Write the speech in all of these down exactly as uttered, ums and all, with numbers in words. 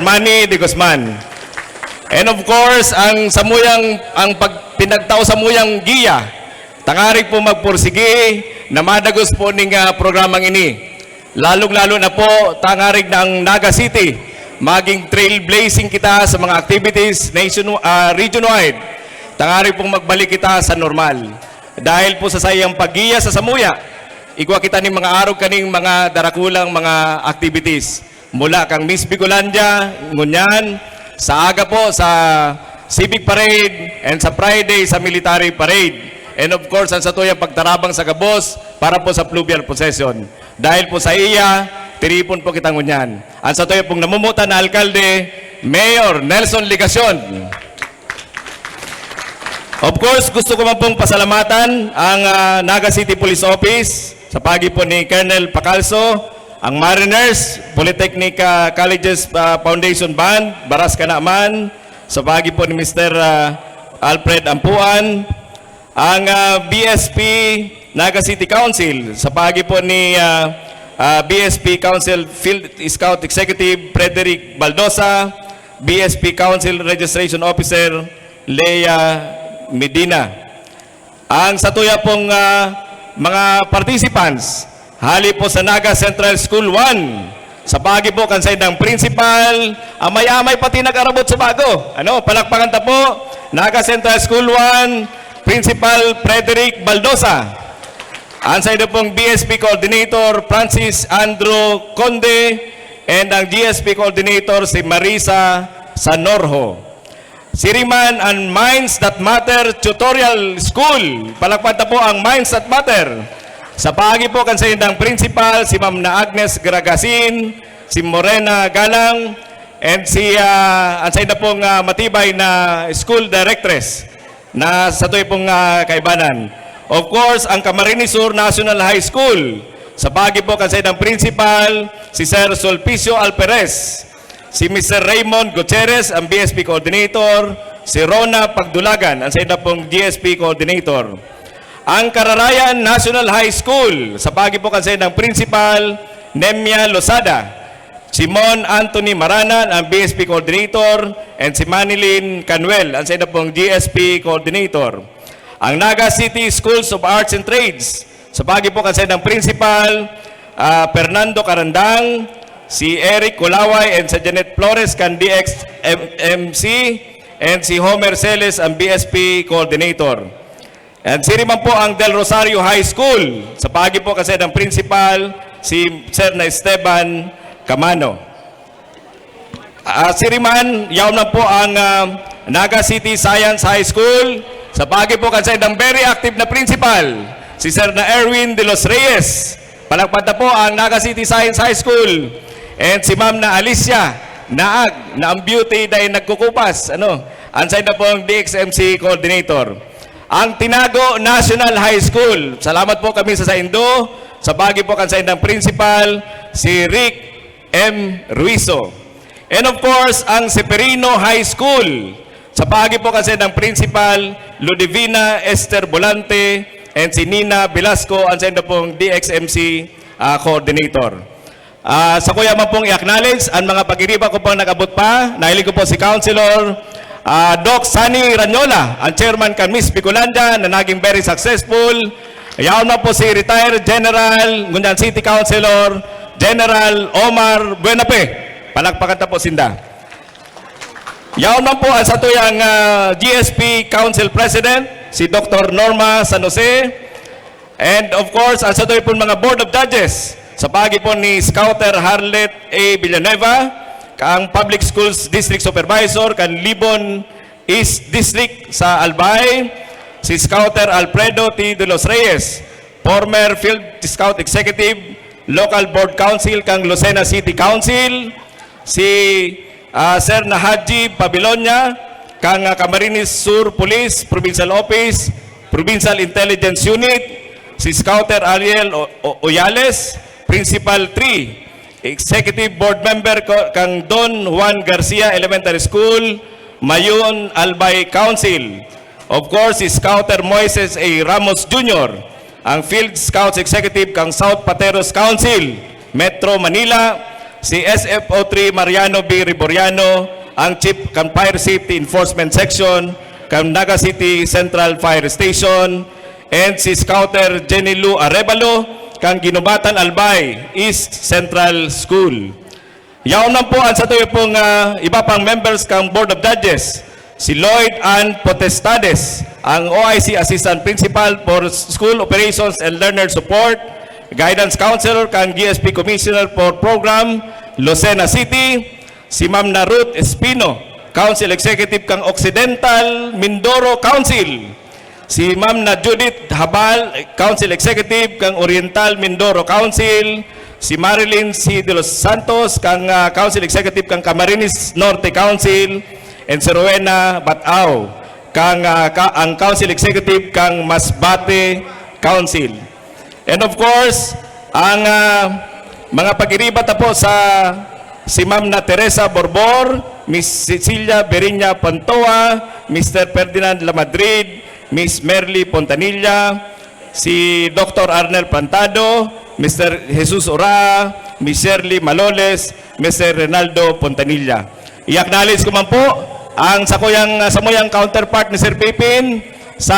Manny de Guzman. And of course, ang samuyang, ang pag-, pinagtao samuyang giya, tangarig po magpursigi na madagos po ning, ah, programang ini. Lalong-lalo na po, tangarig na ang Naga City, maging trailblazing kita sa mga activities nation-, ah, region-wide. Tangarig pong magbalik kita sa normal. Dahil po sa saiyang paggiya sa samuya, igwa kita ning mga arog kaning mga darakulang mga activities. Mula kang Miss Bicolandia, ngunyan, sa aga po sa Civic Parade, and sa Friday sa Military Parade. And of course, ang satuyang pagtarabang sa gabos para po sa fluvial procession. Dahil po sa iya, tiripon po kita ngunyan. Ang satuya pong namumutan na alkalde, Mayor Nelson Legacion. Of course, gusto ko man pong pasalamatan ang, ah, Naga City Police Office sa pagi po ni Colonel Pacalso, ang Mariners, Polytechnic, ah, Colleges, ah, Foundation Band, Baras Kanaman, sa pagi po ni Mister, ah, Alfred Ampuan, ang, ah, B S P Naga City Council, sa pagi po ni, ah, ah, B S P Council Field Scout Executive Frederick Baldosa, B S P Council Registration Officer Lea Medina. Ang satuya pong, ah, mga participants, hali po sa Naga Central School one, sa pagi po kan saindang principal, amay-amay pati nag-arabot sa bago. Ano, palakpakan ta po, Naga Central School one, Principal Frederick Baldosa. Ang saida pong B S P Coordinator, Francis Andrew Conde, and ang G S P Coordinator, si Marisa Sanorho. Siriman ang Minds That Matter Tutorial School. Palakpakan ta po ang Minds That Matter. Sa pagi po kan saindang principal, si Ma'am na Agnes Gragasin, si Morena Galang, and si, ah, ang sainda pong, ah, matibay na school directress na satuya pong, ah, kaibanan. Of course, ang Camarines Sur National High School. Sa pagi po kan saindang principal, si Sir Sulpicio Alperes. Si Mister Raymond Gutierrez, ang B S P Coordinator, si Rona Pagdulagan, ang saida pong G S P Coordinator. Ang Kararayan National High School, sa pagi po kan saindang Principal, Nemia Losada, si Mon Anthony Maranan, ang B S P Coordinator, and si Manilyn Canuel, ang saida pong G S P Coordinator. Ang Naga City Schools of Arts and Trades, sa pagi po kan saindang Principal, ah, Fernando Carandang, si Eric Kulaway, and si Janet Flores kan D X M C, and si Homer Celes, ang B S P Coordinator. And siriman po ang Del Rosario High School, sa pagi po kan saindang Principal, si Sir na Esteban Camano. Ah, siriman, yaon man po ang, ah, Naga City Science High School. Sa pagi po kan saindang very active na principal, si Sir na Erwin de los Reyes. Palakpakan ta po ang Naga City Science High School. And si Ma'am na Alicia Naag, na ang beauty dahil nagkukupas. Ano? Ang sainda pong D X M C Coordinator. Ang Tinago National High School. Salamat po kami sa saindo. Sa pagi po kan saindang principal, si Rick M. Ruizo. And of course, ang Seferino High School. Sa pagi po kan saindang principal, Ludivina Esther Volante, and si Nina Velasco, ang sainda pong D X M C, ah, coordinator. Ah, sakuya man pong i-acknowledge ang mga pagiriba ko pang nag-abot pa. Nahiling ko po si Councilor, ah, Doc Sunny Ranyola, ang chairman kan Miss Bicolandia na naging very successful. Yaon man po si retired General, ngunyan City Councilor, General Omar Buenafe. Palakpakan ta po sinda. Yaon man po ang satuyang, ah, G S P Council President, si Doctor Norma San Jose. And of course, ang satuya pong mga Board of Judges, sa pagi po ni Scouter Harlet A. Villanueva, ang Public Schools District Supervisor kan Libon East District sa Albay, si Scouter Alfredo T. de los Reyes, former Field Scout Executive, Local Board Council kan Lucena City Council, si, ah, Sir na Haji Babilonia, kan, ah, Camarines Sur Police Provincial Office, Provincial Intelligence Unit, si Scouter Ariel O-, O-, Oyales, Principal three, Executive Board Member ko, kang Don Juan Garcia Elementary School, Mayon, Albay Council. Of course, si Scouter Moises A. Ramos Junior, ang Field Scouts Executive kang South Pateros Council, Metro Manila, Si S F O three Mariano B. Riboriano, ang Chief kan Fire Safety Enforcement Section kan Naga City Central Fire Station, and si Scouter Jenny Lou Arevalo kan Guinobatan Albay East Central School. Yaon man po ang satuya pong, ah, iba pang members kan Board of Judges, si Lloyd Ann Potestades, ang O I C Assistant Principal for School Operations and Learner Support, Guidance Counselor kan G S P Commissioner for Program, Lucena City, si Ma'am na Ruth Espino, Council Executive kan Occidental Mindoro Council, si Ma'am na Judith Habal, Council Executive kan Oriental Mindoro Council, si Marilyn C. De Los Santos, kan, ah, Council Executive kan Camarines Norte Council, and si Rowena Batao, kan, ah, ka-, ang Council Executive kan Masbate Council. And of course, ang, ah, mga pagiriba ta po sa si Ma'am na Teresa Borbor, Miss Cecilia Beriña Pantoa, Mister Ferdinand Lamadrid, Miss Merly Pontanilla, si Doktor Arnel Plantado, Mister Jesus Ora, Miss Shirley Maloles, Mister Renaldo Pontanilla. I-acknowledge ko man po ang sakuyang, samuyang counterpart ni Sir Pipin sa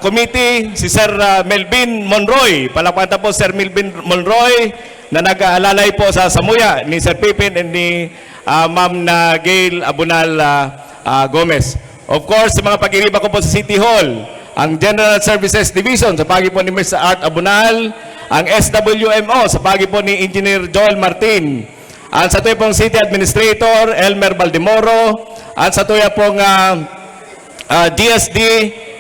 committee, si Sir, ah, Melvin Monroy. Palakpakan ta po, Sir Melvin Monroy, na nag-aalalay po sa samuya ni Sir Pipin and ni, ah, Ma'am na Gail Abunal, ah, ah, Gomez. Of course, sa mga pag-iriba ko po sa City Hall, ang General Services Division sa pagi po ni Mister Art Abunal, ang S W M O sa pagi po ni Engineer Joel Martin, ang satuya pong City Administrator, Elmer Baldemoro, ang satuya pong, ah, ah, G S D,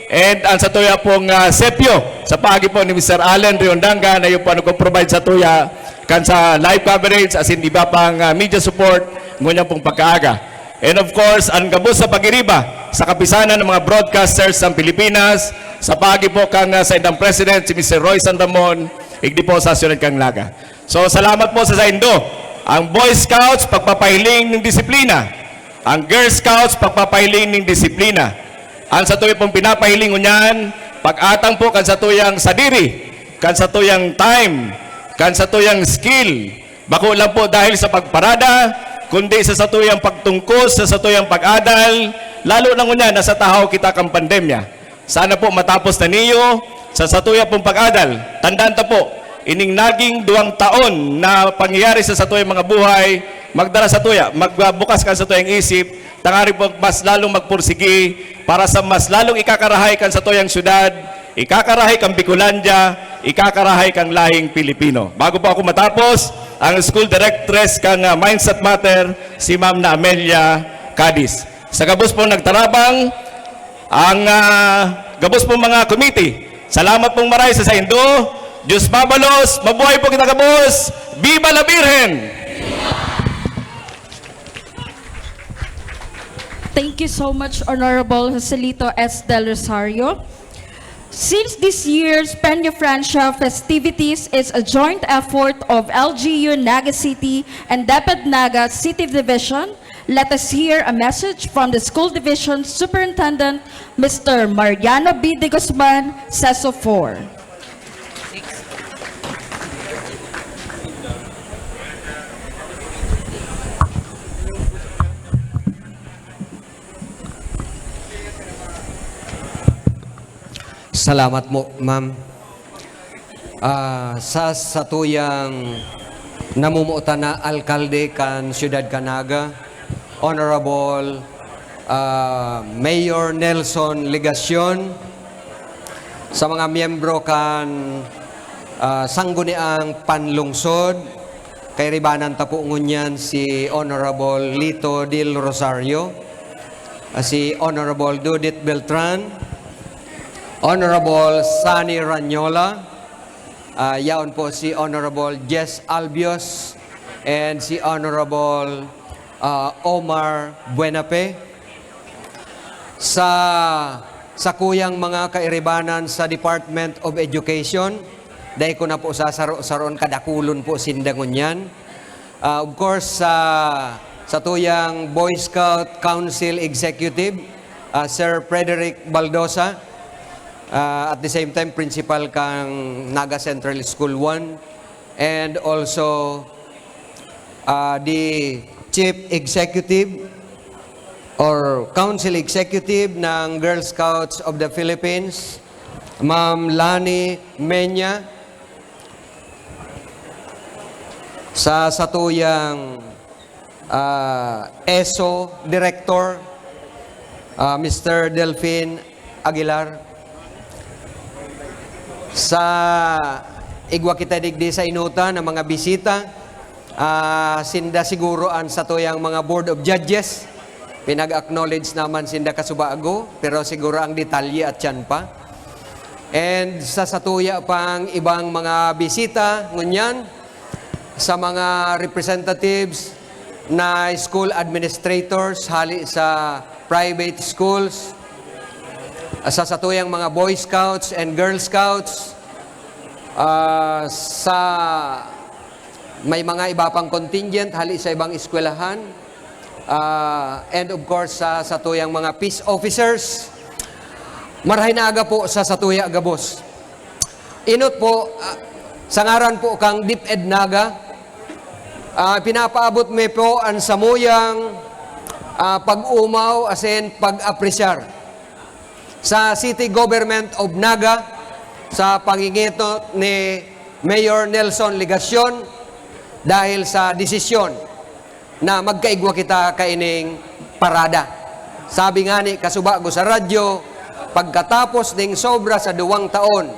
and ang satuya pong, ah, sepyo, sa pagi po ni Mister Allen Riondanga, na iyo po nagpo-provide satuya kan sa live coverage, asin iba pang, ah, media support, ngunyan pong pagkaaga. And of course, ang gabos sa pagiriba sa kapisanan ng mga broadcasters sa Pilipinas, sa pagi po kan, ah, saindang President, si Mister Roy San Ramon, igdi po sa syudad kan Naga. So, salamat po sa saindo. Ang Boy Scouts, pagpapahiling nin disiplina. Ang Girl Scouts, pagpapahiling nin disiplina. Ang satuya pong pinapahiling ngunyan, pag-atang po kan satuyang sadiri, kan satuyang time, kan satuyang skill. Bako lang po dahil sa pagparada, kundi sa satuyang pagtungkos, sa satuyang pag-adal, lalo na ngunyan na sa tahaw kita kan pandemya. Sana po matapos na niyo sa satuya pong pag-adal. Tandaan ta po, ining naging duwang taon na pangyayari sa satuyang mga buhay, magdara satuya, magbukas kan satuyang isip, tanganing po mas lalong magpursigi para sa mas lalong ikakarahay kan satuyang syudad, ikakarahay kan Bicolandia, ikakarahay kan lahing Pilipino. Bago po ako matapos, ang school directress kan, ah, Mindset Matter, si Ma'am na Amelia Cadiz. Sa gabos pong nagtarabang, ang, ah, gabos pong mga committee, salamat pong maray sa saindo. Diyos mabalos, mabuhay po kita gabos. Viva la Virgen! Thank you so much, Honorable Joselito S. Del Rosario. Since this year's Peña Francia festivities is a joint effort of L G U Naga City and DepEd Naga City Division, let us hear a message from the School Division Superintendent, Mister Mariano B. De Guzman, CESO four. Salamat mo, ma'am. Ah, sa satuyang namumutan na alkalde kan Siyudad kan Naga, Honorable, ah, Mayor Nelson Legacion, sa mga miyembro kan, ah, Sangguniang Panlungsod, kairibanan ta po ngunyan si Honorable Lito Del Rosario, ah, si Honorable Dudit Beltran, Honorable Sonny Ranyola, ah, yaon po si Honorable Jess Albios, and si Honorable, ah, Omar Buenafe. Sa sakuyang mga kairibanan sa Department of Education, dai ko na po sasaro-saroon, kadakulon po sinda ngunyan. Ah, of course, sa satuyang Boy Scout Council Executive, ah, Sir Frederick Baldosa, ah, at the same time, principal kang Naga Central School one, and also Ah, the Chief Executive or Council Executive ng Girl Scouts of the Philippines, Ma'am Lani Menya, sa satuyang, ah, ESO Director, ah, Mister Delfin Aguilar. Sa igwa kita digdi sa inuta na mga bisita, ah, sinda siguro an satuyang mga Board of Judges. Pinag-acknowledge naman sinda kasubago, pero siguro ang detalye at yan pa. And sa satuya pang ibang mga bisita, ngunyan, sa mga representatives na school administrators hali sa private schools, sa satuyang mga Boy Scouts and Girl Scouts, ah, sa may mga iba pang contingent hali sa ibang eskwelahan, ah, and of course, sa satuyang mga peace officers. Marahay na aga po sa satuya gabos. Inot po, ah, sa ngaran po kang DepEd Naga, ah, pinapaabot mi po an samuyang, ah, pag-umaw asin pag-apresyar sa City Government of Naga sa pangingitot ni Mayor Nelson Legacion dahil sa desisyon na magkaigwa kita kaining parada. Sabi ngani kasubago sa radyo, pagkatapos ning sobra sa duwang taon,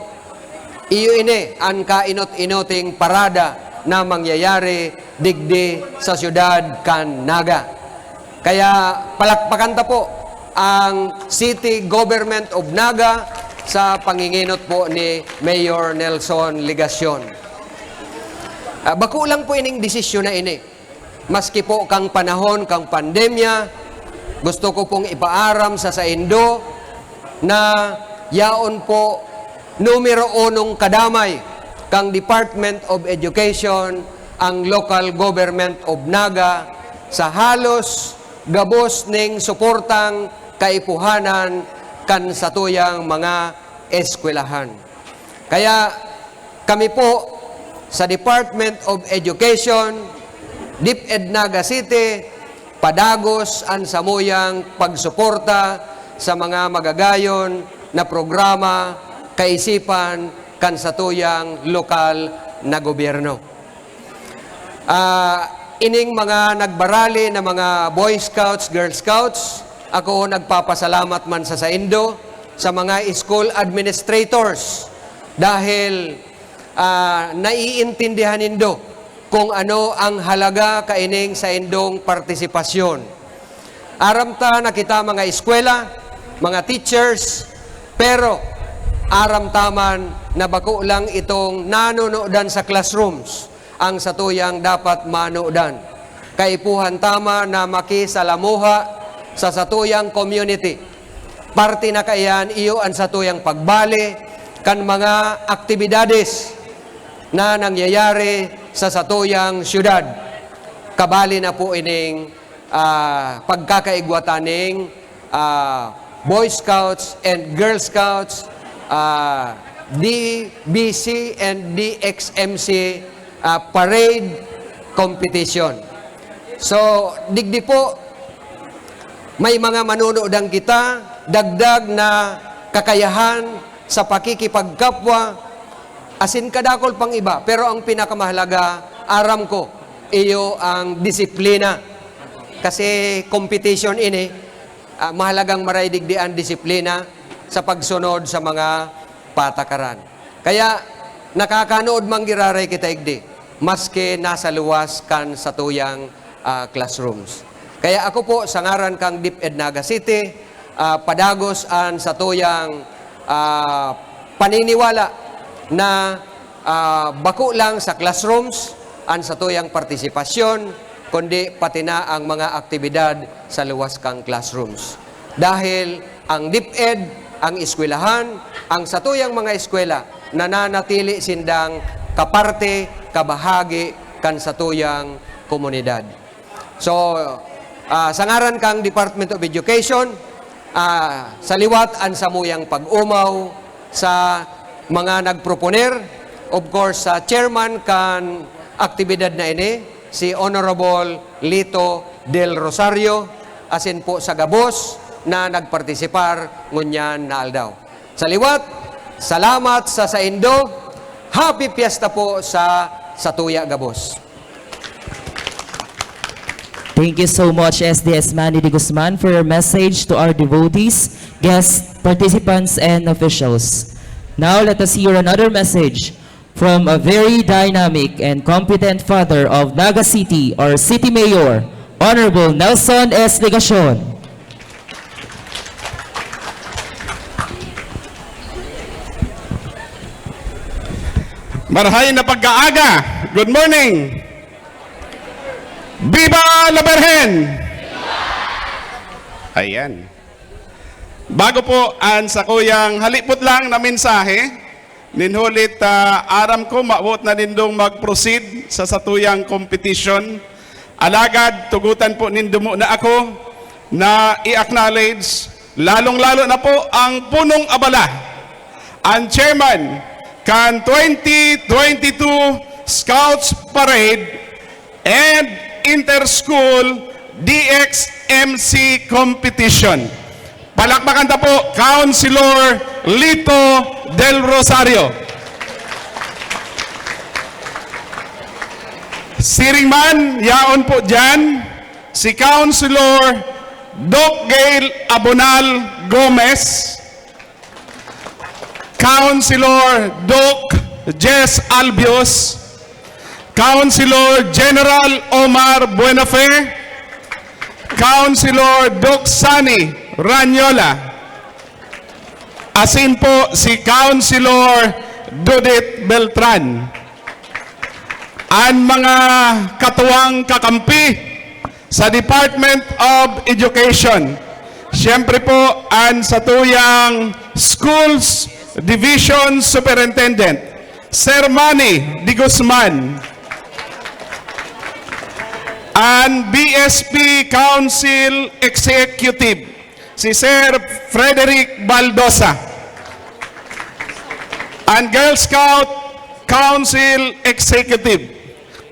iyo ini an kainot-inoting parada na mangyayari digdi sa siyudad kan Naga. Kaya palakpakan ta po ang City Government of Naga sa panginginot po ni Mayor Nelson Legacion. Ah, bako lang po ining desisyon na ini. Maski po kang panahon kang pandemya, gusto ko pong ipaaram sa saindo na yaon po numero unong kadamay kang Department of Education ang Local Government of Naga sa halos gabos ning suportang kaipuhanan kan satuyang mga eskwelahan. Kaya kami po sa Department of Education, DepEd Naga City, padagos an samuyang pagsuporta sa mga magagayon na programa kaisipan kan satuyang lokal na gobyerno. Ah, ining mga nagbarali na mga Boy Scouts, Girl Scouts, ako nagpapasalamat man sa saindo, sa mga school administrators, dahil, ah, naiintindihan nindo kung ano ang halaga kaining saindong partisipasyon. Aram ta na kita mga eskwela, mga teachers, pero aram ta man na bako lang itong nanonodan sa classrooms ang satuyang dapat manodan. Kaipuhan ta man na makisalamuha sa satuyang community. Parte na kaiyan iyo an satuyang pagbale kan mga aktibidades na nangyayari sa satuyang syudad. Kabali na po ining, ah, pagkakaigwa ta ning, ah, Boy Scouts and Girl Scouts, ah, D B C and D X M C, ah, parade competition. So, digdi po, may mga manunudan kita, dagdag na kakayahan sa pakikipagkapwa, asin kadakol pang iba. Pero ang pinakamahalaga, aram ko, iyo ang disiplina. Kasi competition ini, ah, mahalagang maray digdi an disiplina sa pagsunod sa mga patakaran. Kaya nakakanood man giraray kita igdi, maski nasa luwas kan satuyang, ah, classrooms. Kaya ako po, sa ngaran kang DepEd Naga City, ah, padagos an satuyang, ah, paniniwala na, ah, bako lang sa classrooms an satuyang partisipasyon, kundi pati na ang mga aktibidad sa luwas kang classrooms. Dahil ang DepEd, ang eskwelahan, ang satuyang mga eskwela, nananatili sindang kaparte, kabahagi kan satuyang komunidad. So, ah, sa ngaran kang Department of Education, ah, sa liwat an samuyang pag-umaw sa mga nagproponer, of course, sa chairman kan aktibidad na ini, si Honorable Lito Del Rosario, asin po sa gabos na nagpartisipar ngunyan na aldaw. Sa liwat, salamat sa saindo. Happy Fiesta po sa satuya gabos. Thank you so much, S D S Manny de Guzman, for your message to our devotees, guests, participants, and officials. Now, let us hear another message from a very dynamic and competent father of Naga City, our City Mayor, Honorable Nelson S. Legacion. Marhay na pagkaaga. Good morning. Viva la Virgen! Ayan. Bago po an sakuyang halipot lang na mensahe, nin hulit, ah, aram ko, mawot na nindong mag-proceed sa satuyang competition. Alagad, tugutan po nindo muna ako na i-acknowledge, lalong-lalo na po ang punong abala, ang chairman kan twenty twenty-two Scouts Parade and Inter-School D X M C Competition. Palakpakan ta po, Councilor Lito Del Rosario. Siring man, yaon po dyan, si Councilor Doc Gail Abonal Gomez, Councilor Doc Jess Albios, Councilor General Omar Buenafe, Councilor Doc Sunny Ranyola, asin po si Councilor Dudit Beltran. An mga katuwang kakampi sa Department of Education, siyempre po an satuyang Schools Division Superintendent, Sir Manny de Guzman, an B S P Council Executive, si Sir Frederick Baldosa, an Girl Scout Council Executive,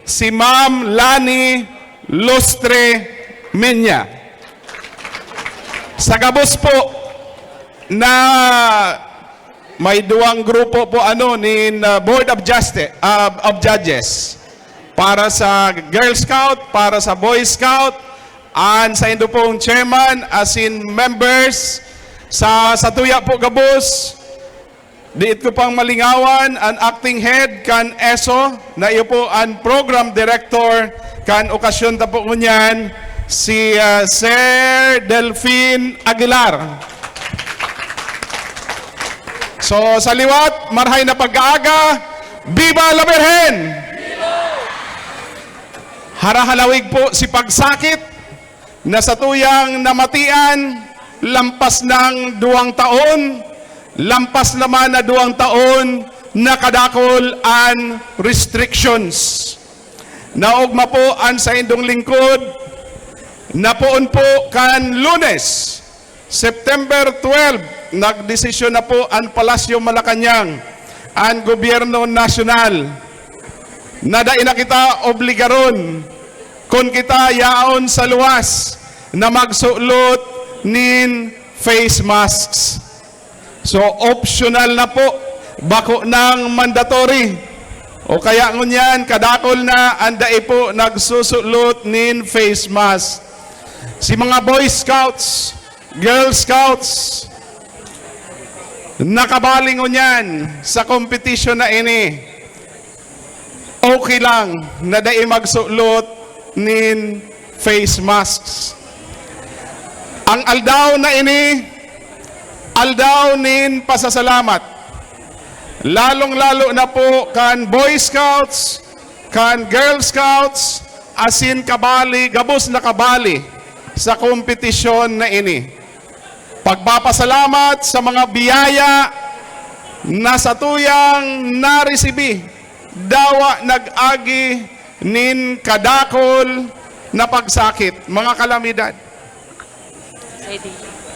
si Ma'am Lani Lustre Menya. Sa gabos po na may duwang grupo po, ano, nin, ah, Board of Justice, ah, of Judges, para sa Girl Scout, para sa Boy Scout, an saindo pong chairman, asin members, sa satuya po gabos, diit ko pang malingawan an acting head kan ESO, na iyo po an program director kan okasyon ta po ngunyan, si, ah, Sir Delfin Aguilar. So, sa liwat, marhay na pagkaaga, Viva la Virgen! Harahalawig po si pagsakit na satuyang namatian lampas ng duwang taon, lampas naman na duwang taon na kadakul an restrictions. Naogma po an saindong lingkod, na poon po kan Lunes, September twelve, nagdesisyon na po an Palasyo Malacañang, an gobyerno nasyonal, na dai na kita obligaron kun kita yaon sa luwas na magsulot nin face masks. So, optional na po, bako nang mandatory. O kaya ngunyan, kadakul na an dai po nagsusulot nin face mask. Si mga Boy Scouts, Girl Scouts, nakabali ngunyan sa competition na ini. Okay lang na dai magsulot nin face masks. Ang aldaw na ini, aldaw nin pasasalamat. Lalong-lalo na po kan Boy Scouts, kan Girl Scouts, asin kabali, gabos na kabali sa kompetisyon na ini. Pagpapasalamat sa mga biyaya na satuyang naresibi, dawa nag-agi nin kadakul na pagsakit, mga kalamidad.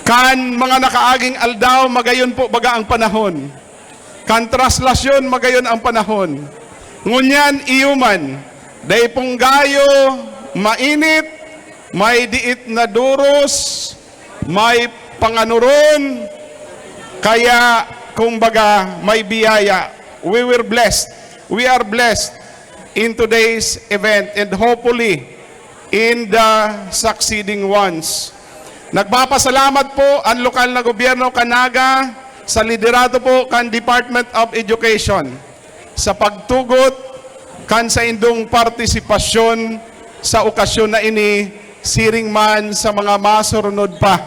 Kan mga nakaaging aldaw, magayon po baga ang panahon. Kan traslasyon, magayon ang panahon. Ngunyan, iyo man, Dai pong gayo, mainit, may diit na duros, may panganuron, kaya, kumbaga, may biyaya. We were blessed. We are blessed in today's event and hopefully in the succeeding ones. Nagpapasalamat po ang lokal na gobyerno kan Naga sa liderato po kan Department of Education sa pagtugot kan saindong partisipasyon sa okasyon na ini, siring man sa mga masurunod pa.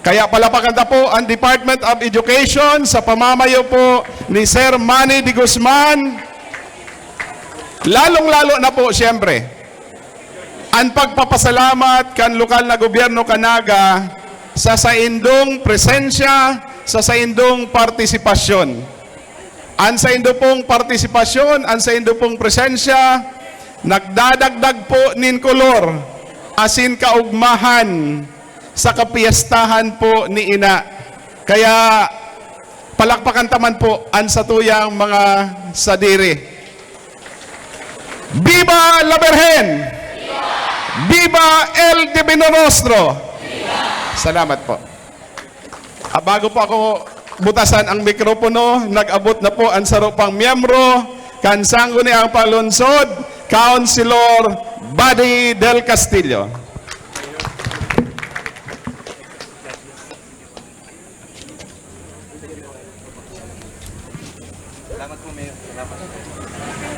Kaya palapakan ta po ang Department of Education sa pamamayo po ni Sir Manny de Guzman. Lalong-lalo na po, siyempre, ang pagpapasalamat kan lokal na gobyerno kan Naga sa saindong presensya, sa saindong partisipasyon. Ang saindo pong partisipasyon, ang saindo pong presensya, nagdadagdag po nin kolor asin kaugmahan sa kapiestahan po ni Ina. Kaya palakpakan ta man po ang satuyang mga sadiri. Viva la Virgen! Viva el Divino Rostro! Salamat po. Ah, bago po ako butasan ang mikropono, nag-abot na po ang saro pang miyembro kan Sangguniang Panlungsod, Councilor Buddy Del Castillo.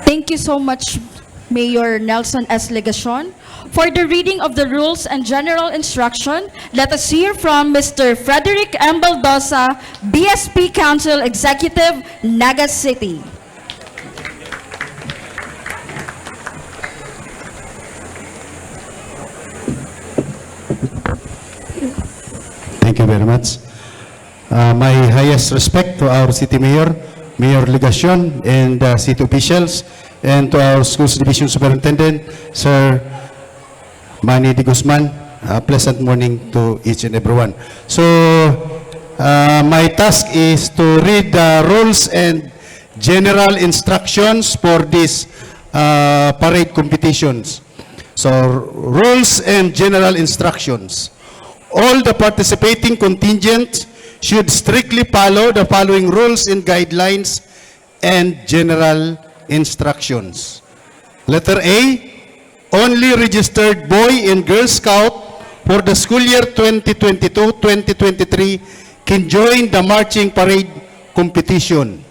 Thank you so much, Mayor Nelson S. Legacion. For the reading of the rules and general instruction, let us hear from Mister Frederick M. Baldosa, B S P Council Executive, Naga City. Thank you very much. Uh, my highest respect to our City Mayor, Mayor Legacion, and uh, city officials, and to our Schools Division Superintendent, Sir Manny de Guzman. Uh, pleasant morning to each and everyone. So, uh, my task is to read the rules and general instructions for this uh, parade competitions. So, rules and general instructions. All the participating contingents should strictly follow the following rules and guidelines and general instructions. Letter A, only registered boy and girl scout for the school year twenty twenty-two twenty twenty-three can join the marching parade competition.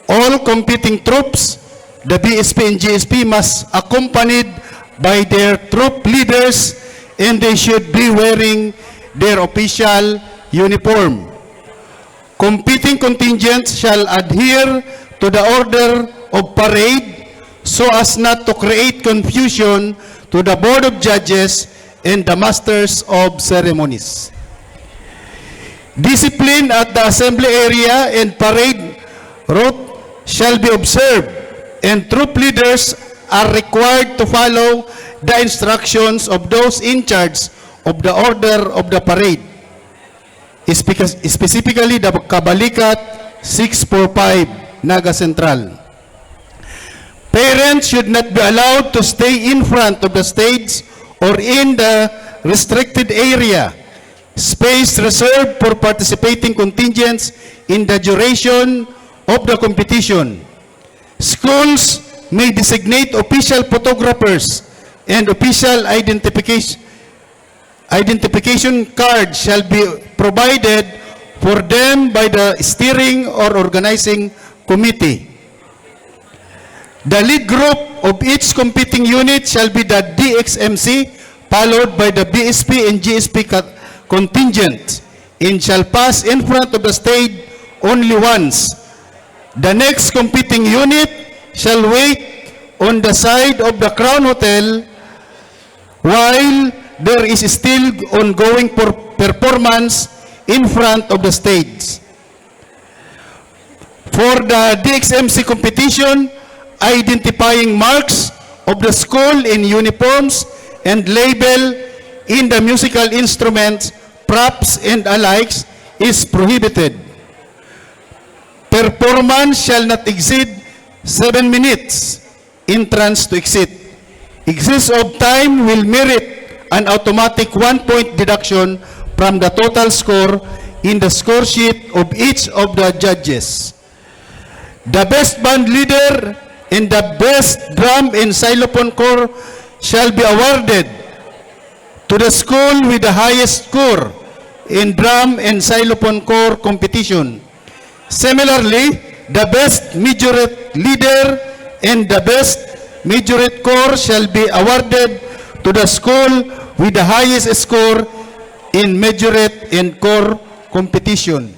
All competing troops, the B S P and G S P must accompanied by their troop leaders and they should be wearing their official uniform. Competing contingents shall adhere to the order of parade so as not to create confusion to the Board of Judges and the Masters of Ceremonies. Discipline at the assembly area and parade route shall be observed, and troop leaders are required to follow the instructions of those in charge of the order of the parade, specifically the Kabalikat six four five, Naga Central. Parents should not be allowed to stay in front of the stage or in the restricted area, space reserved for participating contingents in the duration of the competition. Schools may designate official photographers and official identification identification card shall be provided for them by the steering or organizing committee. The lead group of each competing unit shall be the D X M C, followed by the B S P and G S P contingent, and shall pass in front of the stage only once. The next competing unit shall wait on the side of the Crown Hotel while there is still ongoing performance in front of the stage. For the D X M C competition, identifying marks of the school in uniforms and label in the musical instruments, props, and alikes is prohibited. Performance shall not exceed seven minutes. Entrance to exit. Excess of time will merit an automatic one-point deduction from the total score in the score sheet of each of the judges. The best band leader and the best drum and xylophone corps shall be awarded to the school with the highest score in drum and xylophone corps competition. Similarly, the best majorette leader and the best majorette corps shall be awarded to the school with the highest score in majorette and corps competition.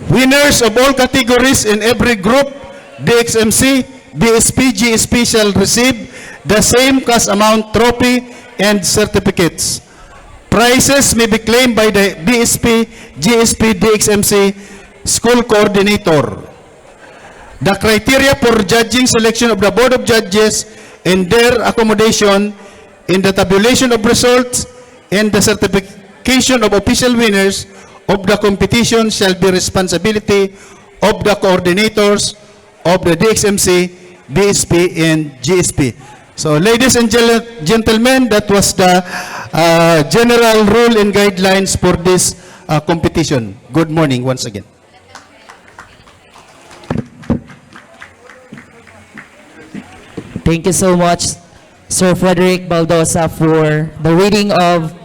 Winners of all categories in every group, D X M C, B S P, G S P shall receive the same cash amount trophy and certificates. Prizes may be claimed by the B S P, G S P, D X M C school coordinator. The criteria for judging selection of the Board of Judges and their accommodation in the tabulation of results and the certification of official winners of the competition shall be responsibility of the coordinators of the D X M C, B S P, and G S P. So, ladies and gel-, gentlemen, that was the, uh, general rule and guidelines for this, uh, competition. Good morning once again. Thank you so much, Sir Frederick Baldosa, for the reading of,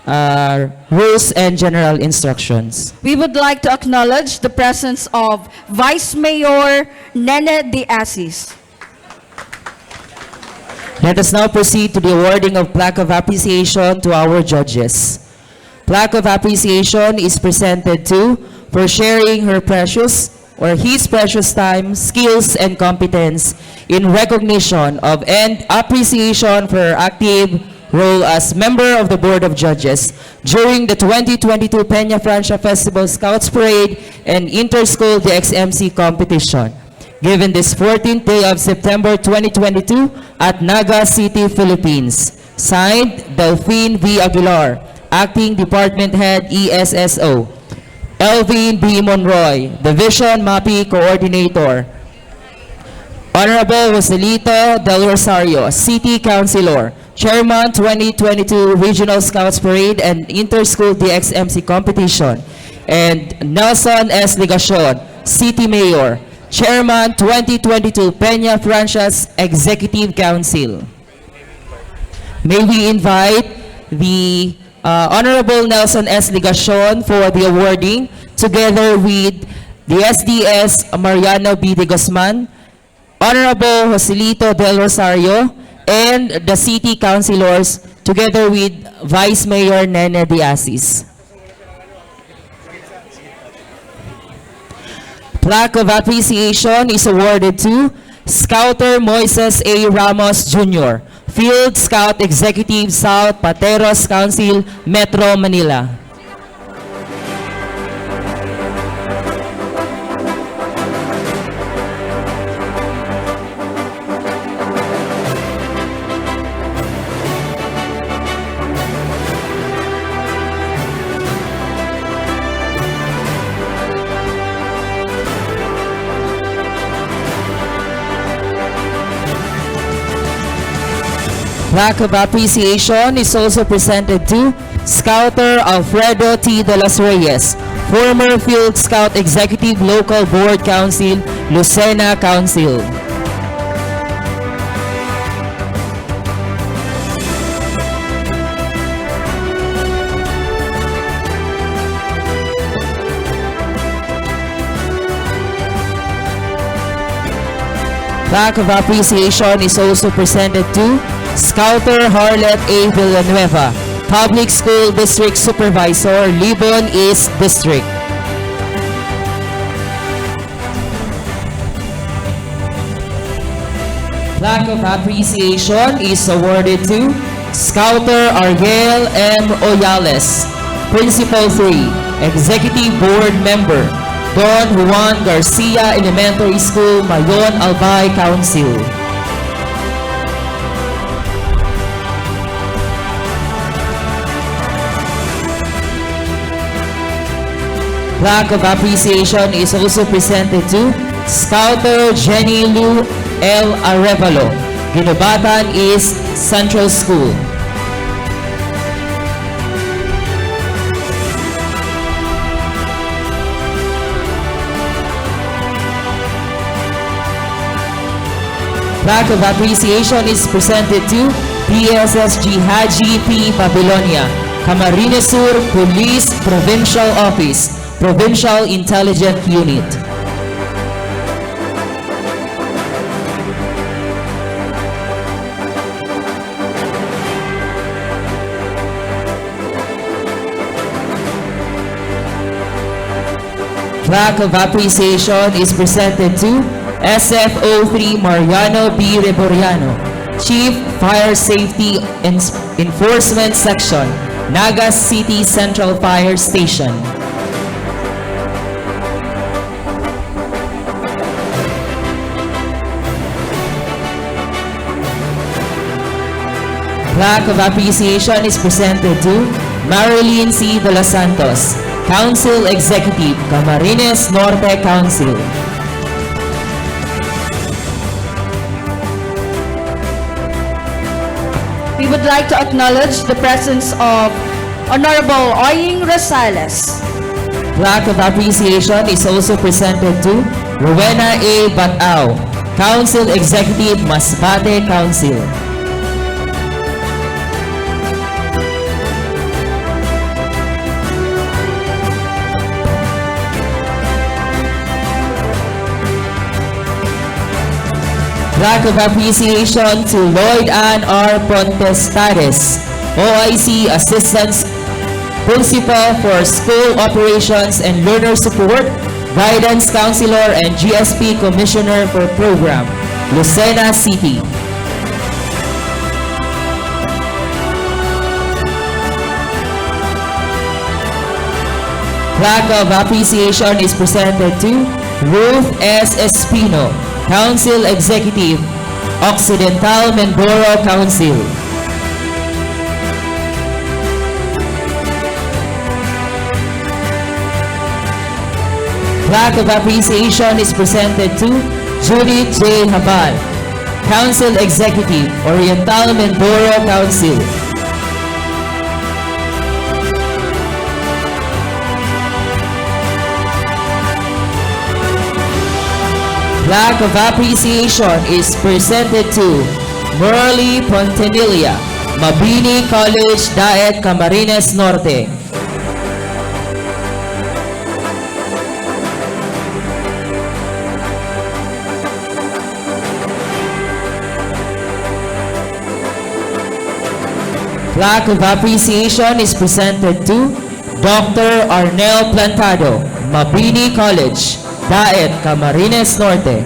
uh, rules and general instructions. We would like to acknowledge the presence of Vice Mayor Nene de Asis. Let us now proceed to the awarding of plaque of appreciation to our judges. Plaque of appreciation is presented to, for sharing her precious or his precious time, skills, and competence in recognition of and appreciation for her active role as member of the Board of Judges during the twenty twenty-two Peña Francia Festival Scouts Parade and Interschool D X M C Competition, given this fourteenth day of September twenty twenty-two at Naga City, Philippines. Signed, Delphine V. Aguilar, Acting Department Head, E S S O. Elvin B. Monroy, Division MAPEH Coordinator. Honorable Joselito Del Rosario, City Councilor, Chairman twenty twenty-two Regional Scouts Parade and Interschool D X M C Competition, and Nelson S. Legacion, City Mayor, Chairman twenty twenty-two Peña Francia Executive Council. May we invite the, uh, Honorable Nelson S. Legacion for the awarding, together with the S D S Mariano B. de Guzman, Honorable Joselito Del Rosario, and the city councilors, together with Vice Mayor Nene de Asis. Plaque of appreciation is awarded to Scouter Moises A. Ramos Junior, Field Scout Executive, South Pateros Council, Metro Manila. Plaque of appreciation is also presented to Scouter Alfredo T. de los Reyes, former Field Scout Executive, Local Board Council, Lucena Council. Plaque of appreciation is also presented to Scouter Harlet A. Villanueva, Public School District Supervisor, Libon East District. Plaque of appreciation is awarded to Scouter Ariel M. Oyales, Principal three, Executive Board Member, Don Juan Garcia Elementary School, Mayon, Albay Council. Plaque of appreciation is also presented to Scouter Jenny Lou L. Arevalo, Guinobatan East Central School. Plaque of appreciation is presented to P S S G Haji P Babylonia, Camarines Sur Police Provincial Office, Provincial Intelligence Unit. Plaque of appreciation is presented to S F O three Mariano B Reboriano, Chief Fire Safety Ins-, Enforcement Section, Naga City Central Fire Station. Plaque of appreciation is presented to Marilyn C. De Los Santos, Council Executive, Camarines Norte Council. We would like to acknowledge the presence of Honorable Oying Rosales. Plaque of appreciation is also presented to Rowena A. Batao, Council Executive, Masbate Council. Plaque of appreciation to Lloyd Ann R. Pontestares, O I C Assistant Principal for School Operations and Learner Support, Guidance Counselor, and G S P Commissioner for Program, Lucena City. Plaque of appreciation is presented to Ruth S. Espino, Council Executive, Occidental Mindoro Council. Plaque of appreciation is presented to Judith J. Habal, Council Executive, Oriental Mindoro Council. Plaque of appreciation is presented to Merly Pontanilla, Mabini College, Daet, Camarines Norte. Plaque of appreciation is presented to Doctor Arnel Plantado, Mabini College, Daet, Camarines Norte.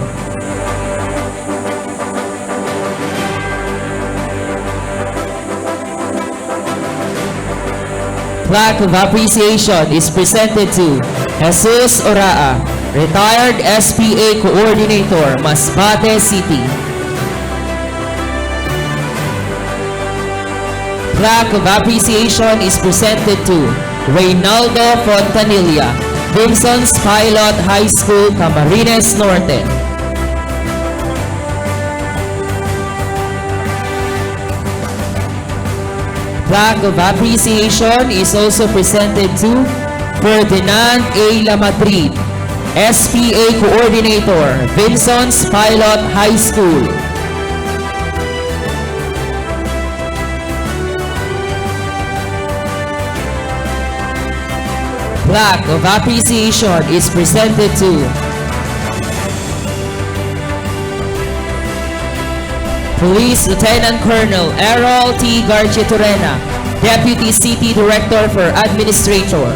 Plaque of appreciation is presented to Jesus Oraa, Retired S P A Coordinator, Masbate City. Plaque of appreciation is presented to Reynaldo Fontanilla, Vincennes Pilot High School, Camarines Norte. Plaque of appreciation is also presented to Ferdinand A. Lamadrid, S P A Coordinator, Vincennes Pilot High School. Plaque of appreciation is presented to Police Lieutenant Colonel Errol T. Garchitorena, Deputy City Director for Administrator.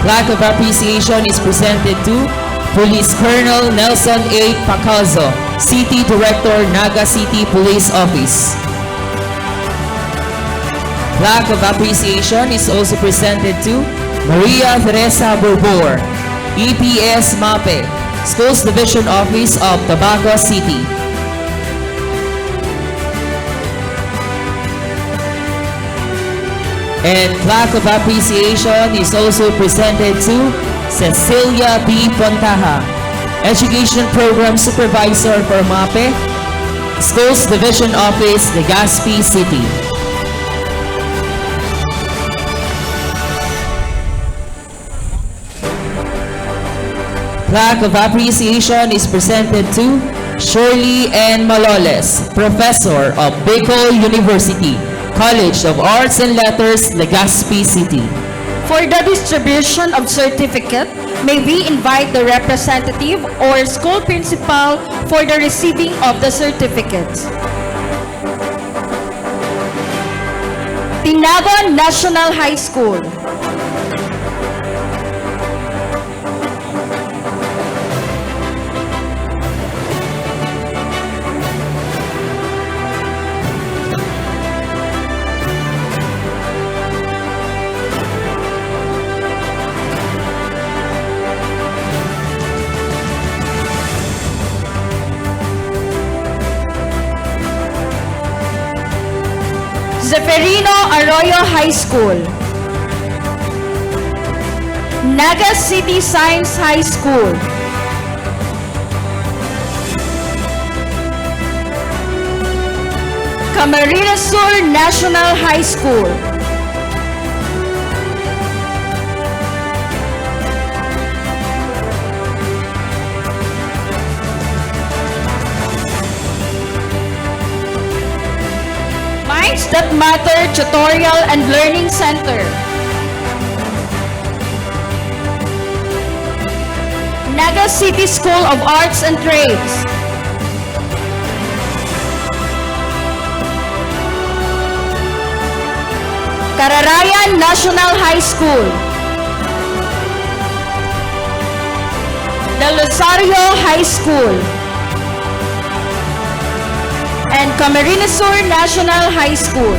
Plaque of appreciation is presented to Police Colonel Nelson A. Pacazo, City Director, Naga City Police Office. Plaque of appreciation is also presented to Maria Teresa Borbor, E P S MAPEH, Schools Division Office of Tabaco City. And plaque of appreciation is also presented to Cecilia B. Pontaha, Education Program Supervisor for MAPEH, Schools Division Office, Legazpi City. Plaque of appreciation is presented to Shirley N. Maloles, Professor of Bicol University, College of Arts and Letters, Legazpi City. For the distribution of certificate, may we invite the representative or school principal for the receiving of the certificate. Tinagon National High School. Zeferino Arroyo High School. Naga City Science High School. Camarines Sur National High School. Minds That Matter Tutorial and Learning Center. Naga City School of Arts and Trades. Cararayan National High School. Del Rosario High School. And Camarines Sur National High School.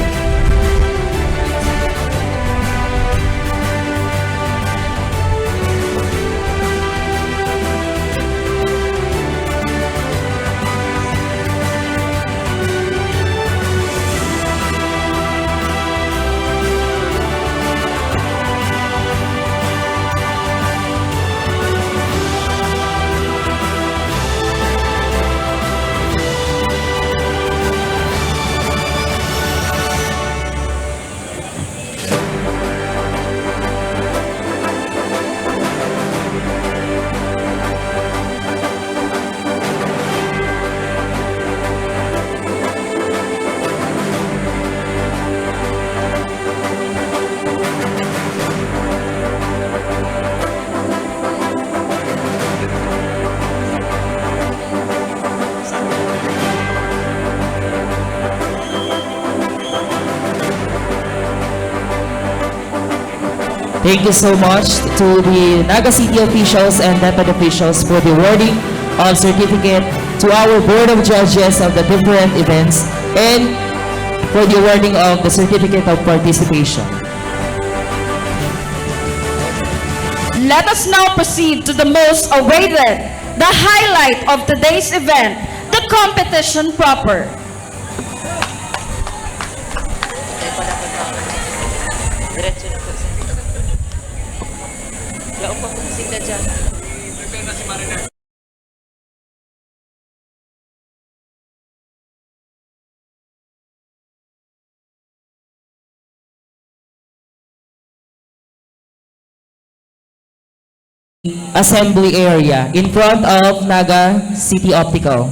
Thank you so much to the Naga City officials and DepEd officials for the awarding of certificate to our Board of Judges of the different events and for the awarding of the certificate of participation. Let us now proceed to the most awaited, the highlight of today's event, the competition proper. Diretso na po, sir. Yaon pa po sila dyan. Assembly area in front of Naga City Optical.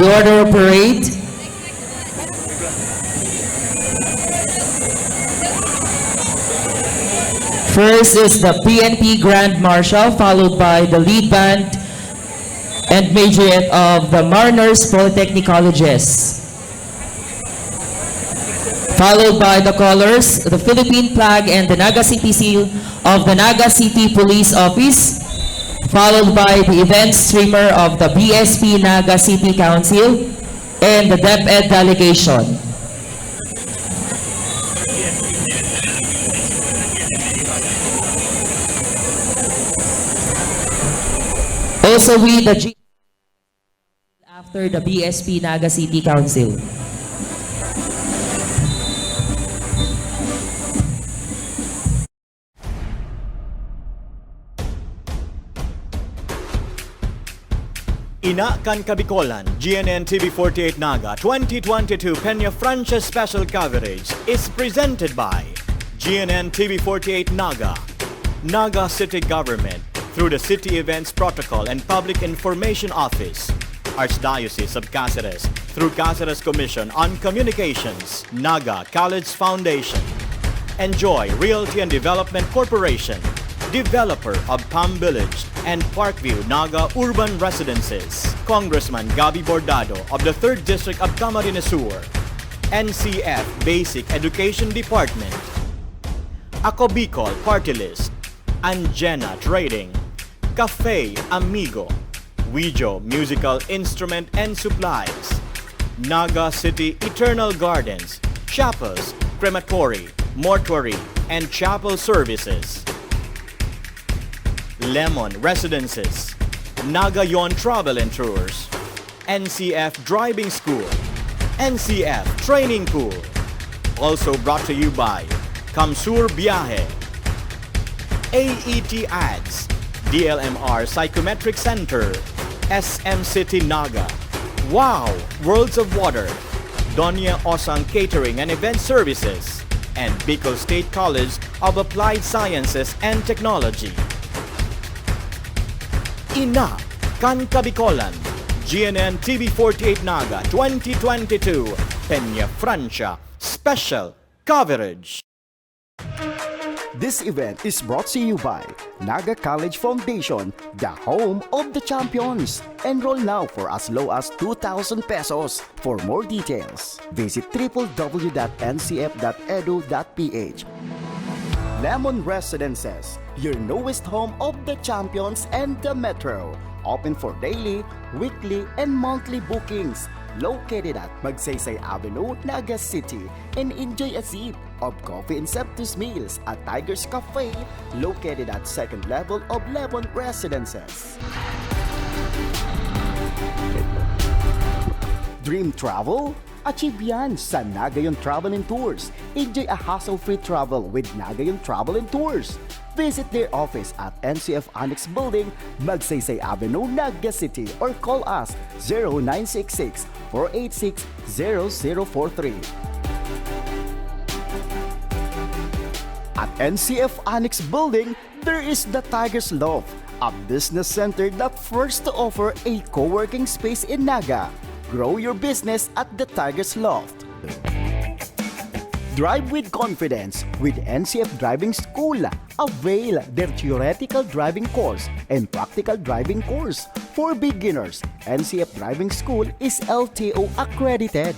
The order of parade. First is the P N P Grand Marshal, followed by the lead band and majorette of the Mariners Polytechnic Colleges. Followed by the colors, the Philippine flag and the Naga City seal of the Naga City Police Office. Followed by the event streamer of the B S P Naga City Council and the DepEd delegation. So we, the G- after the B S P Naga City Council. Ina kan Kabikolan, G N N T V forty-eight Naga twenty twenty-two Peña Francia Special Coverage is presented by G N N T V forty-eight Naga, Naga City Government, through the City Events Protocol and Public Information Office, Archdiocese of Caceres, through Caceres Commission on Communications, Naga College Foundation. Enjoy Realty and Development Corporation, developer of Palm Village and Parkview Naga Urban Residences. Congressman Gabby Bordado of the third District of Camarines Sur, N C F Basic Education Department. Ako Bicol Party List, Anjena Trading, Cafe Amigo, Wijo Musical Instrument and Supplies, Naga City Eternal Gardens, Chapels, Crematory, Mortuary, and Chapel Services, Lemon Residences, Nagayon Travel and Tours, N C F Driving School, N C F Training Pool. Also brought to you by Kamsur Biyahe, A E T Ads, D L M R Psychometric Center, S M City Naga, Wow! Worlds of Water, Doña Osang Catering and Event Services, and Bicol State College of Applied Sciences and Technology. Ina kan Kabikolan, G N N T V forty-eight Naga twenty twenty-two, Peña Francia Special Coverage. This event is brought to you by Naga College Foundation, the home of the champions. Enroll now for as low as two thousand pesos. For more details, visit triple w dot n c f dot edu dot p h. Lemon Residences, your newest home of the champions and the metro. Open for daily, weekly, and monthly bookings. Located at Magsaysay Avenue, Naga City, and enjoy a sip of coffee and sumptuous meals at Tiger's Cafe, located at second level of Lemon Residences. Dream Travel? Achieve yan sa Nagayon Travel and Tours. Enjoy a hassle-free travel with Nagayon Travel and Tours. Visit their office at N C F Annex Building, Magsaysay Avenue, Naga City, or call us zero nine six six, four eight six, zero zero four three. At N C F Annex Building, there is the Tiger's Loft, a business center that first to offer a co-working space in Naga. Grow your business at the Tiger's Loft. Drive with confidence with N C F Driving School. Avail their theoretical driving course and practical driving course. For beginners, N C F Driving School is L T O accredited.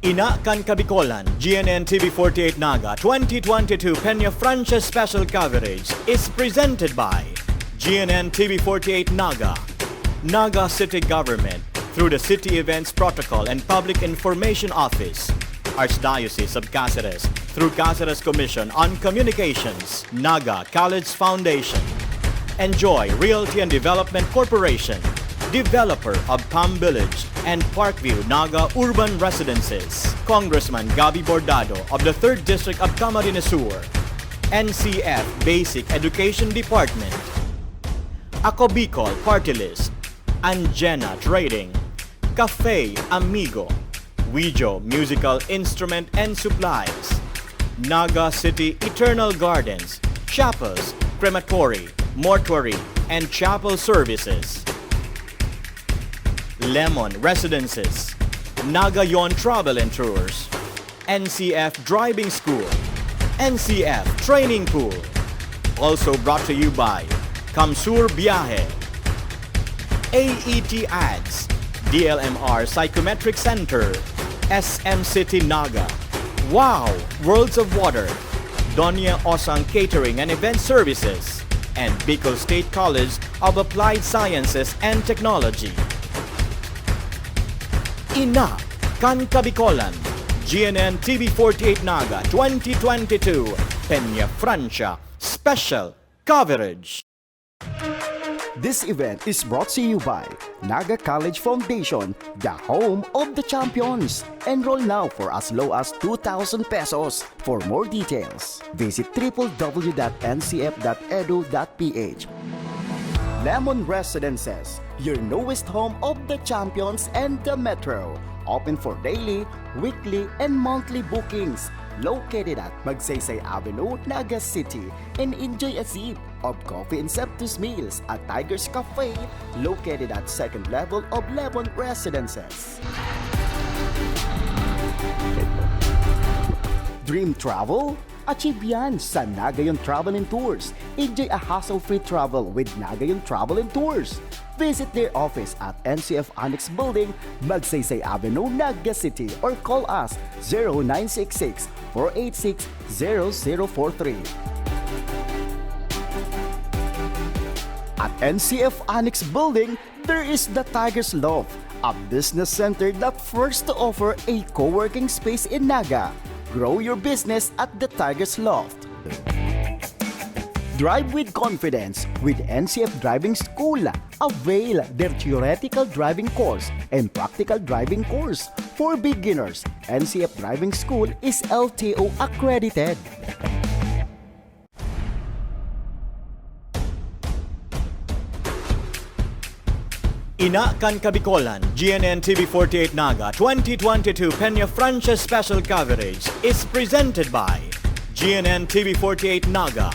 Ina kan Kabikolan, G N N T V forty-eight Naga twenty twenty-two Peña Francia Special Coverage is presented by G N N T V forty-eight Naga, Naga City Government, through the City Events Protocol and Public Information Office, Archdiocese of Caceres, through Caceres Commission on Communications, Naga College Foundation. Enjoy Realty and Development Corporation, developer of Palm Village and Parkview Naga Urban Residences. Congressman Gabby Bordado of the third District of Camarines Sur, N C F Basic Education Department, Ako Bicol Party List, Anjena Trading, Cafe Amigo, Wijo Musical Instrument and Supplies, Naga City Eternal Gardens, Chapels, Crematory, Mortuary, and Chapel Services, Lemon Residences, Nagayon Travel and Tours, N C F Driving School, N C F Training Pool. Also brought to you by Kamsur Biyahe, A E T Ads, D L M R Psychometric Center, S M City Naga, Wow! Worlds of Water, Doña Osang Catering and Event Services, and Bicol State College of Applied Sciences and Technology. Ina kan Kabikolan, G N N T V forty-eight Naga twenty twenty-two, Peña Francia Special Coverage. This event is brought to you by Naga College Foundation, the home of the champions. Enroll now for as low as two thousand pesos. For more details, visit triple w dot n c f dot edu dot p h. Lemon Residences, your newest home of the champions and the metro. Open for daily, weekly, and monthly bookings. Located at Magsaysay Avenue, Naga City, and enjoy a sip of coffee and sumptuous meals at Tiger's Cafe, located at second level of Lemon Residences. Dream travel? Achieve yan sa Nagayon Travel and Tours. Enjoy a hassle-free travel with Nagayon Travel and Tours. Visit their office at N C F Annex Building, Magsaysay Avenue, Naga City, or call us zero nine six six, four eight six, zero zero four three. At N C F Annex Building, there is the Tiger's Loft, a business center that first to offer a co-working space in Naga. Grow your business at the Tiger's Loft. Drive with confidence with N C F Driving School. Avail their theoretical driving course and practical driving course. For beginners, N C F Driving School is L T O accredited. Ina kan Kabikolan, G N N T V forty-eight Naga twenty twenty-two Peña Francia Special Coverage is presented by G N N T V forty-eight Naga,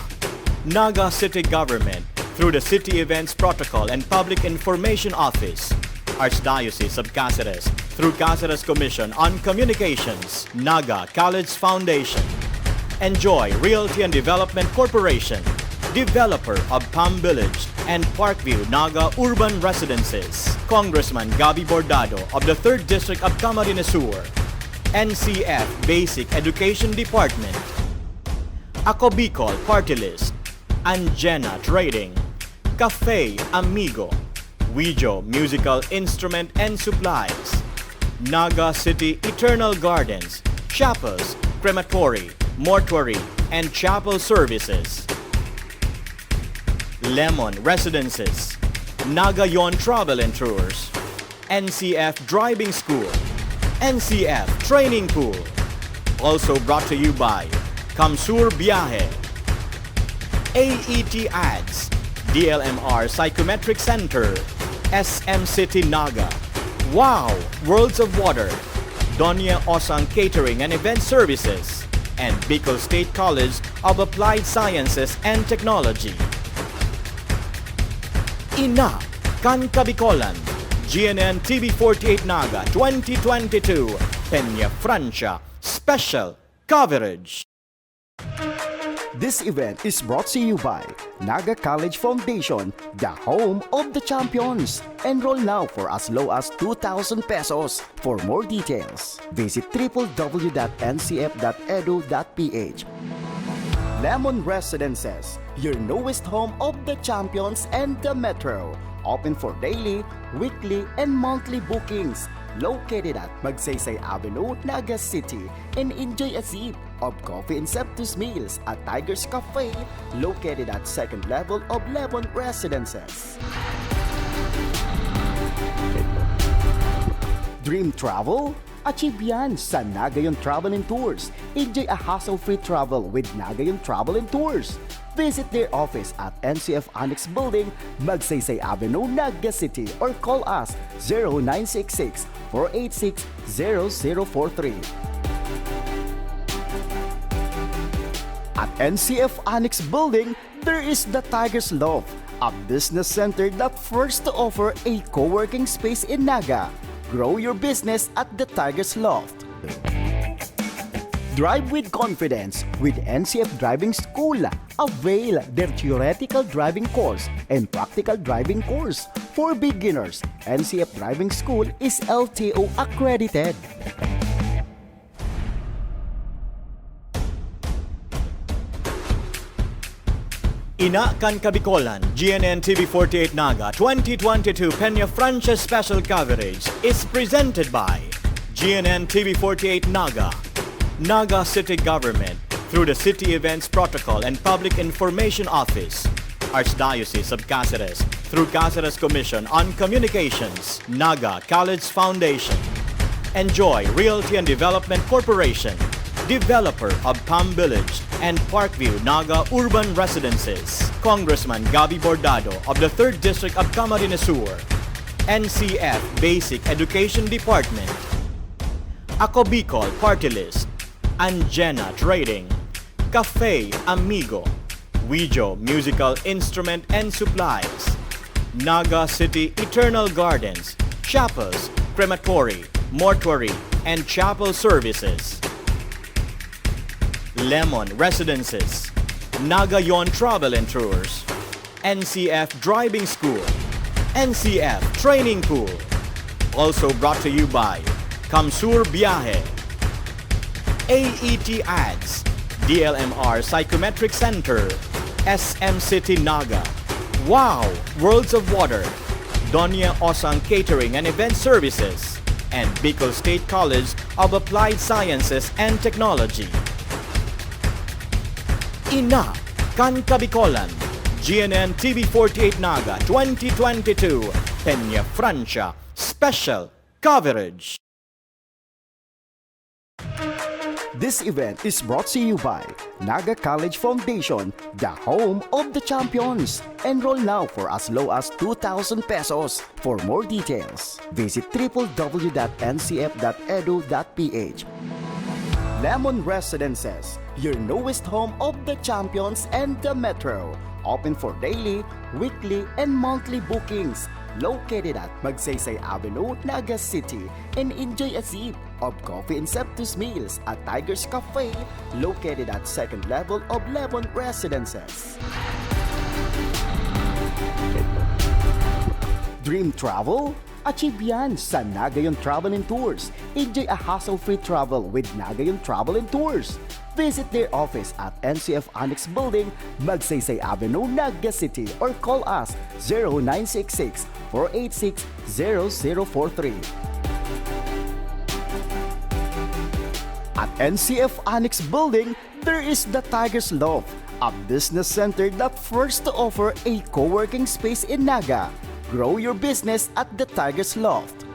Naga City Government, through the City Events Protocol and Public Information Office, Archdiocese of Caceres, through Caceres Commission on Communications, Naga College Foundation. Enjoy Realty and Development Corporation, developer of Palm Village and Parkview Naga Urban Residences. Congressman Gabby Bordado of the third District of Camarines Sur. N C F Basic Education Department. Ako Bicol Party List. Anjena Trading. Cafe Amigo. Wijo Musical Instrument and Supplies. Naga City Eternal Gardens, chapels, crematory, mortuary, and chapel services. Lemon Residences, Nagayon Travel and Tours, N C F Driving School, N C F Training Pool. Also brought to you by Kamsur Biyahe, A E T Ads, D L M R Psychometric Center, S M City Naga, Wow Worlds of Water, Doña Osang Catering and Event Services, and Bicol State College of Applied Sciences and Technology. Ina kan Kabikolan, G N N T V forty-eight Naga twenty twenty-two, Peña Francia Special Coverage. This event is brought to you by Naga College Foundation, the home of the champions. Enroll now for as low as two thousand pesos. For more details, visit triple w dot n c f dot edu dot p h. Lemon Residences, your newest home of the champions and the metro. Open for daily, weekly, and monthly bookings. Located at Magsaysay Avenue, Naga City, and enjoy a sip of coffee and sumptuous meals at Tiger's Cafe, located at second level of Lemon Residences. Dream travel? Achieve yan sa Nagayon Travel and Tours. Enjoy a hassle-free travel with Nagayon Travel and Tours. Visit their office at N C F Annex Building, Magsaysay Avenue, Naga City, or call us zero nine six six, four eight six, zero zero four three. At N C F Annex Building, there is the Tiger's Loft, a business center that first to offer a co-working space in Naga. Grow your business at the Tiger's Loft. Drive with confidence with N C F Driving School. Avail their theoretical driving course and practical driving course. For beginners, N C F Driving School is L T O accredited. Ina kan Kabikolan, G N N T V forty-eight Naga twenty twenty-two Peña Francia Special Coverage is presented by G N N T V forty-eight Naga, Naga City Government, through the City Events Protocol and Public Information Office, Archdiocese of Caceres, through Caceres Commission on Communications, Naga College Foundation. Enjoy Realty and Development Corporation, developer of Palm Village and Parkview Naga Urban Residences. Congressman Gabby Bordado of the third District of Camarines Sur. N C F Basic Education Department. Ako Bicol Party List. Anjena Trading. Cafe Amigo. Wijo Musical Instrument and Supplies. Naga City Eternal Gardens. Chapels, crematory, mortuary, and chapel services. Lemon Residences. Nagayon Travel and Tours. N C F Driving School. N C F Training Pool. Also brought to you by Kamsur Biyahe. A E T Ads. D L M R Psychometric Center. S M City Naga. Wow! Worlds of Water. Doña Osang Catering and Event Services. And Bicol State College of Applied Sciences and Technology. Ina kan Kabikolan, G N N T V forty-eight Naga twenty twenty-two, Peña Francia Special Coverage. This event is brought to you by Naga College Foundation, the home of the champions. Enroll now for as low as two thousand pesos. For more details, visit triple W dot N C F dot edu dot P H. Lemon Residences, your newest home of the champions and the metro. Open for daily, weekly, and monthly bookings. Located at Magsaysay Avenue, Naga City, and enjoy a sip of coffee and sumptuous meals at Tiger's Cafe, located at second level of Lemon Residences. Dream travel? Achieve yan sa Nagayon Travel and Tours. Enjoy a hassle-free travel with Nagayon Travel and Tours. Visit their office at N C F Annex Building, Magsaysay Avenue, Naga City, or call us zero nine six six, four eight six, zero zero four three. At N C F Annex Building, there is the Tiger's Loft, a business center that first to offer a co-working space in Naga. Grow your business at the Tiger's Loft.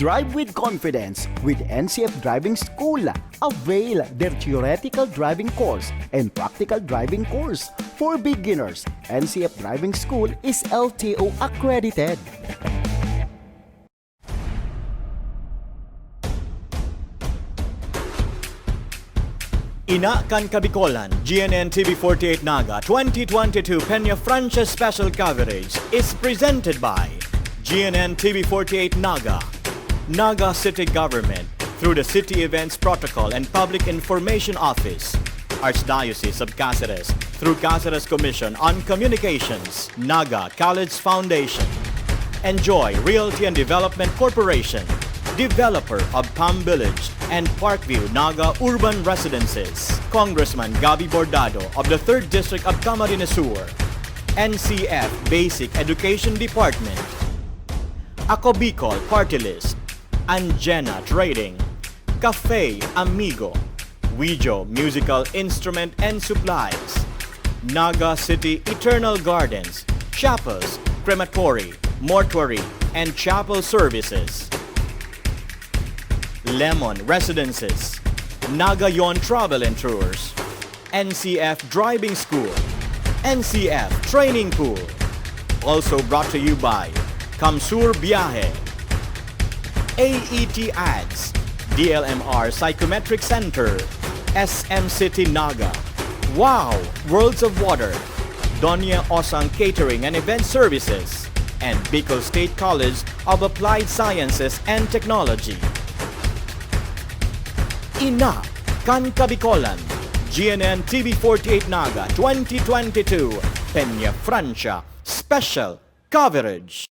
Drive with confidence with N C F Driving School. Avail their theoretical driving course and practical driving course. For beginners, N C F Driving School is L T O accredited. Ina kan Kabikolan, G N N T V forty-eight Naga twenty twenty-two Peña Francia Special Coverage is presented by G N N T V forty-eight Naga, Naga City Government, through the City Events Protocol and Public Information Office, Archdiocese of Caceres, through Caceres Commission on Communications, Naga College Foundation. Enjoy Realty and Development Corporation, developer of Palm Village and Parkview Naga Urban Residences. Congressman Gabby Bordado of the third District of Camarines Sur. N C F Basic Education Department. Ako Bicol Party List. Anjena Trading. Cafe Amigo. Wijo Musical Instrument and Supplies. Naga City Eternal Gardens. Chapels, crematory, mortuary, and chapel services. Lemon Residences. Nagayon Travel and Tours. N C F Driving School. N C F Training Pool. Also brought to you by Kamsur Biyahe. A E T Ads, D L M R Psychometric Center, S M City Naga, Wow! Worlds of Water, Doña Osang Catering and Event Services, and Bicol State College of Applied Sciences and Technology. Ina kan Kabikolan, G N N T V forty-eight Naga twenty twenty-two, Peña Francia, Special Coverage.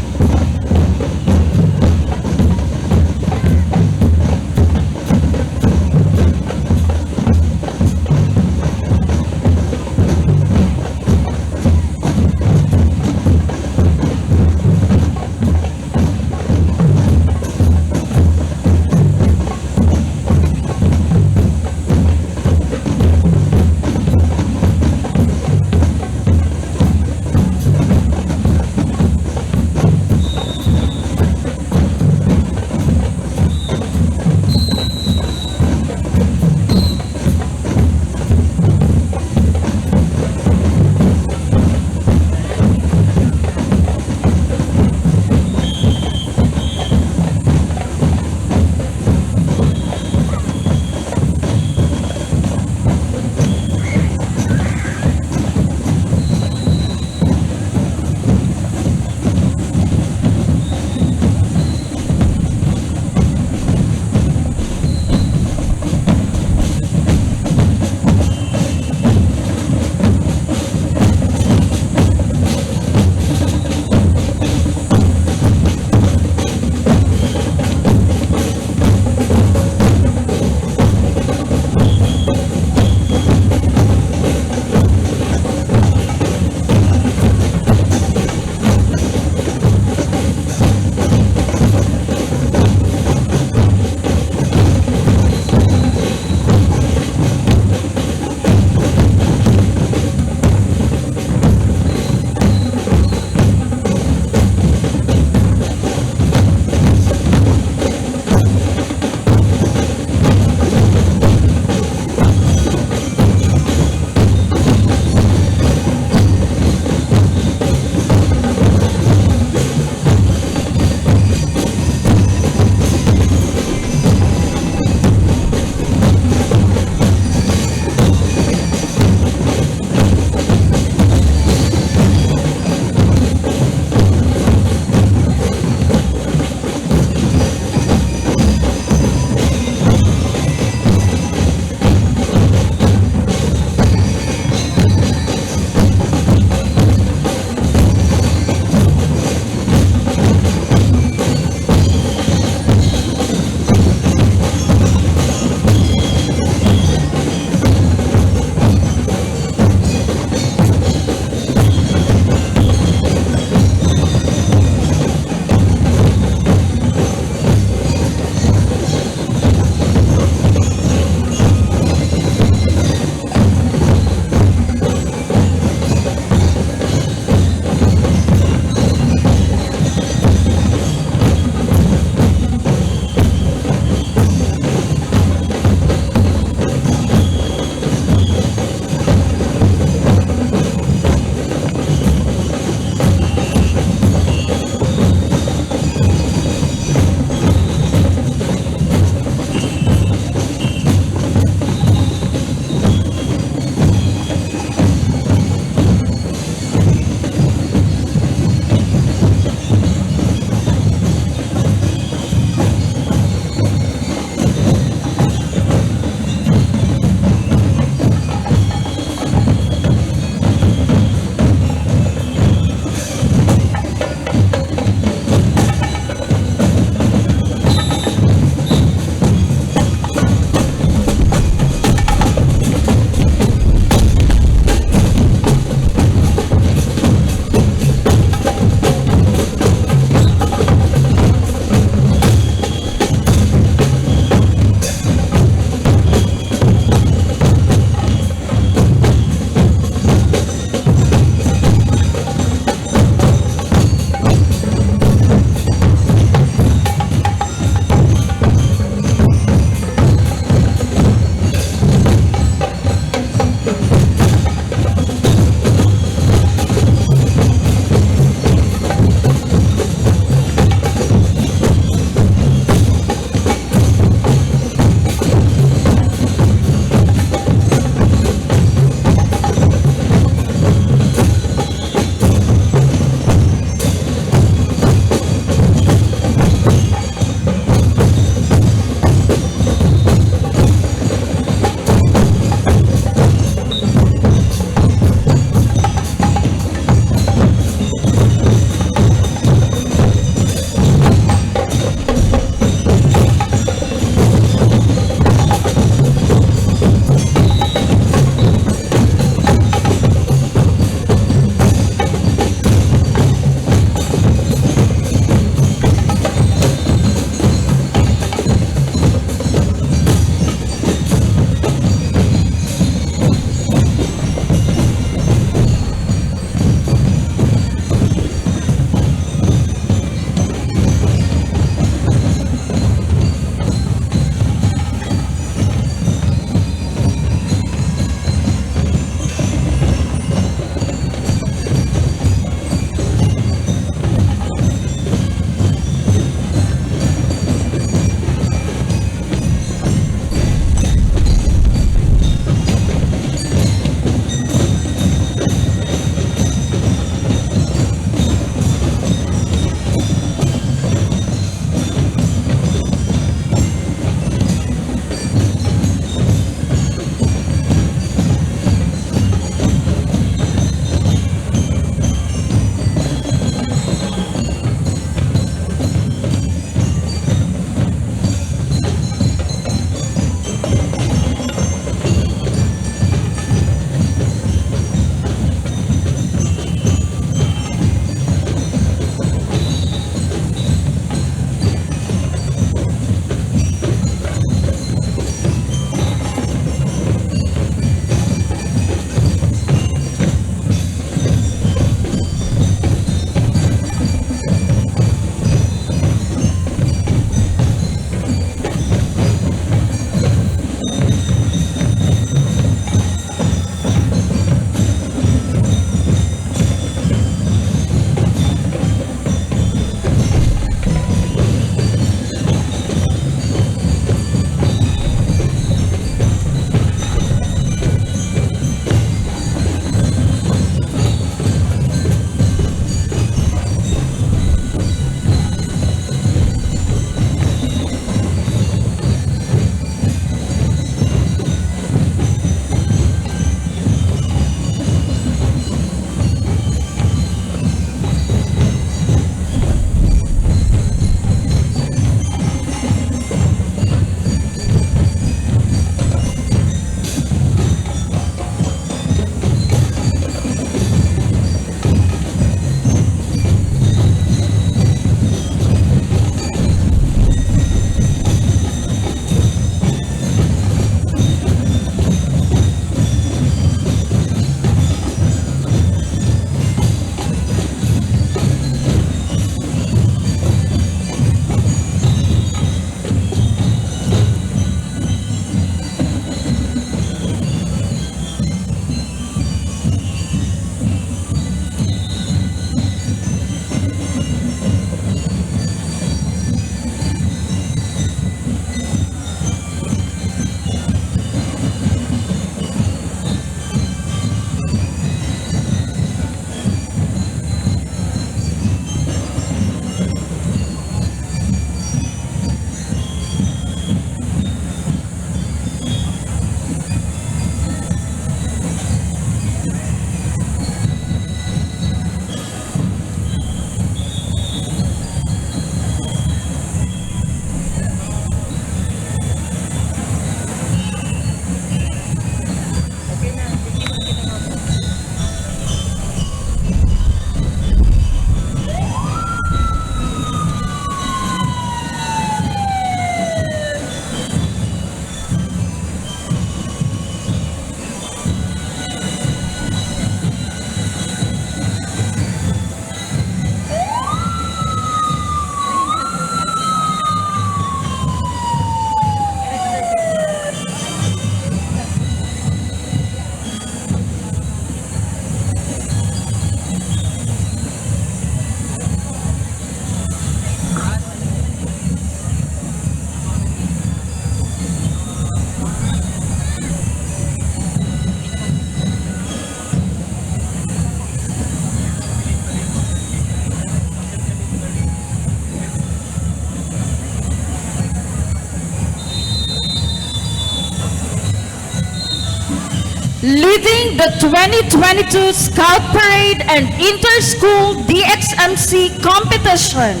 Leading the twenty twenty-two Scout Parade and Inter-School D X M C Competition,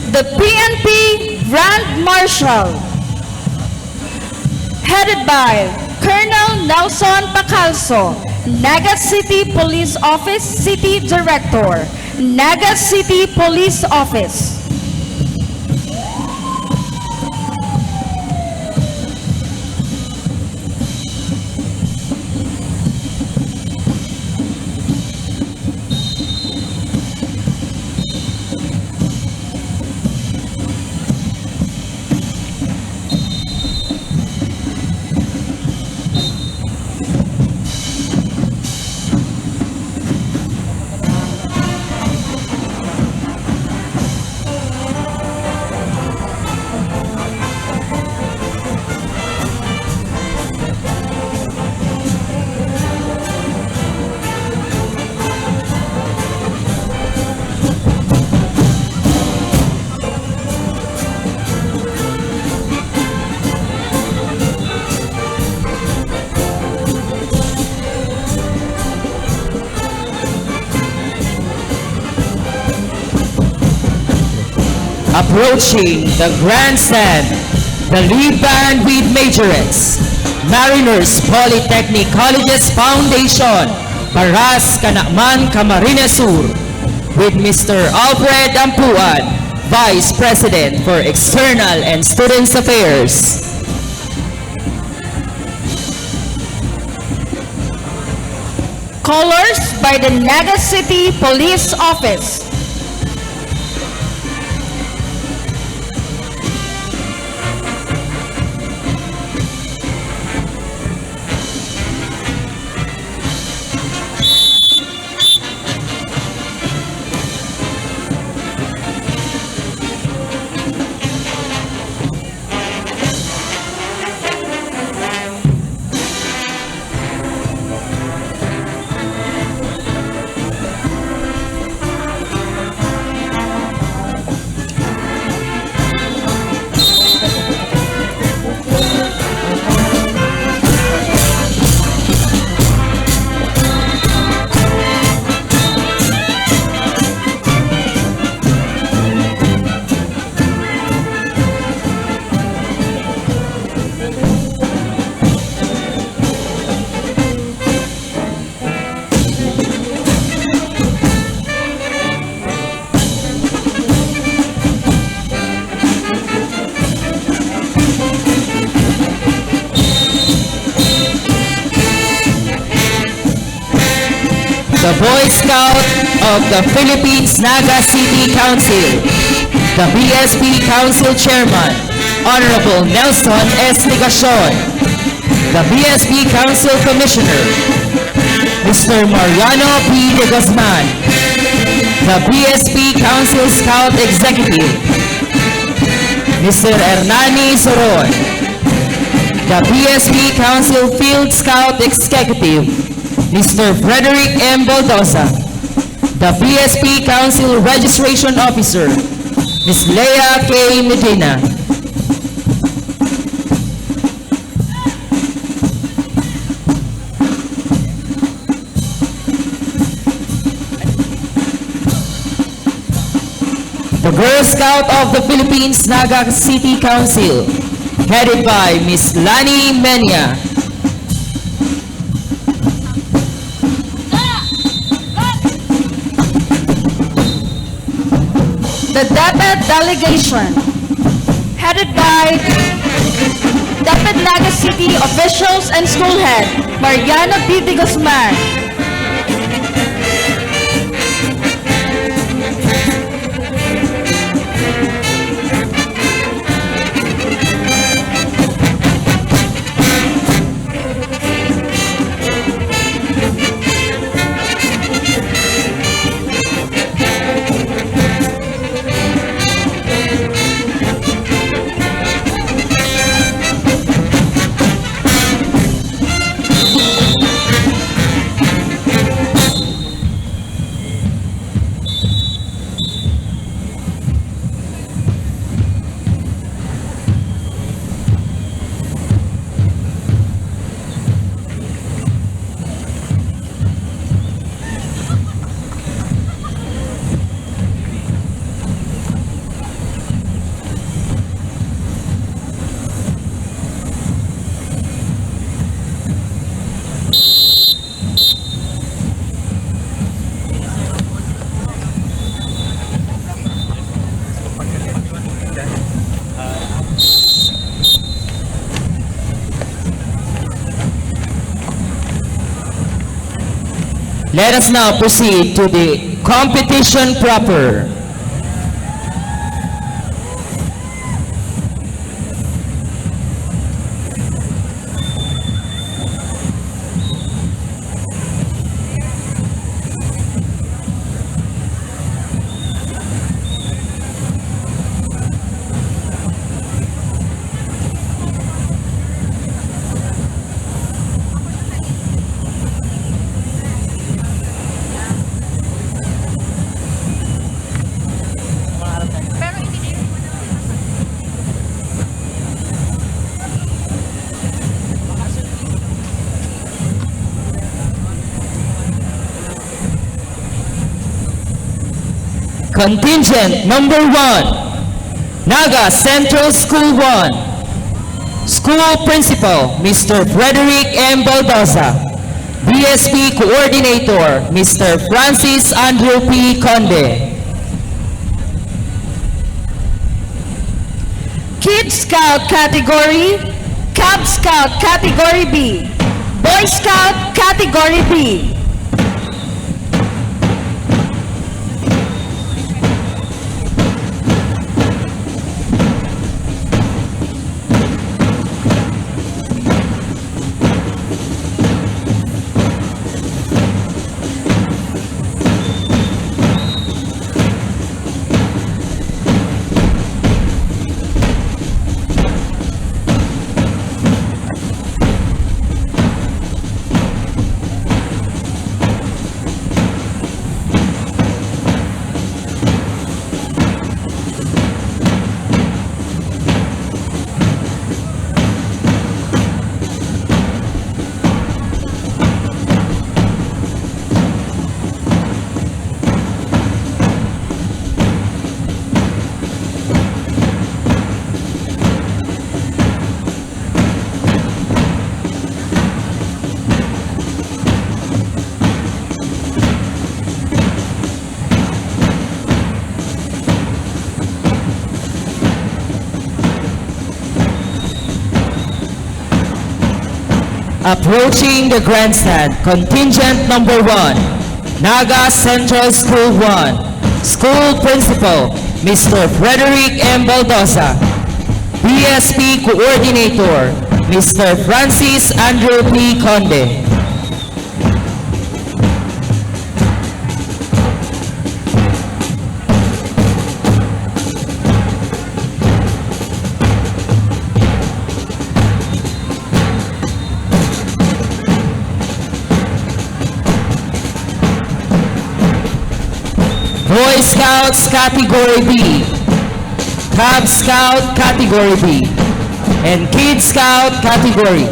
the P N P Grand Marshal, headed by Colonel Nelson Pacalso, Naga City Police Office City Director, Naga City Police Office. Approaching the grandstand, the lead band with majorettes, Mariners Polytechnic Colleges Foundation, Paras, Canaman, Camarines Sur, with Mister Alfred Ampuan, Vice President for External and Students Affairs. Colors by the Naga City Police Office. The Boy Scout of the Philippines Naga City Council, the B S P Council Chairman, Honorable Nelson S. Legacion, the B S P Council Commissioner, Mister Mariano P. de Guzman, the B S P Council Scout Executive, Mister Hernani Soron, the B S P Council Field Scout Executive, Mister Frederick M. Baldosa, the B S P Council Registration Officer, Miss Lea K. Medina. The Girl Scout of the Philippines Naga City Council, headed by Miss Lani Menia. The DepEd delegation, headed by DepEd Naga City officials and school head, Mariano P. de Guzman. Let us now proceed to the competition proper. Contingent number one, Naga Central School one. School Principal, Mister Frederick M. Baldoza. B S P Coordinator, Mister Francis Andrew P. Conde. Kid Scout Category, Cub Scout Category B, Boy Scout Category B. Approaching the grandstand, contingent number one, Naga Central School one, School Principal, Mister Frederick M. Baldoza, B S P Coordinator, Mister Francis Andrew P. Conde. Boy Scouts Category B, Cub Scout Category B, and Kid Scout Category.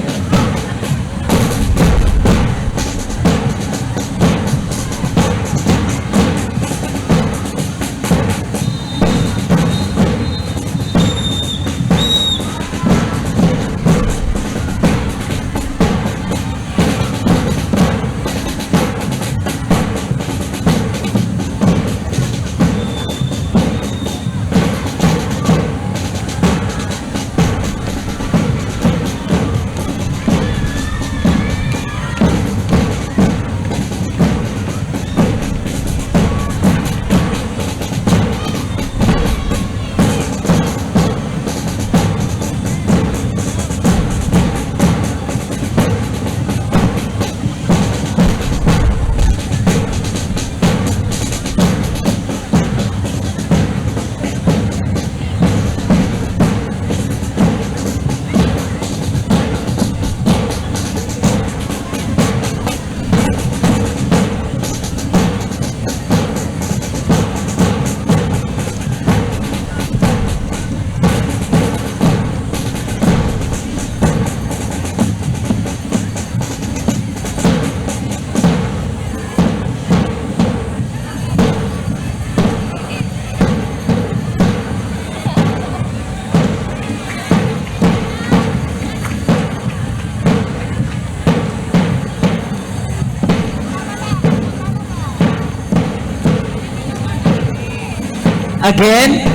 Again,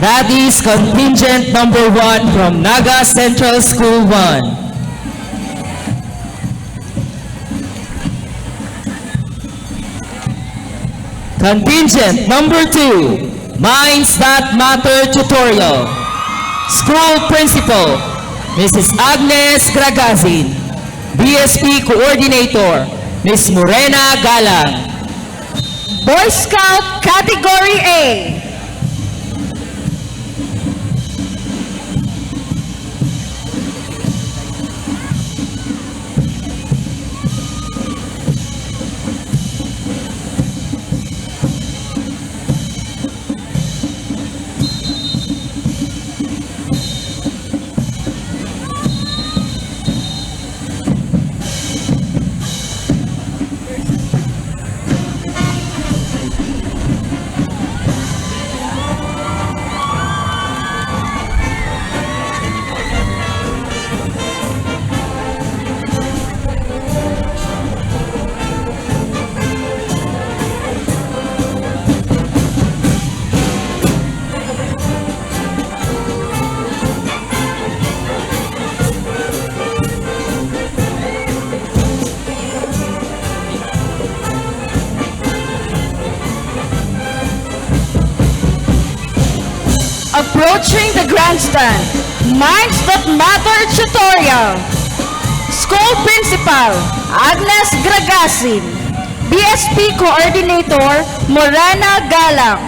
that is contingent number one from Naga Central School one. Contingent number two, Minds That Matter Tutorial. School Principal, Missus Agnes Gragazin. B S P Coordinator, Miss Morena Galang. Boy Scout Category A. Approaching the grandstand, Minds That Matter Tutorial. School Principal, Agnes Gragasin. B S P Coordinator, Morena Galang.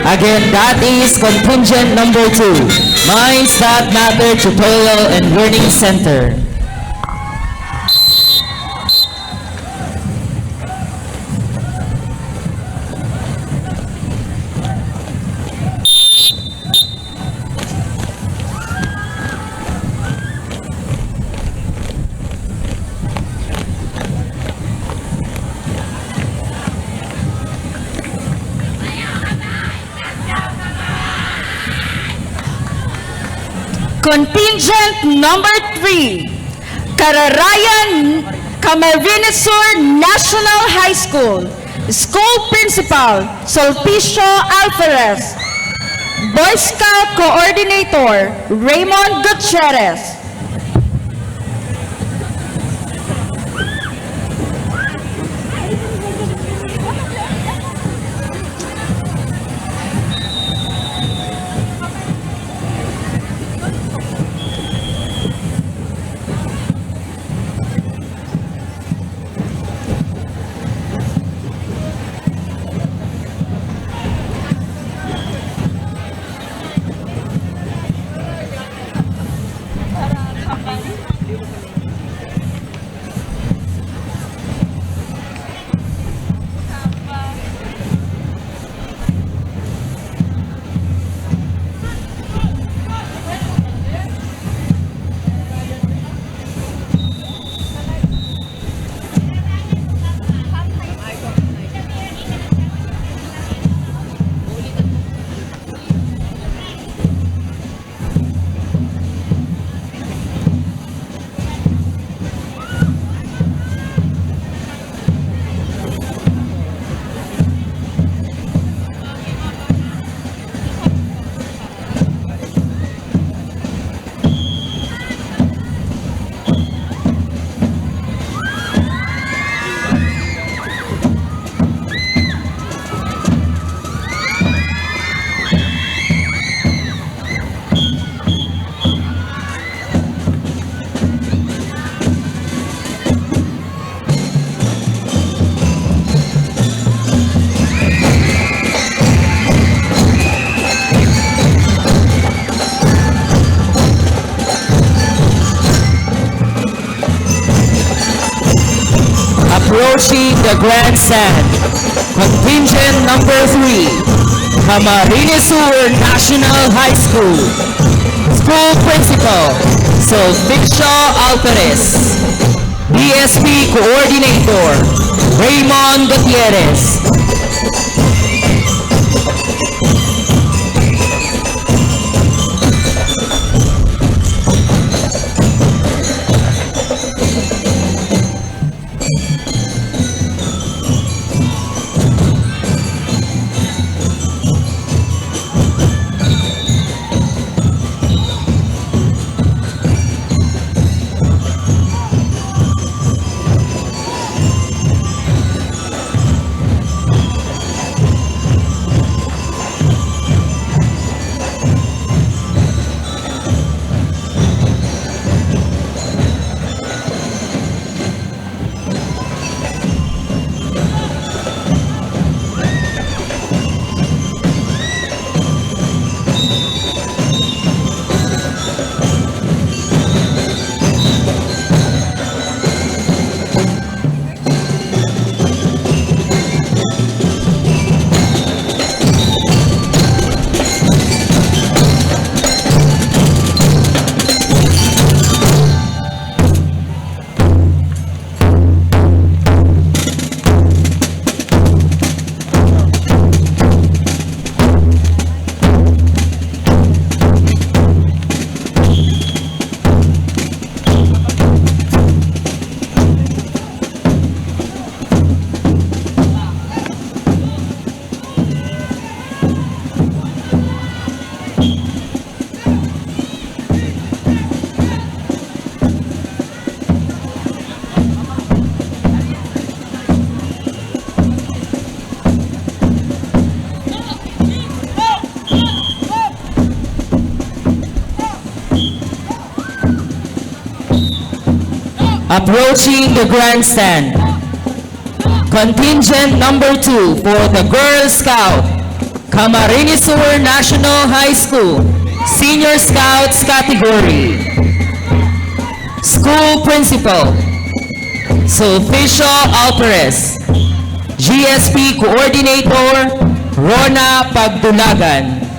Again, that is contingent number two, Minds That Matter Tutorial and Learning Center. Contingent number three, Kararayan, Camarines Sur National High School. School Principal, Sulpicio Alferez. Boy Scout Coordinator, Raymond Gutierrez. Approaching the grandstand, contingent number three, Camarines Sur National High School. School Principal, Sulficio Alperes. B S P Coordinator, Raymond Gutierrez. Approaching the grandstand, contingent number two for the Girl Scout, Camarines Sur National High School, Senior Scouts Category. School Principal, Sulficio Alperes. G S P Coordinator, Rona Pagdulagan.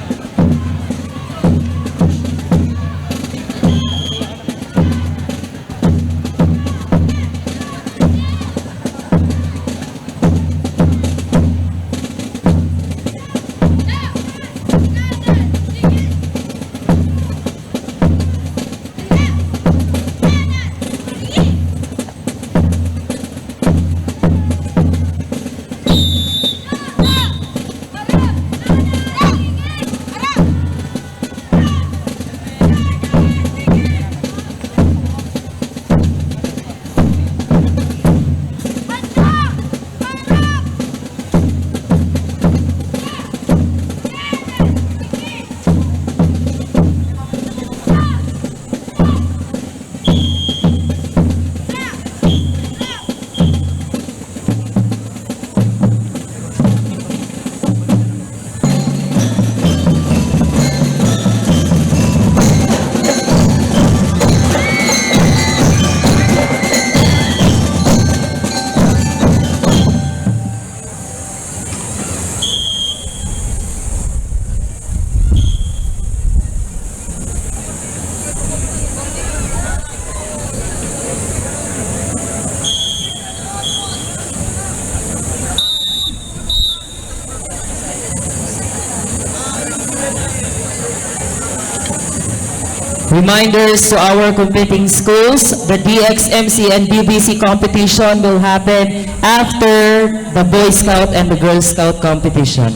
Reminders to our competing schools, the D X M C and B B C competition will happen after the Boy Scout and the Girl Scout competition.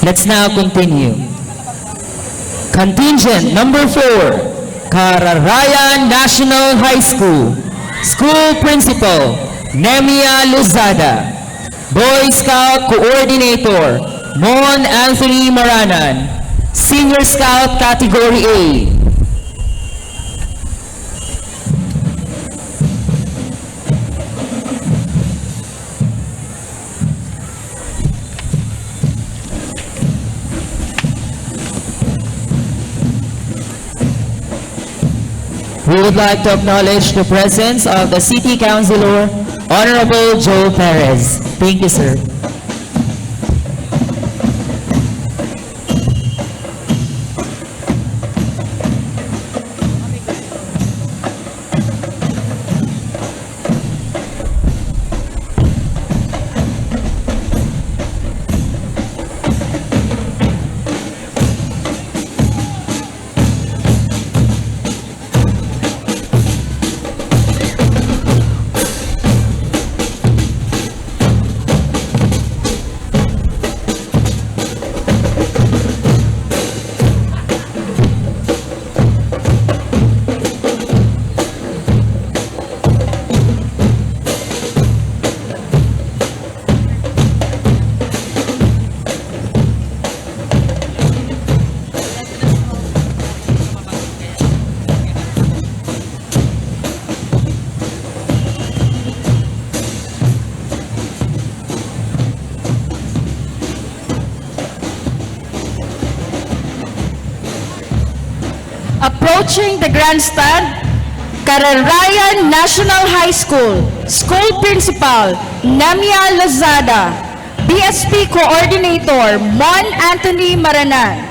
Let's now continue. Contingent number four, Cararayan National High School. School Principal, Nemia Lozada. Boy Scout Coordinator, Mon Anthony Maranan. Senior Scout Category A. We would like to acknowledge the presence of the City Councilor, Honorable Joe Perez. Thank you, sir. Approaching the grandstand, Kararayan National High School, School Principal, Nemia Lazada, B S P Coordinator, Mon Anthony Maranan.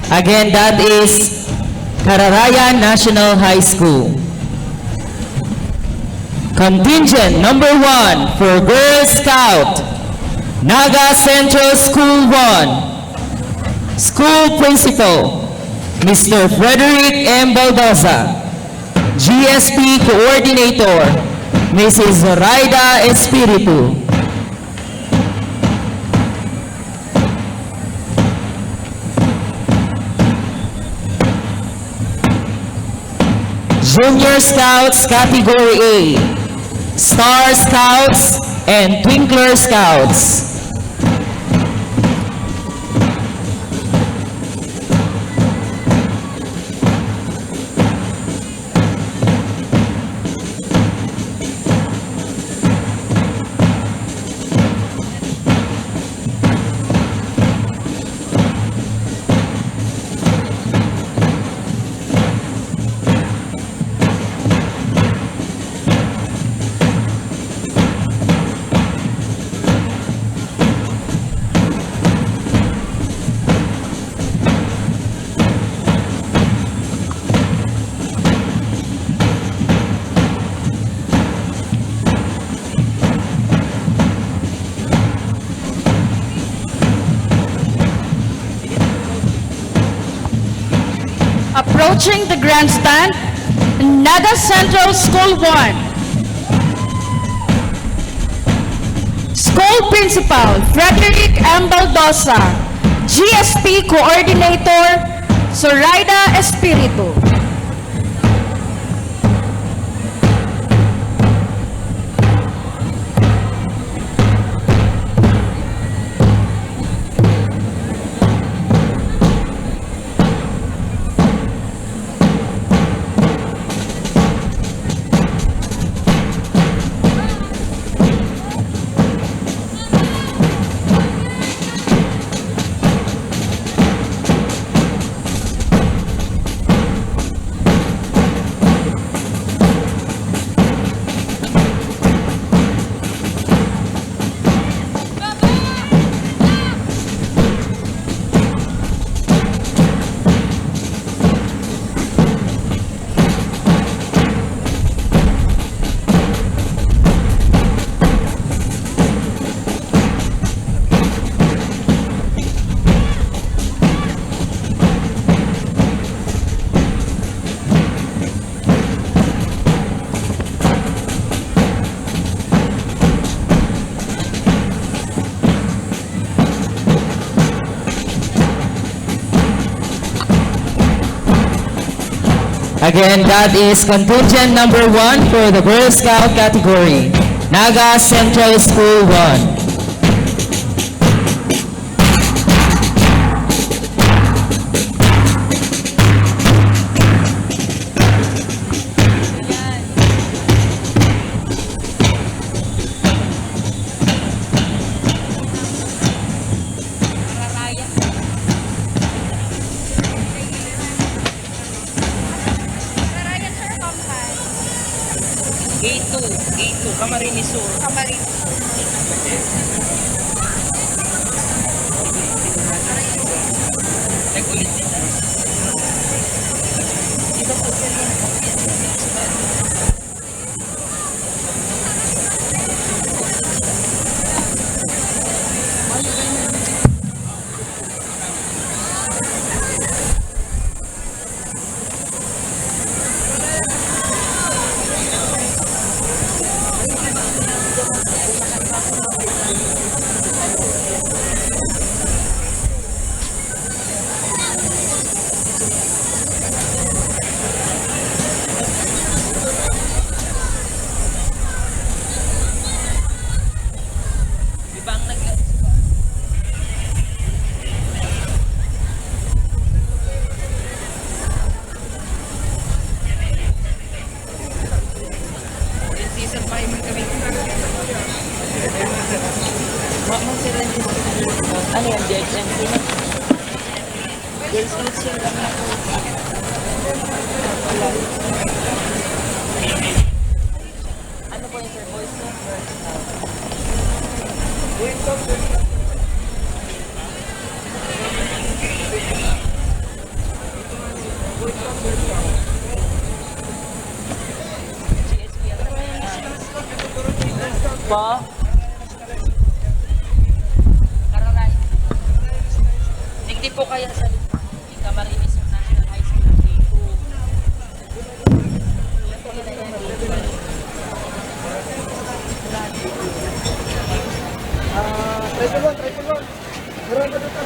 Again, that is Kararayan National High School. Contingent number one for Girl Scout, Naga Central School one. School Principal, Mister Frederick M. Baldoza. G S P Coordinator, Missus Zoraida Espiritu. Junior Scouts Category A, Star Scouts and Twinkler Scouts. Approaching the grandstand, Naga Central School one. School Principal Frederick M. Baldosa, G S P Coordinator Zoraida Espiritu. Again, that is contingent number one for the Girl Scout category, Naga Central School one. Gate two, Gate two, Camarines Sur. Camarines Sur. Nag-ulit din. Iba po sila. Ibang nag- Ano yan, D X M C na? Girls Night Sing lang na po. Ano po yung sir? Boys Night, Girls Night? Pa? Kararay. Digdi po kaya sa Camarines Sur National High School. Ah, triple one, triple one. Meron pa dito.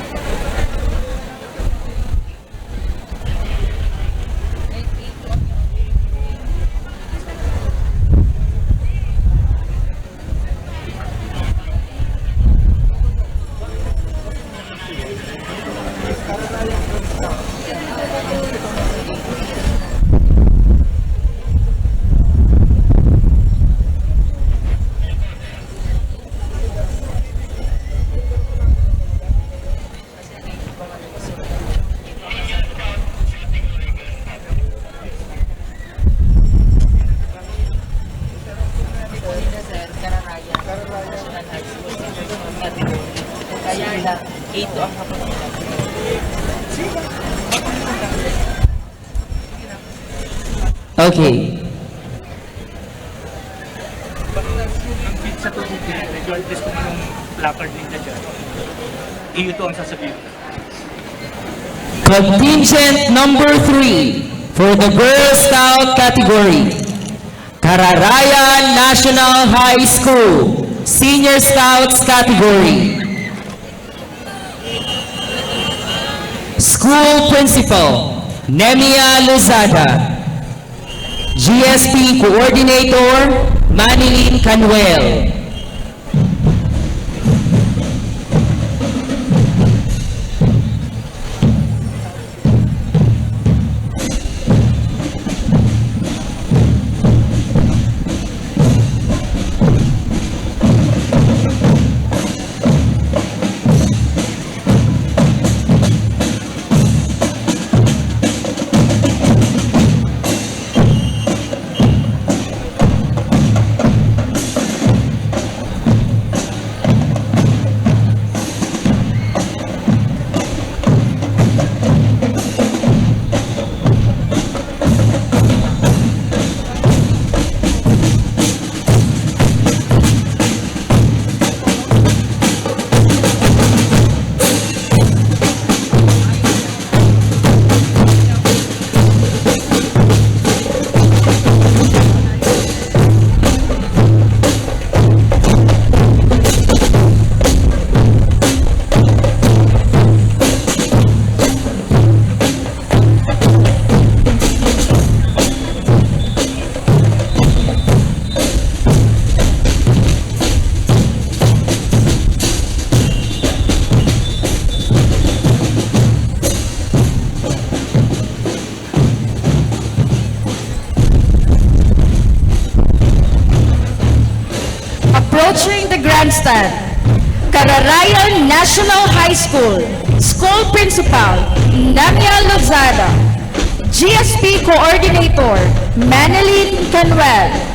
Sir, Cararaya National High School, category. Kaya lang, eight to ang kapatid. Okay. Ang fit sa tubig, regardless kung anong placard ninyo dyan, iyo to ang sasabihin. Contingent number three for the Girl Scout category. Cararayan National High School, Senior Scouts category. School Principal, Nemia Lozada. G S P Coordinator, Manilyn Canuel. San, Cararayan National High School, School Principal, Namia Lozada, G S P Coordinator, Manilyn Canuel.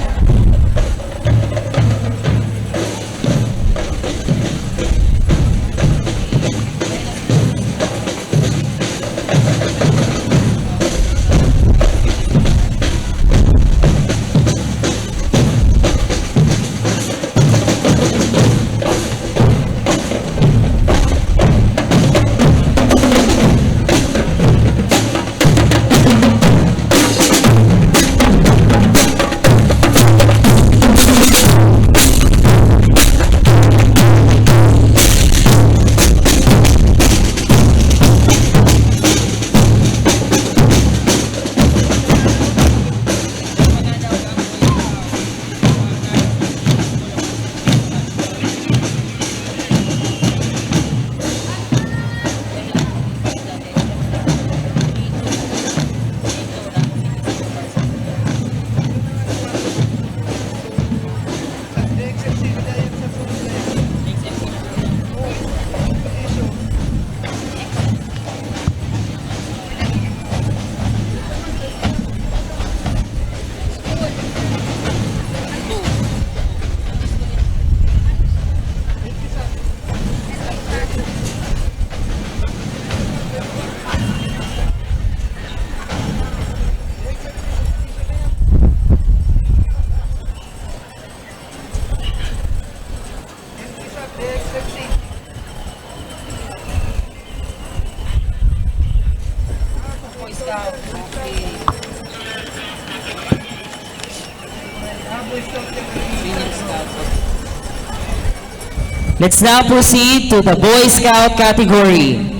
Let's now proceed to the Boy Scout category.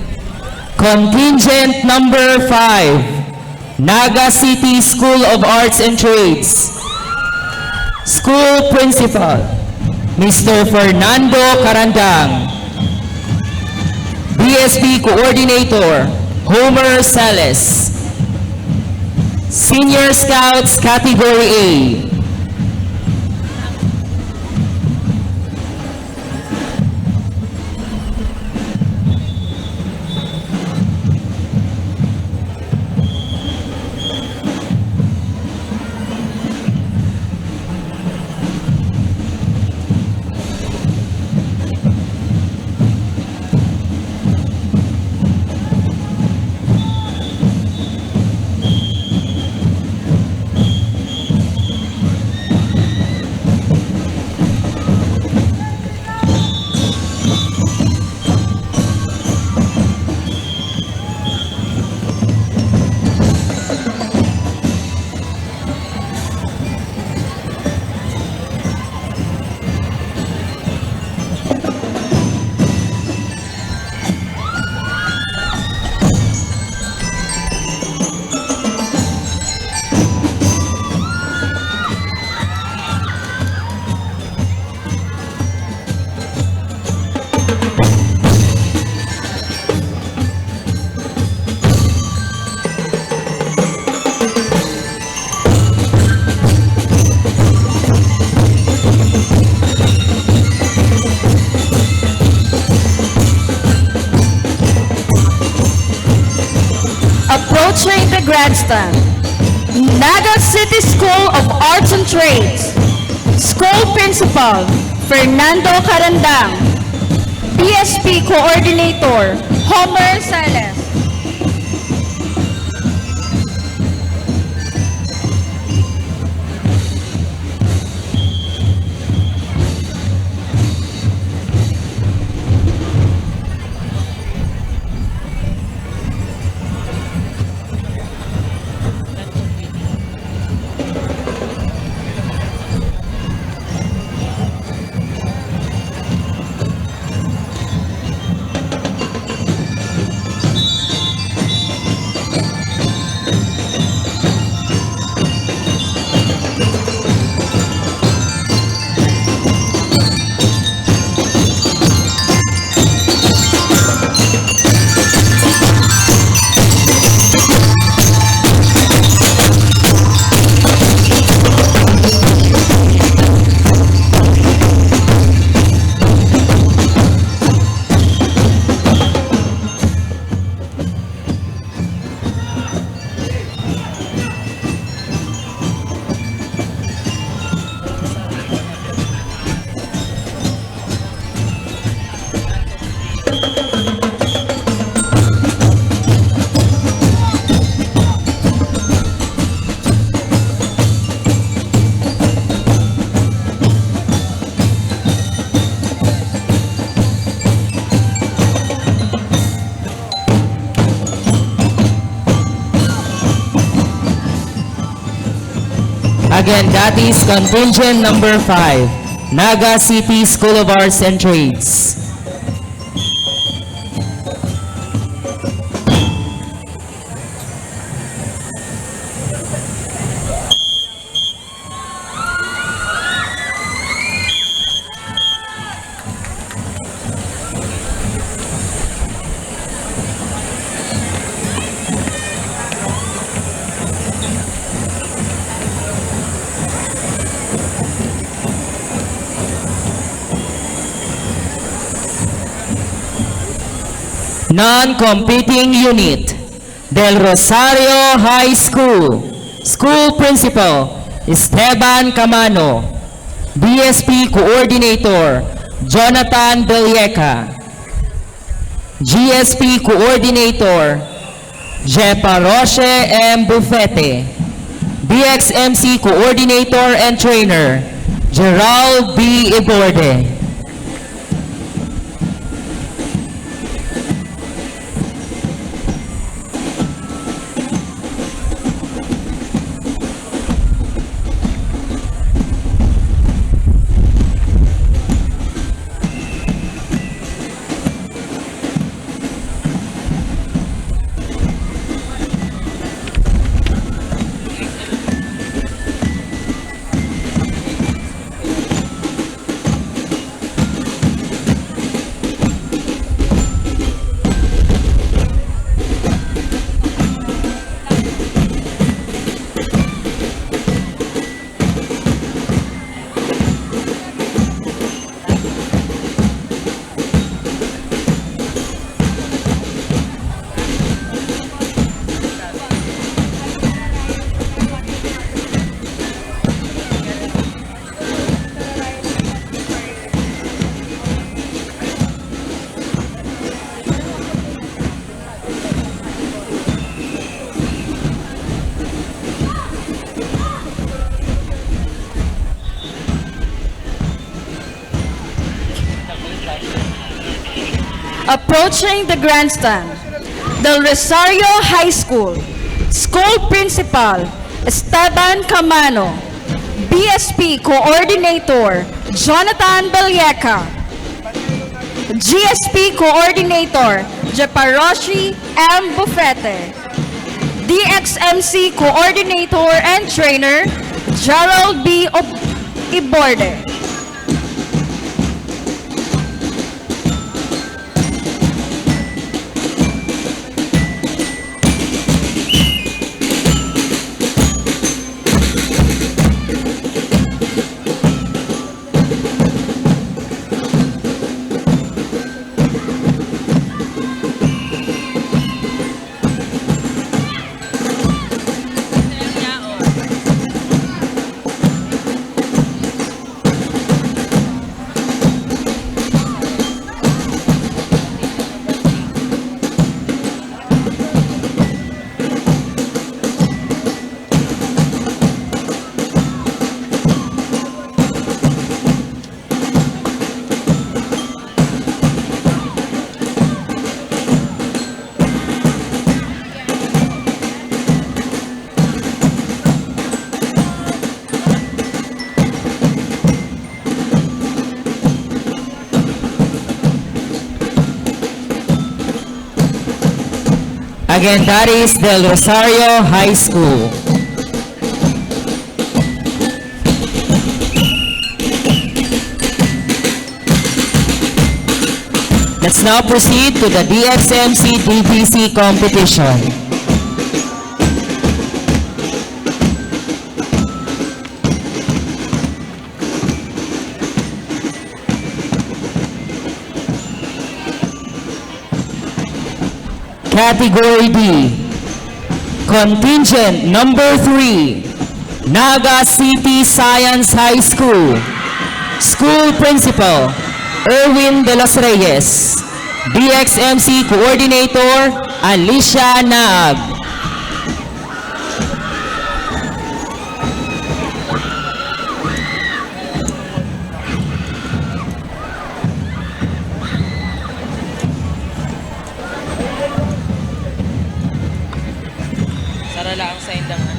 Contingent number five, Naga City School of Arts and Trades. School Principal, Mister Fernando Carandang. B S B Coordinator, Homer Sales. Senior Scouts Category A. Approaching the grandstand, Naga City School of Arts and Trades, School Principal, Fernando Carandang, P S P Coordinator, Homer Sales. Again, that is contingent number five, Naga City School of Arts and Trades. Non-competing unit, Del Rosario High School. School Principal, Esteban Camano. D S P Coordinator, Jonathan Belleca. G S P Coordinator, Jepa Roche M. Bufete. D X M C Coordinator and Trainer, Gerald B. Iborde. Approaching the grandstand, Del Rosario High School, School Principal, Esteban Camano, B S P Coordinator, Jonathan Belleca, G S P Coordinator, Jeparoshi M. Bufete, D X M C Coordinator and Trainer, Gerald B. Ob-, Iborde. Again, that is Del Rosario High School. Let's now proceed to the D X M C D B C competition. Category D, Contingent number three, Naga City Science High School. School Principal, Erwin de los Reyes. D X M C Coordinator, Alicia Naag. Sara lang sa indang ano.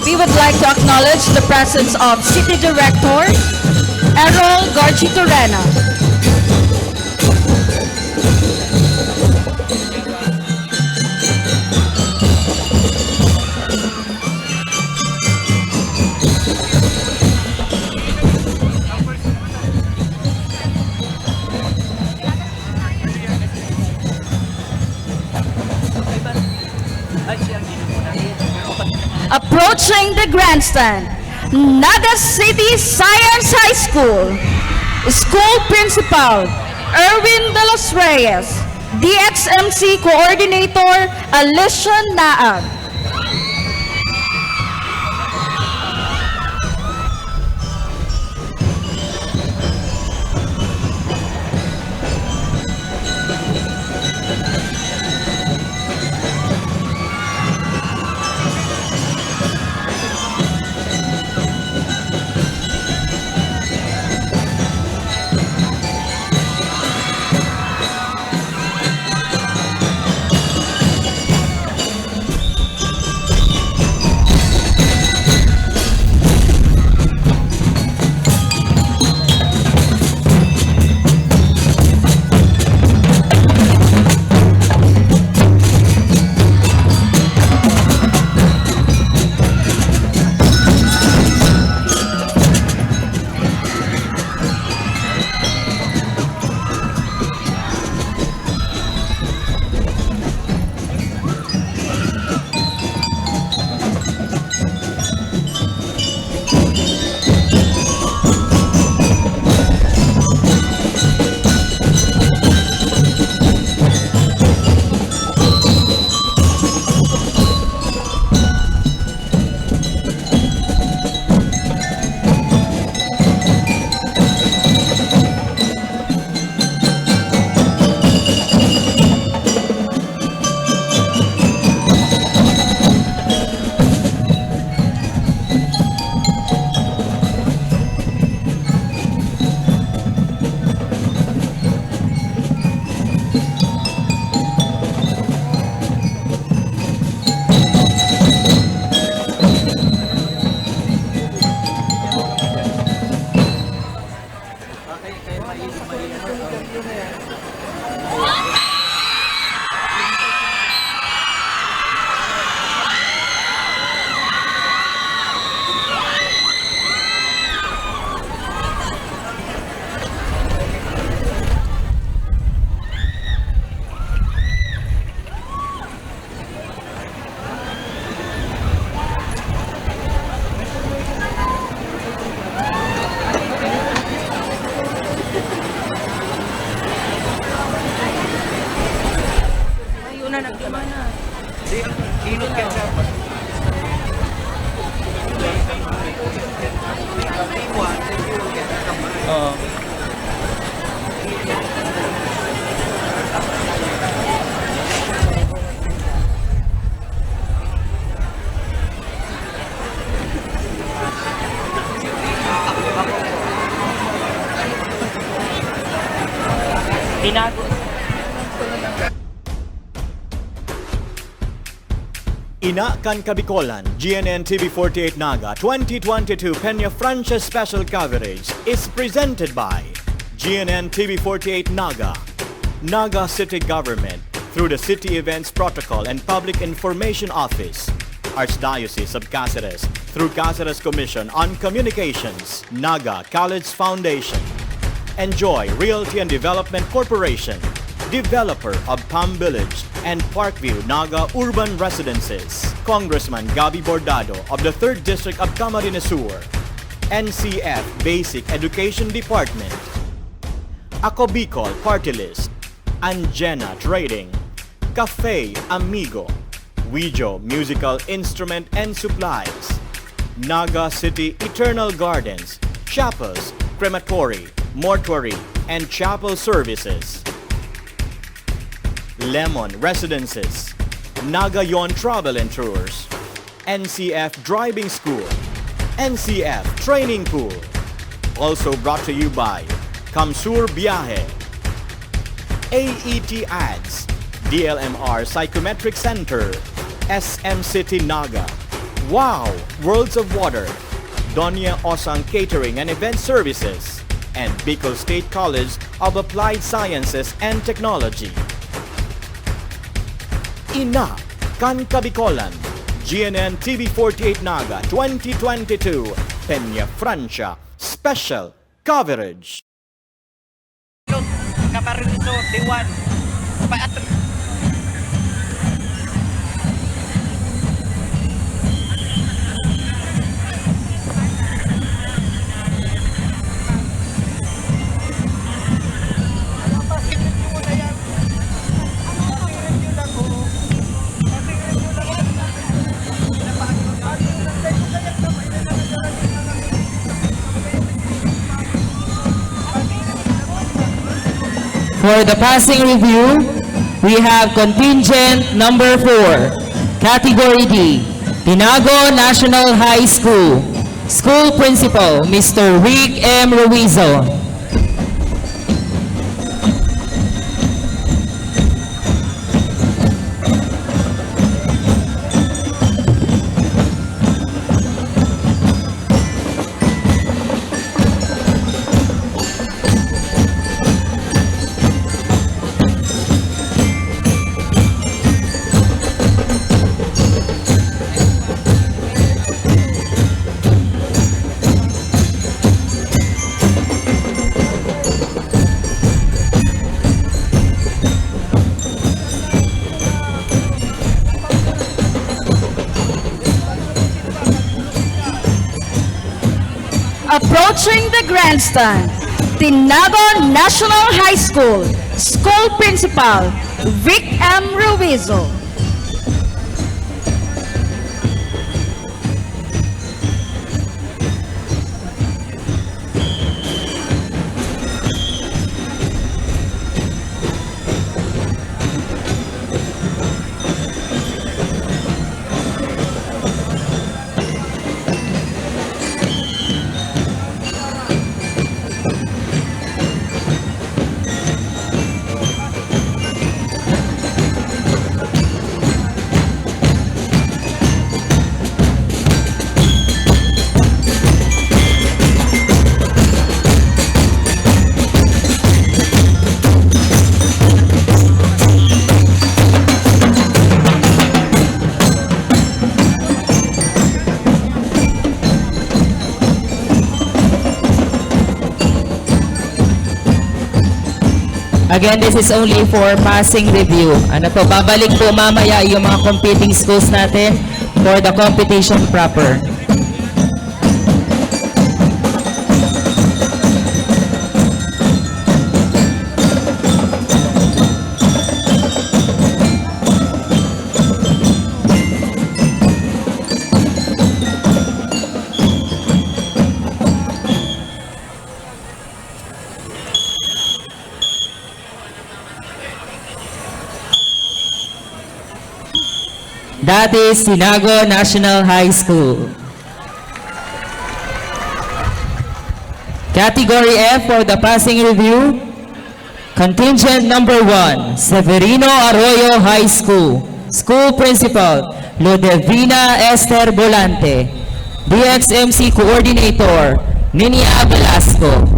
We would like to acknowledge the presence of City Director Errol Gorgie Torena. Approaching the grandstand, Naga City Science High School, School Principal Erwin de los Reyes, D X M C Coordinator Alicia Naag. Binago. Ina kan Kabikolan, G N N T V forty-eight Naga, twenty twenty-two Peña Francia Special Coverage is presented by G N N T V forty-eight Naga, Naga City Government, through the City Events Protocol and Public Information Office, Archdiocese of Caceres, through Caceres Commission on Communications, Naga College Foundation, Enjoy Realty and Development Corporation, developer of Palm Village and Parkview Naga Urban Residences, Congressman Gabby Bordado of the third District of Camarines Sur, N C F Basic Education Department, Ako Bicol Party List, Anjena Trading, Cafe Amigo, Wijo Musical Instrument and Supplies, Naga City Eternal Gardens, Chapels, Crematory, Mortuary, and Chapel Services, Lemon Residences, Naga Yon Travel and Tours, N C F Driving School, N C F Training Pool. Also brought to you by Kamsur Biyahe, A E T Ads, D L M R Psychometric Center, S M City Naga, Wow! Worlds of Water, Doña Osang Catering and Event Services, and Bicol State College of Applied Sciences and Technology. Ina kan Kabikolan, G N N T V forty-eight Naga twenty twenty-two, Peña Francia, Special Coverage. Camarines Sur, Diwan, Paatro. For the passing review, we have contingent number four, Category D, Tinago National High School, School Principal, Mister Rick M. Ruizo. Approaching the grandstand, Tinago National High School, School Principal, Vic M. Ruizo. Again, this is only for passing review. Ano po, babalik po mamaya yung mga competing schools natin for the competition proper. That is Tinago National High School. Category F for the passing review. Contingent number one, Severino Arroyo High School. School Principal, Ludevina Esther Bolante. D X M C Coordinator, Ninia Velasco.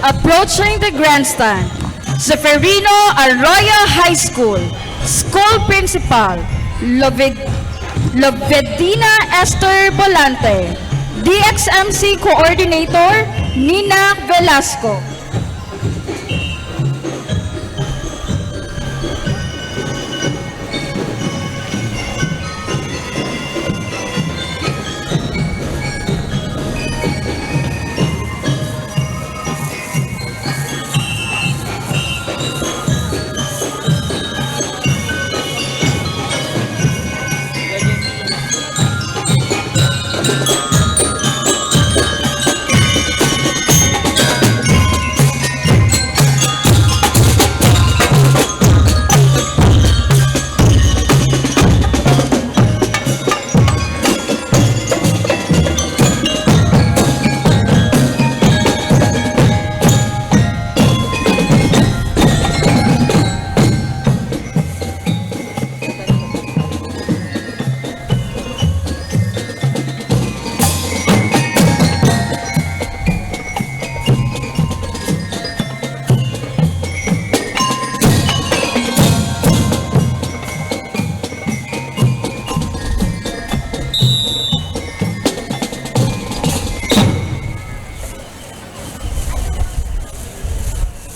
Approaching the grandstand, Seferino Arroyo High School, School Principal, Loved-, Lovedina Esther Bolante, D X M C Coordinator, Nina Velasco.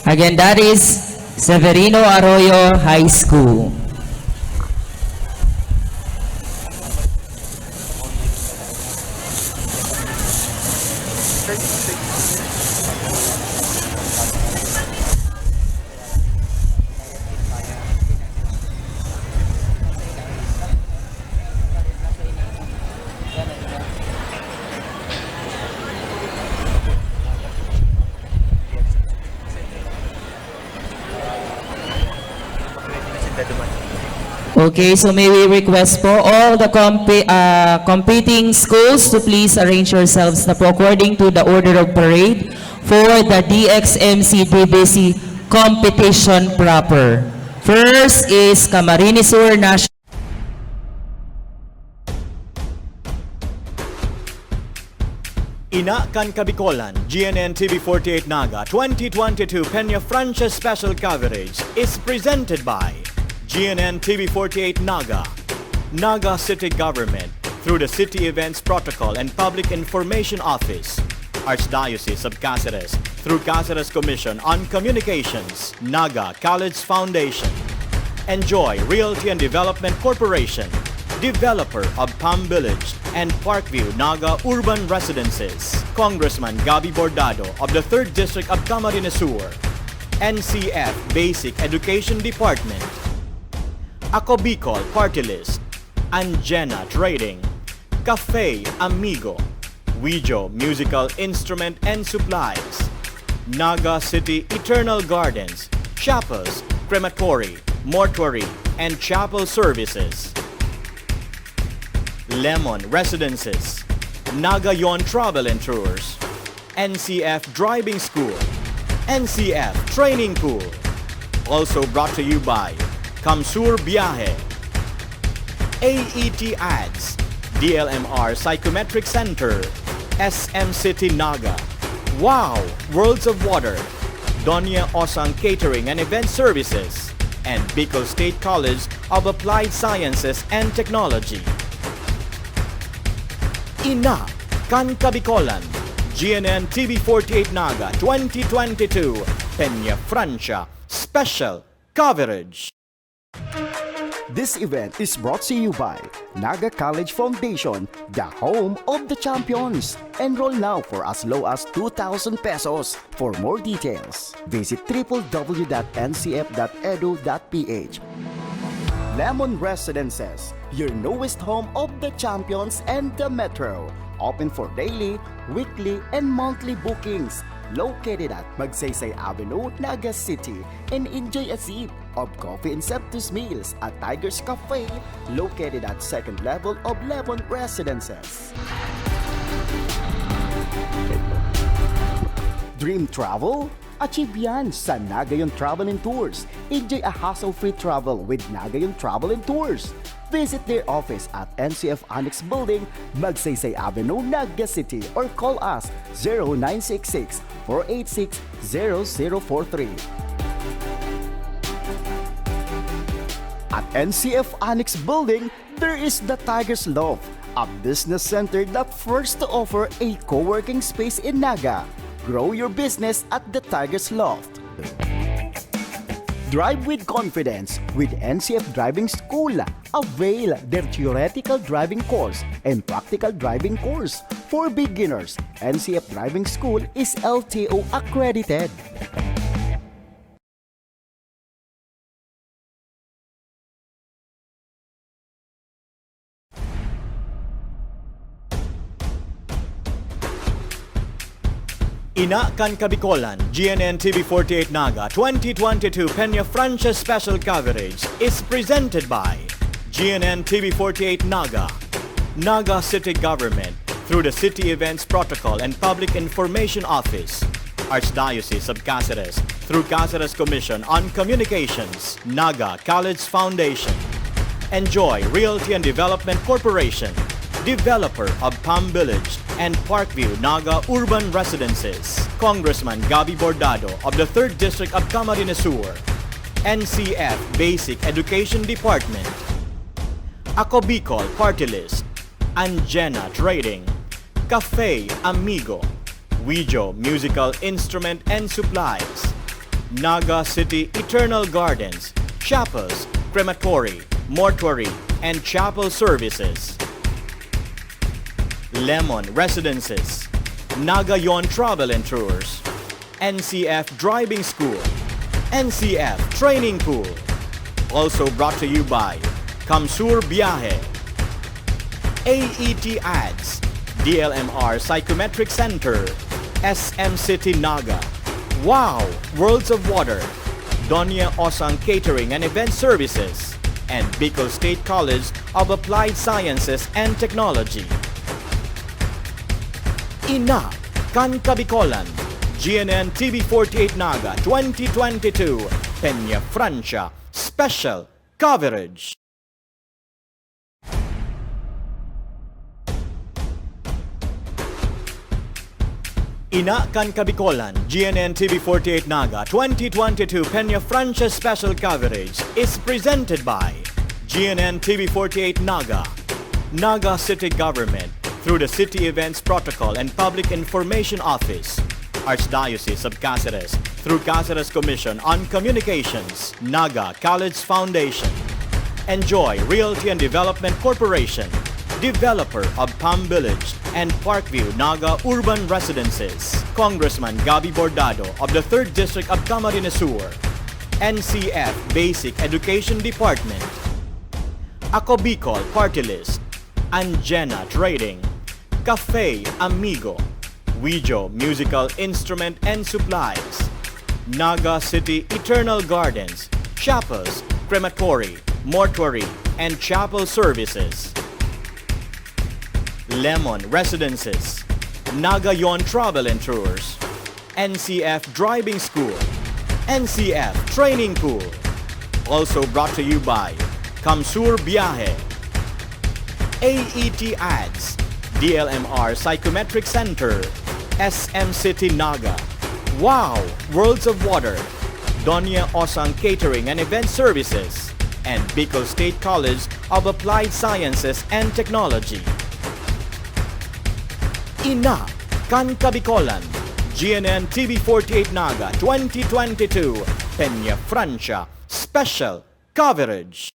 Again, that is Severino Arroyo High School. Okay, so may we request po all the compe-, ah, competing schools to please arrange yourselves na po according to the order of parade for the D X M C D B C competition proper. First is Camarines Sur National. Ina kan Kabikolan, G N N T V forty-eight Naga twenty twenty-two Peña Francia Special Coverage is presented by G N N T V forty-eight Naga, Naga City Government, through the City Events Protocol and Public Information Office, Archdiocese of Caceres, through Caceres Commission on Communications, Naga College Foundation. Enjoy Realty and Development Corporation, developer of Palm Village and Parkview Naga Urban Residences. Congressman Gabby Bordado of the third District of Camarines Sur. N C F Basic Education Department. Ako Bicol Party List. Anjena Trading. Cafe Amigo. Wijo Musical Instrument and Supplies, Naga City Eternal Gardens, chapels, crematory, mortuary, and chapel services. Lemon Residences, Nagayon Travel and Tours, N C F Driving School, N C F Training Pool. Also brought to you by Kamsur Biyahe, A E T Ads, D L M R Psychometric Center, S M City Naga, Wow! Worlds of Water, Doña Osang Catering and Event Services, and Bicol State College of Applied Sciences and Technology. Ina kan Kabikolan, G N N T V forty-eight Naga twenty twenty-two, Peña Francia, special coverage. This event is brought to you by Naga College Foundation, the home of the champions. Enroll now for as low as two thousand pesos. For more details, visit triple w dot n c f dot e d u dot p h. Lemon Residences, your newest home of the champions and the metro. Open for daily, weekly, and monthly bookings. Located at Magsaysay Avenue, Naga City, and enjoy a sip of coffee and sumptuous meals at Tiger's Cafe, located at second level of Lemon Residences. Dream travel? Achieve yan sa Nagayon Travel and Tours. Enjoy a hassle-free travel with Nagayon Travel and Tours. Visit their office at N C F Annex Building, Magsaysay Avenue, Naga City, or call us zero nine six six, four eight six, zero zero four three. At N C F Annex Building, there is the Tiger's Loft, a business center that first to offer a co-working space in Naga. Grow your business at the Tiger's Loft. Drive with confidence with N C F Driving School. Avail their theoretical driving course and practical driving course. For beginners, N C F Driving School is L T O accredited. Ina kan Kabikolan, G N N T V forty-eight Naga twenty twenty-two Peña Francia Special Coverage is presented by G N N T V forty-eight Naga, Naga City Government, through the City Events Protocol and Public Information Office, Archdiocese of Caceres, through Caceres Commission on Communications, Naga College Foundation, Enjoy Realty and Development Corporation, developer of Palm Village and Parkview Naga Urban Residences, Congressman Gabby Bordado of the third District of Camarines Sur, N C F Basic Education Department, Ako Bicol Party List, Anjena Trading, Cafe Amigo, Wijo Musical Instrument and Supplies, Naga City Eternal Gardens, chapels, crematory, mortuary, and chapel services, Lemon Residences, Nagayon Travel and Tours, N C F Driving School, N C F Training Pool. Also brought to you by Kamsur Biyahe, A E T Ads, D L M R Psychometric Center, S M City Naga, Wow! Worlds of Water, Doña Osang Catering and Event Services, and Bicol State College of Applied Sciences and Technology. Ina kan Kabikolan, G N N T V forty-eight Naga twenty twenty-two, Peña Francia, special coverage. Ina kan Kabikolan, G N N T V forty-eight Naga twenty twenty-two Peña Francia Special Coverage is presented by G N N T V forty-eight Naga, Naga City Government, through the City Events Protocol and Public Information Office, Archdiocese of Caceres, through Caceres Commission on Communications, Naga College Foundation. Enjoy Realty and Development Corporation, developer of Palm Village and Parkview Naga Urban Residences. Congressman Gabby Bordado of the third District of Camarines Sur, N C F Basic Education Department, Ako Bicol Party List, Anjena Trading, Cafe Amigo, Wijo Musical Instrument and Supplies, Naga City Eternal Gardens, chapels, crematory, mortuary, and chapel services. Lemon Residences, Nagayon Travel and Tours, N C F Driving School, N C F Training Pool. Also brought to you by Kamsur Biyahe, A E T Ads, D L M R Psychometric Center, S M City Naga, Wow! Worlds of Water, Doña Osang Catering and Event Services, and Bicol State College of Applied Sciences and Technology. Ina kan Kabikolan, G N N T V forty-eight Naga twenty twenty-two, Peña Francia Special Coverage.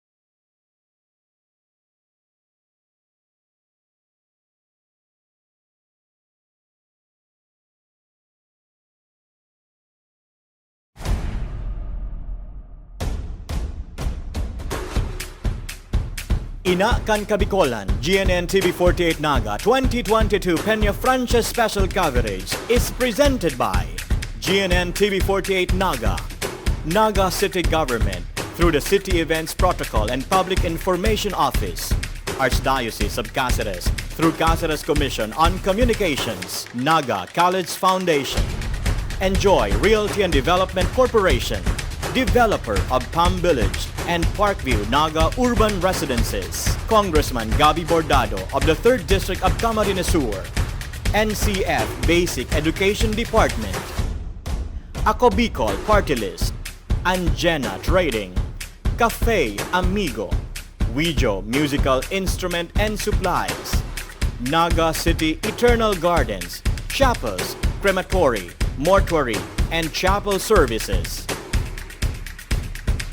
Ina kan Kabikolan, G N N T V forty-eight Naga twenty twenty-two Peña Francia Special Coverage is presented by G N N T V forty-eight Naga, Naga City Government, through the City Events Protocol and Public Information Office, Archdiocese of Caceres, through Caceres Commission on Communications, Naga College Foundation, Enjoy Realty and Development Corporation, developer of Palm Village and Parkview Naga Urban Residences, Congressman Gabby Bordado of the third District of Camarines Sur, N C F Basic Education Department, Ako Bicol Party List, Anjena Trading, Cafe Amigo, Wijo Musical Instrument and Supplies, Naga City Eternal Gardens, chapels, crematory, mortuary, and chapel services,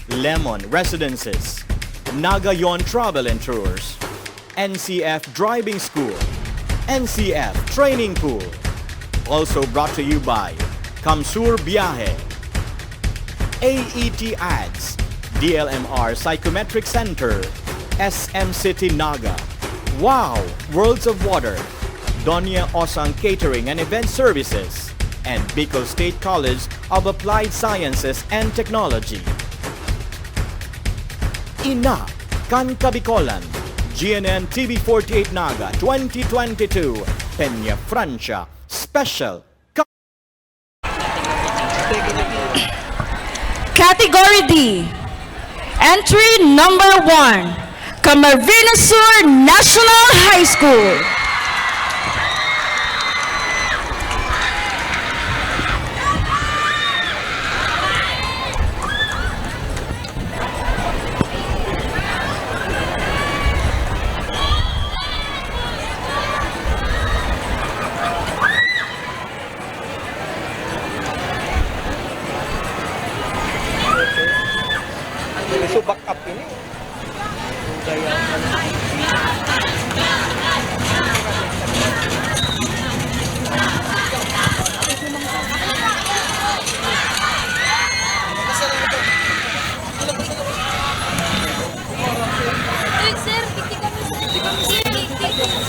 Lemon Residences, Nagayon Travel and Tours, N C F Driving School, N C F Training Pool. Also brought to you by Kamsur Biyahe, A E T Ads, D L M R Psychometric Center, S M City Naga, Wow! Worlds of Water, Doña Osang Catering and Event Services, and Bicol State College of Applied Sciences and Technology. Ina kan Kabikolan, G N N T V forty-eight Naga twenty twenty-two, Peña Francia Special. Category D, entry number one, Camarines Sur National High School. Gusto back up ini. Uy, sir, piti kami, sir. Piti kami, sir. Position, position, position.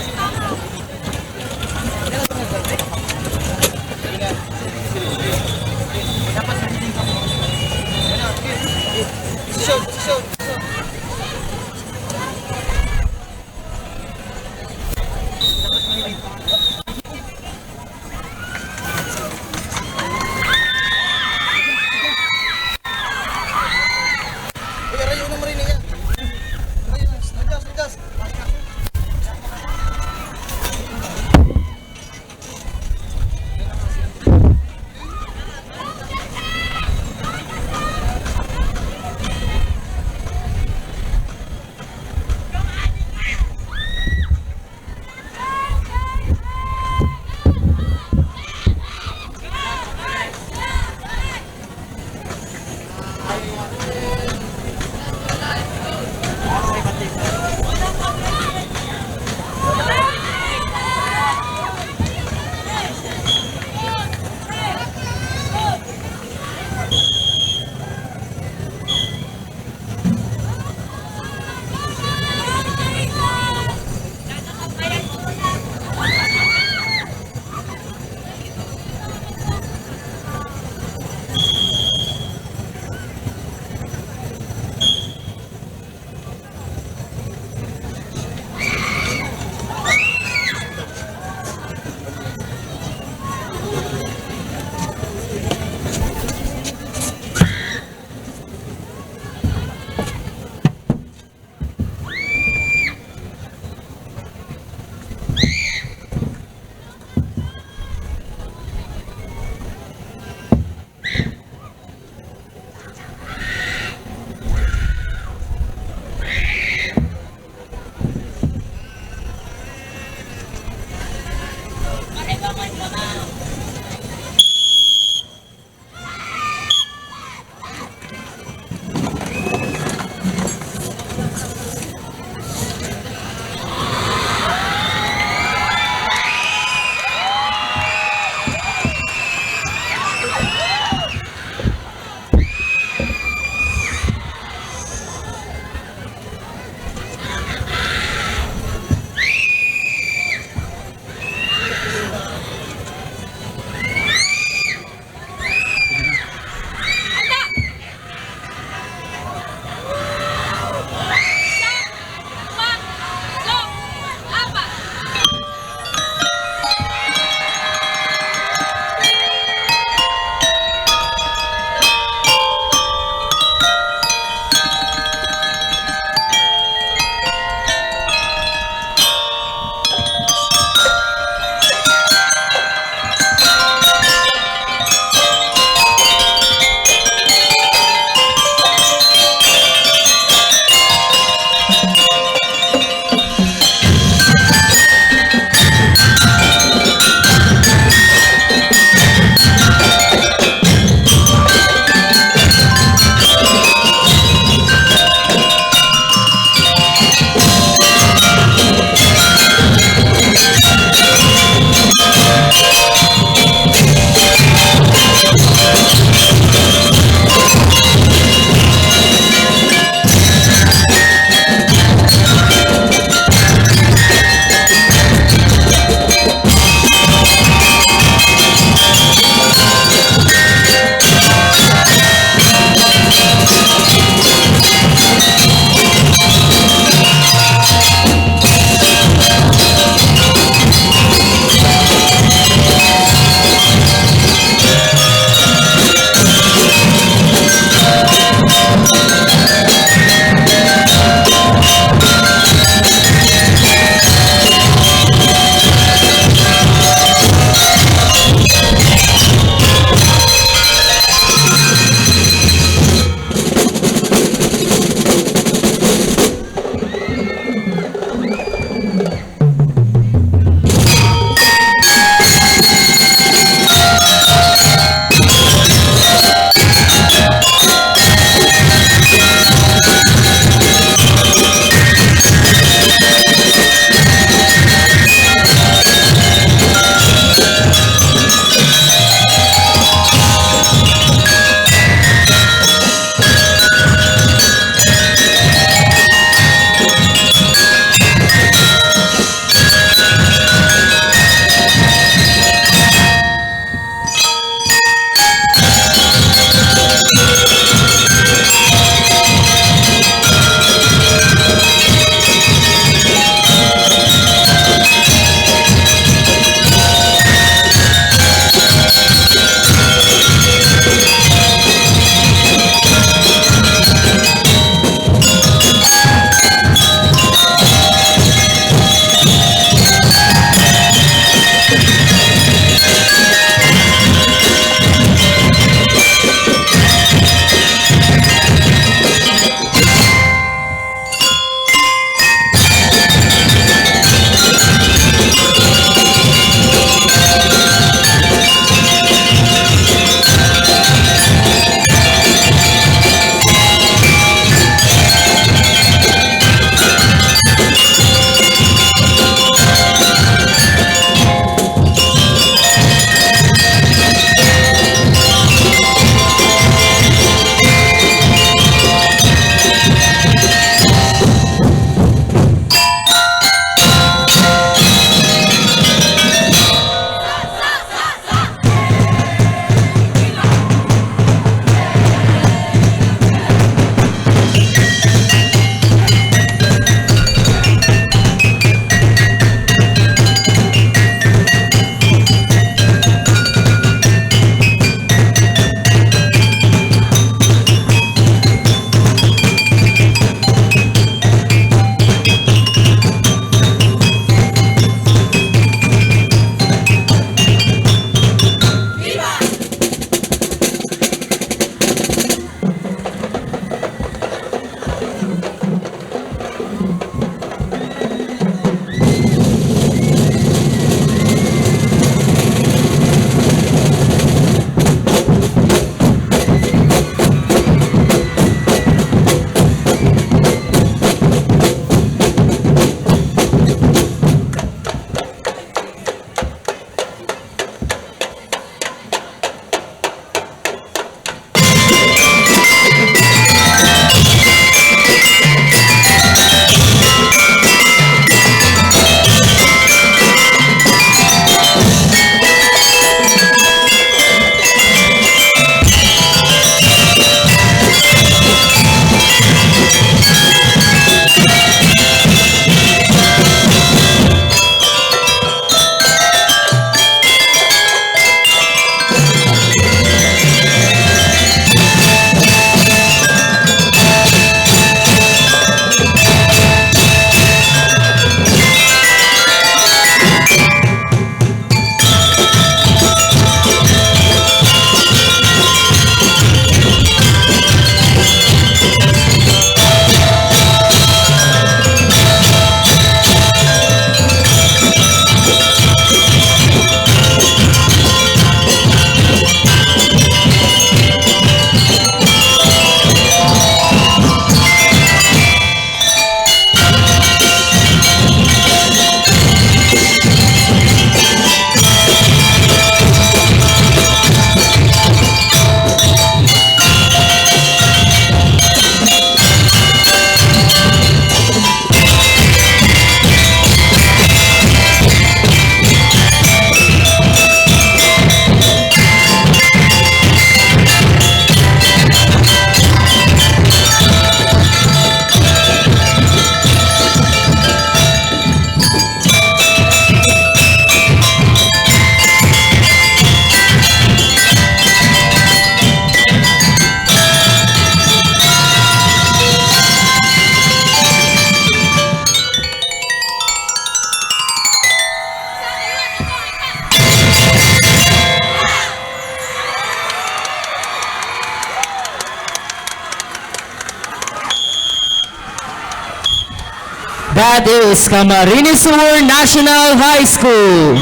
That is Camarines Sur National High School.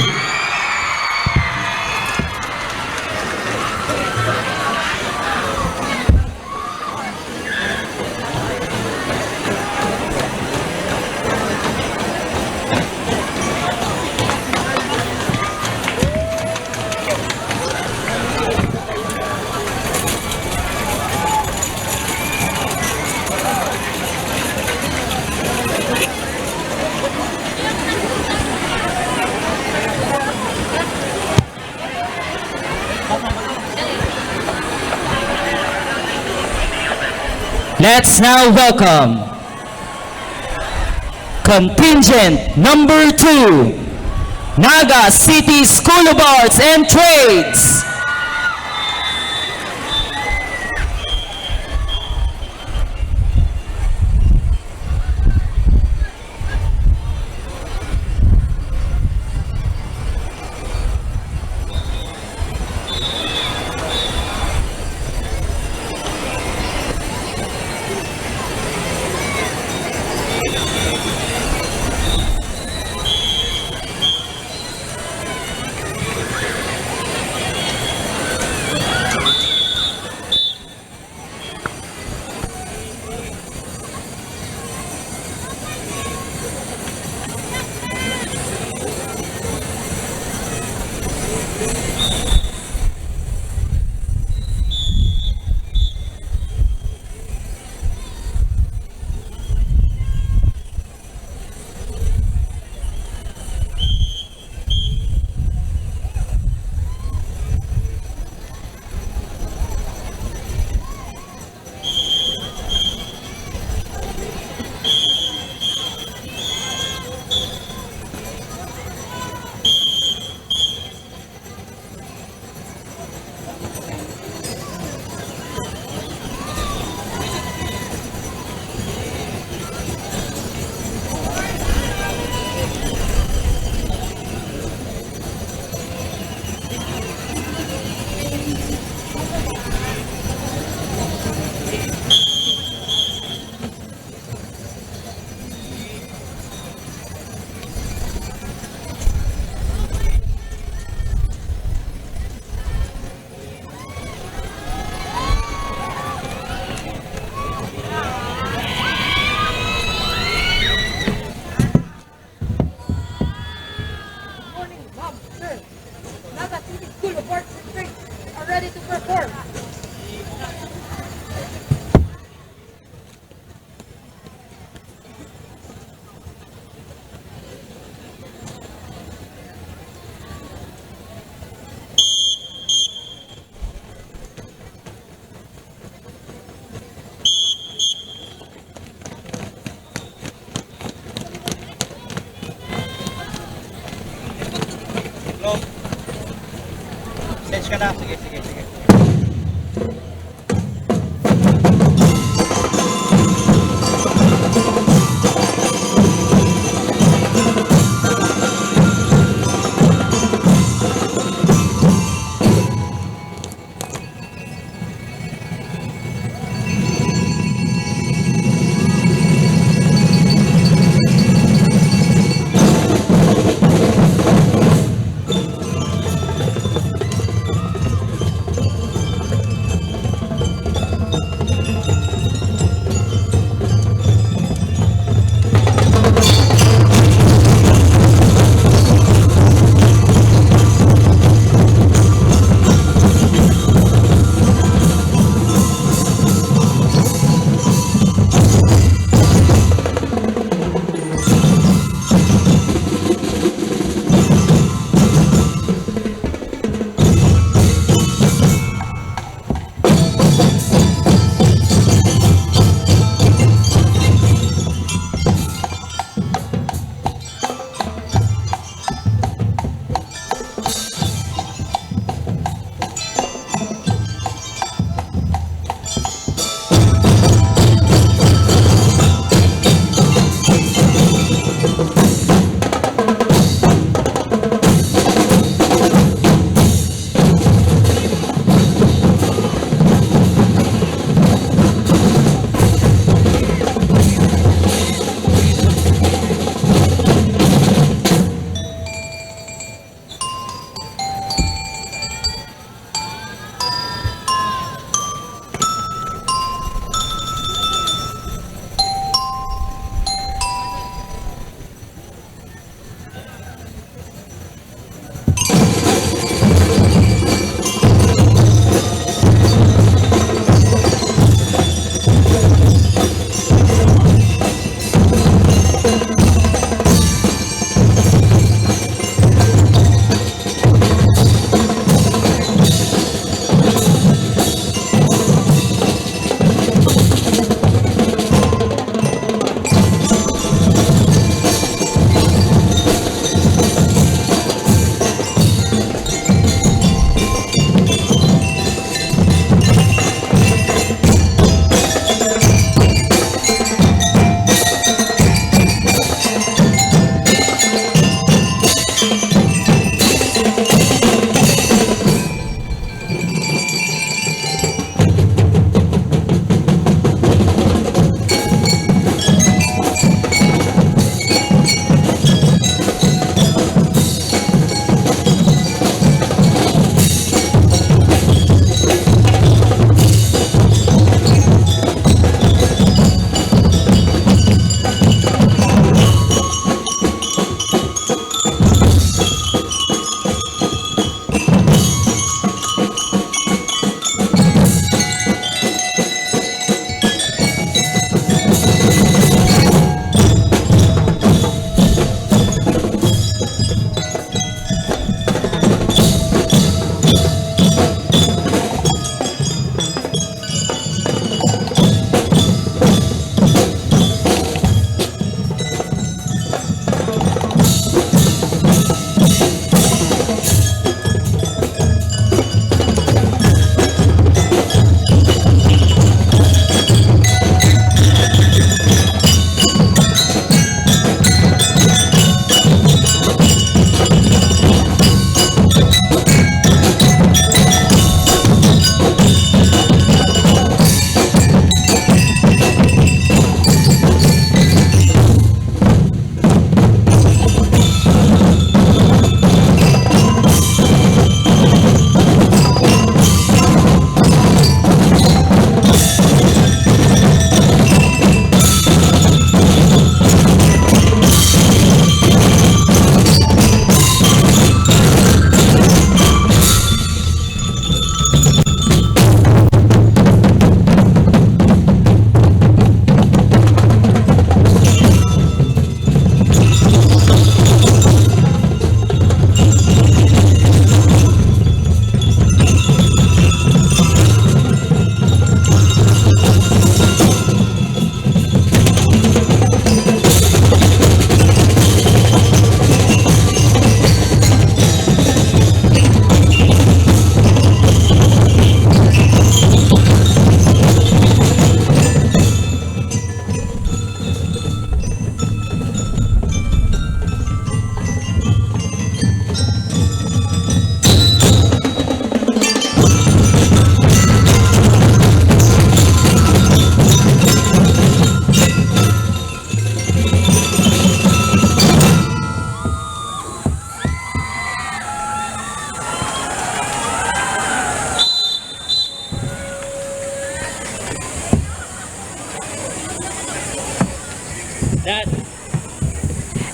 Let's now welcome contingent number two, Naga City School of Arts and Trades. Morning, ma'am, sir. Naga City School of Arts and Trades are ready to perform. Hello? Stage ka na. Sige, sige, sige.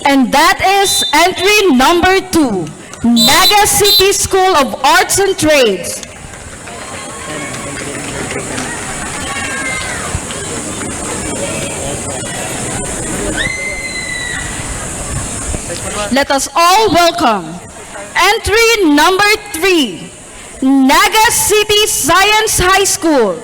And that is entry number two, Naga City School of Arts and Trades. Let us all welcome entry number three, Naga City Science High School.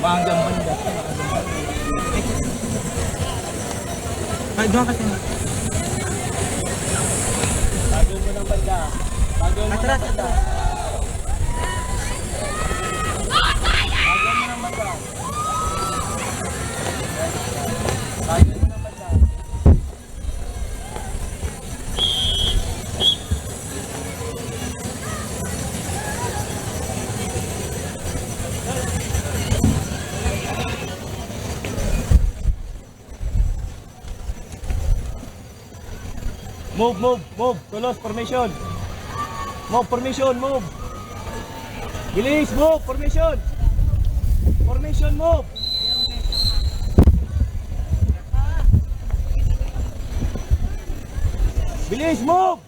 Maagang banda. Ay, doon kasi. Bago mo ng banda. Bago mo ng banda. Bago mo ng banda. Bago mo ng banda. Move, move, move. Tolos, formation. Move, formation, move. Bilis, move, formation. Formation, move. Bilis, move.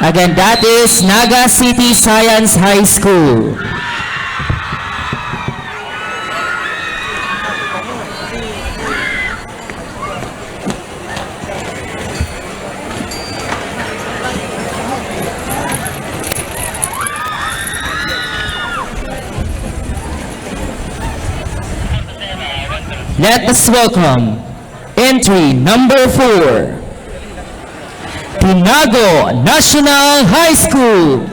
Again, that is Naga City Science High School. Let us welcome entry number four, Tinago National High School.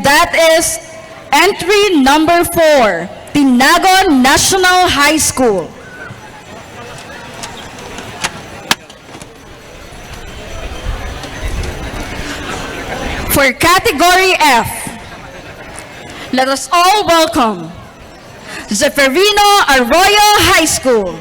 That is entry number four, Tinagon National High School. For Category F, let us all welcome Zeferino Arroyo High School.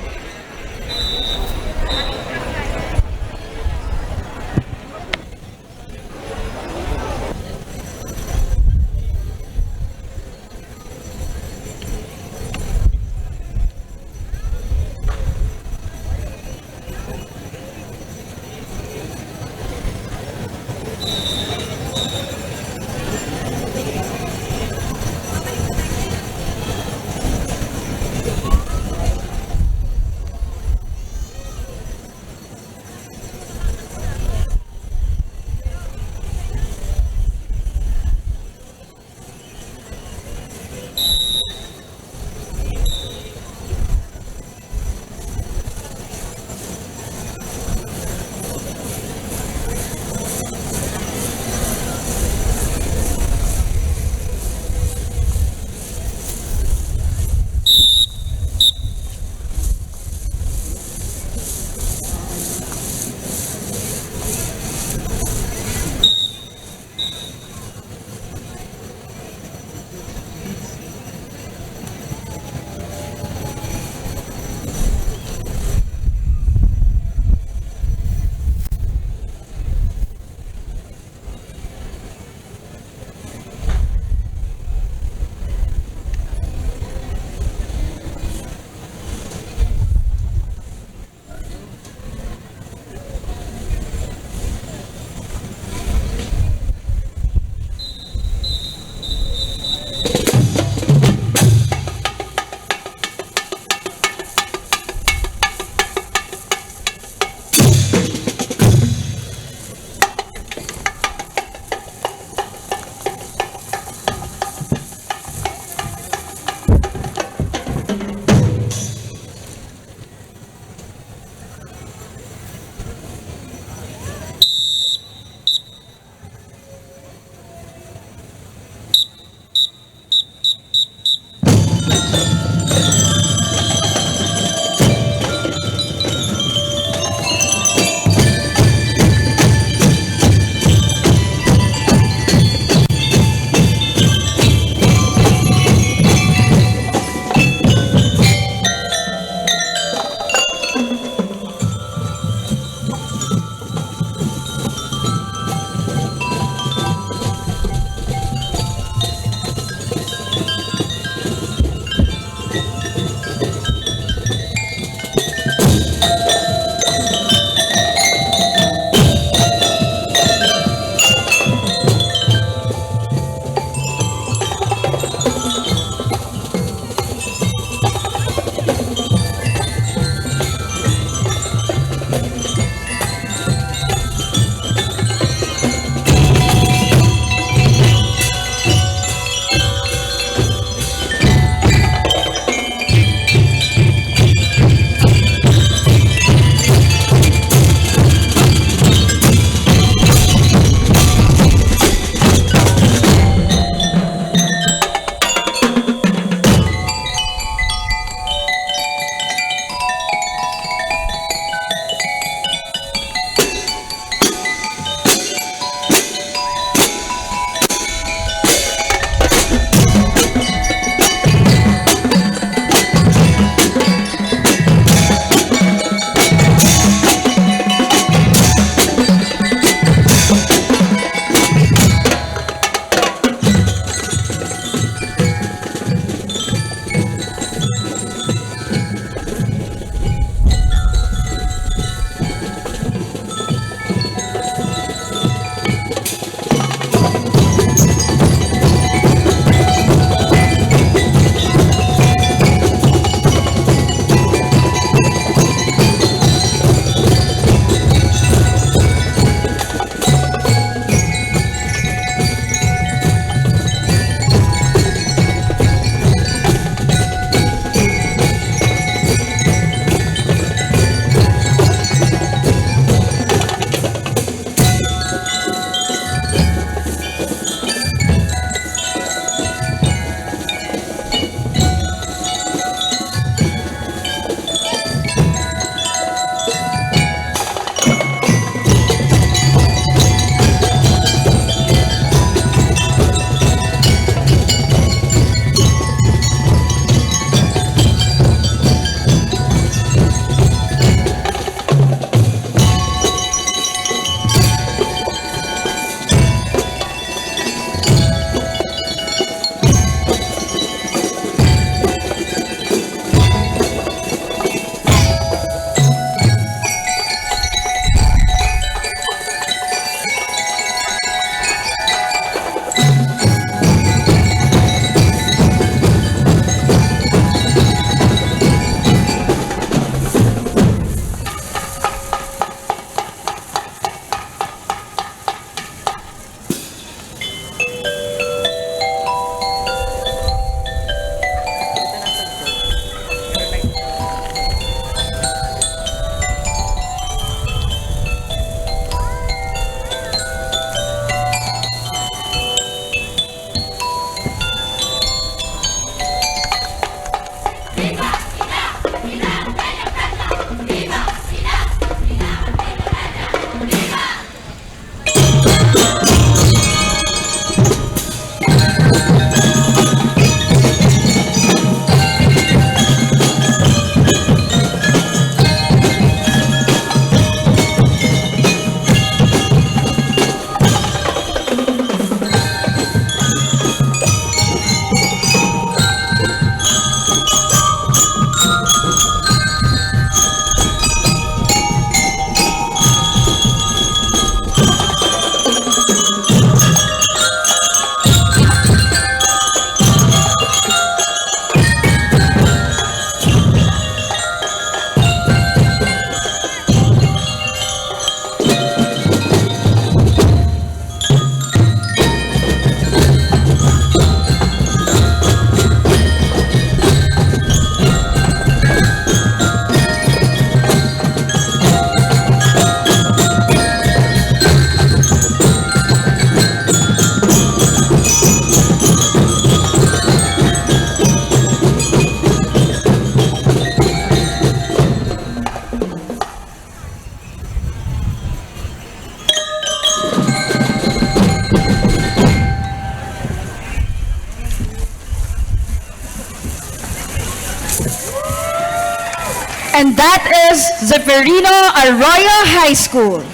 And that is Zeferino Arroyo High School.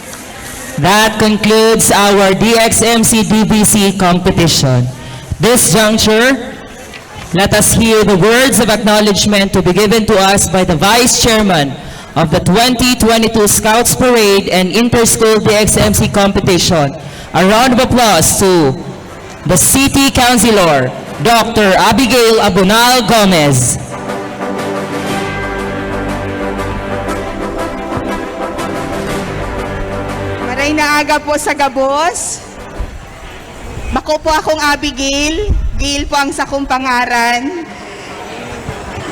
That concludes our D X M C D B C competition. This juncture, let us hear the words of acknowledgement to be given to us by the Vice Chairman of the twenty twenty-two Scouts Parade and Inter-School D X M C Competition. A round of applause to the City Councilor, Doctor Abigail Abonal Gomez. Maray na aga po sa gabos. Bako po akong Abigail. Gail po ang sakong pangaran.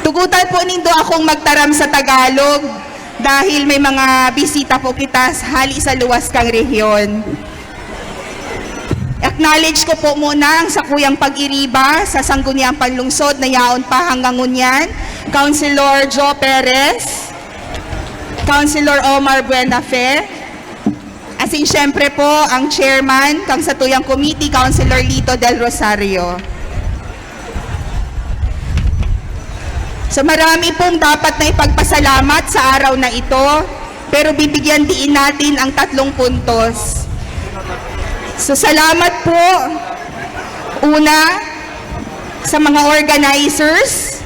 Tugutan po nindo akong magtaram sa Tagalog dahil may mga bisita po kita hali sa luwas kang rehiyon. Acknowledge ko po muna ang sakuyang pag-iriba sa Sangguniang Panlungsod na yaon pa hanggang ngunyan, Councilor Joe Perez, Councilor Omar Buenafe, asin siyempre po ang chairman kang satuyang committee, Councilor Lito Del Rosario. So, marami pong dapat na ipagpasalamat sa araw na ito, pero bibigyan diin natin ang tatlong puntos. So, salamat po, una, sa mga organizers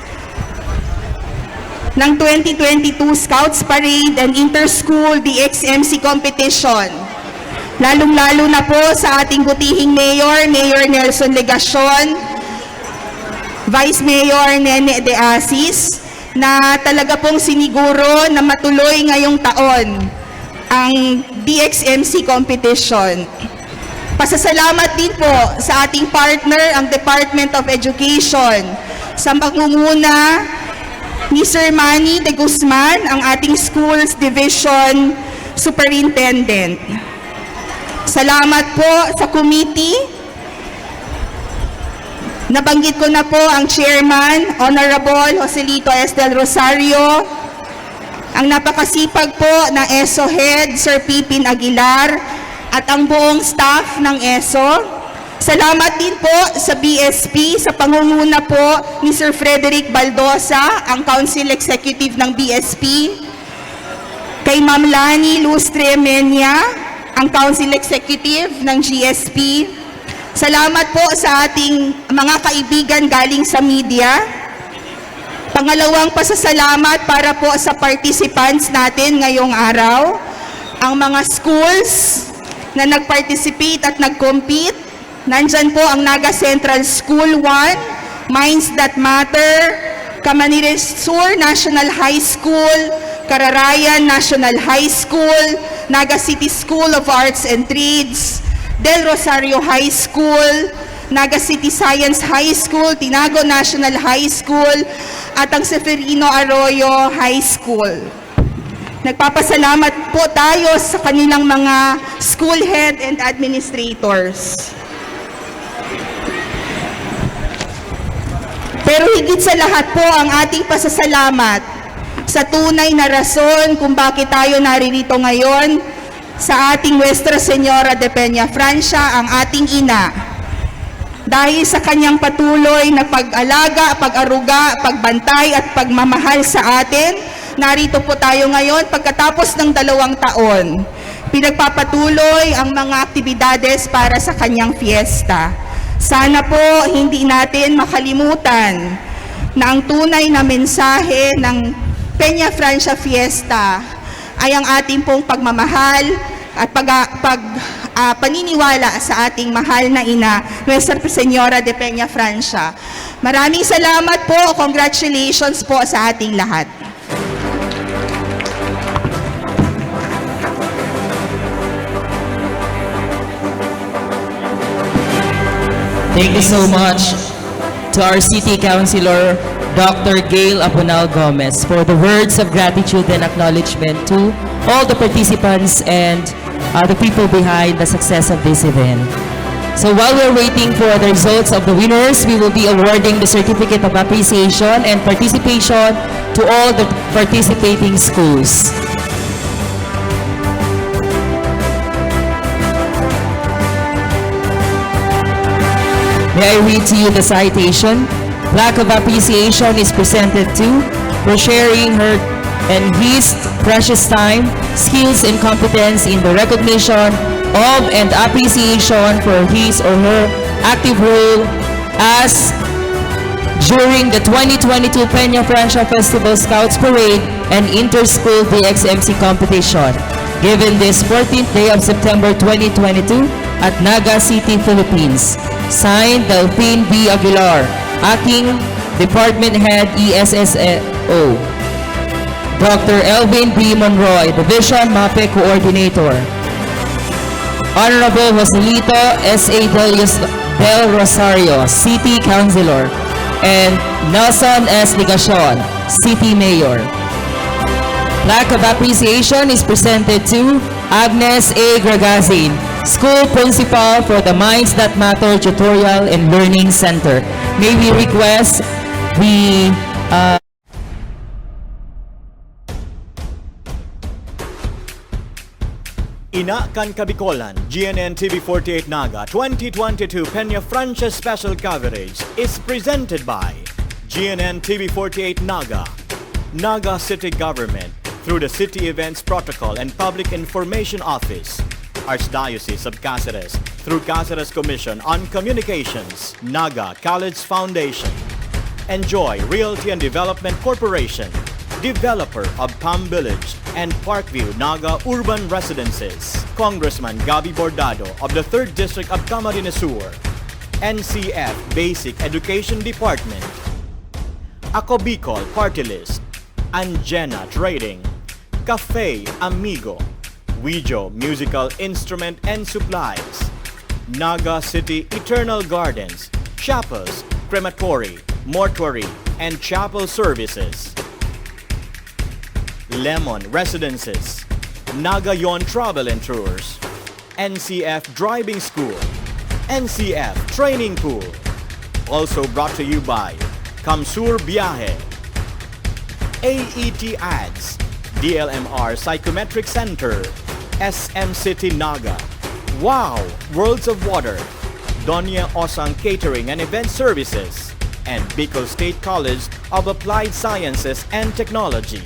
ng twenty twenty-two Scouts Parade and Inter-School D X M C Competition, lalong-lalo na po sa ating butihing mayor, Mayor Nelson Legacion, Vice Mayor Nene De Asis, na talaga pong siniguro na matuloy ngayong taon ang D X M C competition. Pasasalamat din po sa ating partner, ang Department of Education, sa pangunguna ni Sir Manny De Guzman, ang ating Schools Division Superintendent. Salamat po sa committee. Nabanggit ko na po ang chairman, Honorable Joselito S. Del Rosario, ang napakasipag po na ESO Head, Sir Pipin Aguilar, at ang buong staff ng ESO. Salamat din po sa B S P, sa pangunguna po ni Sir Frederick Baldosa, ang Council Executive ng B S P. Kay Ma'am Lani Lustre Menia, ang Council Executive ng G S P. Salamat po sa ating mga kaibigan galing sa media. Pangalawang pasasalamat para po sa participants natin ngayong araw, ang mga schools na nag-participate at nag-compete. Nandyan po ang Naga Central School one, Minds That Matter, Camarines Sur National High School, Cararayan National High School, Naga City School of Arts and Trades, Del Rosario High School, Naga City Science High School, Tinago National High School, at ang Seferino Arroyo High School. Nagpapasalamat po tayo sa kanilang mga school head and administrators. Pero higit sa lahat po ang ating pasasalamat sa tunay na rason kung bakit tayo naririto ngayon, sa ating Nuestra Señora de Peña Francia, ang ating ina. Dahil sa kanyang patuloy na pag-alaga, pag-aruga, pagbantay at pagmamahal sa atin, narito po tayo ngayon pagkatapos ng dalawang taon. Pinagpapatuloy ang mga aktibidades para sa kanyang fiesta. Sana po hindi natin makalimutan na ang tunay na mensahe ng Peña Francia Fiesta ay ang ating pong pagmamahal at pag-, pag-, ah, paniniwala sa ating mahal na ina, Nuestra Señora de Peña Francia. Maraming salamat po. Congratulations po sa ating lahat. Thank you so much to our City Councilor, Doctor Gail Abonal Gomez, for the words of gratitude and acknowledgement to all the participants and uh, the people behind the success of this event. So while we're waiting for the results of the winners, we will be awarding the certificate of appreciation and participation to all the participating schools. May I read to you the citation? Plaque of appreciation is presented to, for sharing her and his precious time, skills, and competence in the recognition of and appreciation for his or her active role as during the twenty twenty-two Peña Francia Festival Scouts Parade and Inter-School D X M C Competition, given this fourteenth day of September twenty twenty-two at Naga City, Philippines. Signed, Delphine B. Aguilar, Acting Department Head, E S S O. Doctor Elvin B. Monroy, Division MAPEH Coordinator. Honorable Joselito S A Del, Del Rosario, City Councilor, and Nelson S. Legacion, City Mayor. Plaque of appreciation is presented to Agnes A. Gragazin, School Principal for the Minds That Matter Tutorial and Learning Center. May we request the, uh, Ina kan Kabikolan, G N N T V forty-eight Naga twenty twenty-two Peña Francia Special Coverage is presented by G N N T V forty-eight Naga, Naga City Government, through the City Events Protocol and Public Information Office, Archdiocese of Caceres, through Caceres Commission on Communications, Naga College Foundation. Enjoy Realty and Development Corporation, developer of Palm Village and Parkview Naga Urban Residences. Congressman Gabby Bordado of the third District of Camarines Sur. N C F Basic Education Department. Ako Bicol Party List. Anjena Trading. Cafe Amigo. Wijo Musical Instrument and Supplies. Naga City Eternal Gardens, Chapels, Crematory, Mortuary, and Chapel Services. Lemon Residences. Nagayon Travel and Tours. N C F Driving School. N C F Training Pool. Also brought to you by Kamsur Biyahe, A E T Ads, D L M R Psychometric Center, S M City Naga, Wow! Worlds of Water, Doña Osang Catering and Event Services, and Bicol State College of Applied Sciences and Technology.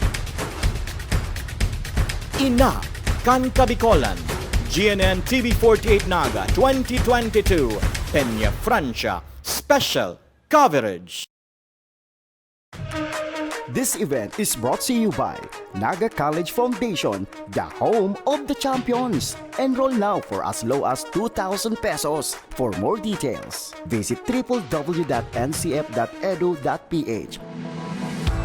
Ina kan Kabikolan, G N N T V forty-eight Naga twenty twenty-two, Peña Francia Special Coverage. This event is brought to you by Naga College Foundation, the home of the champions. Enroll now for as low as two thousand pesos. For more details, visit triple W dot N C F dot edu dot P H.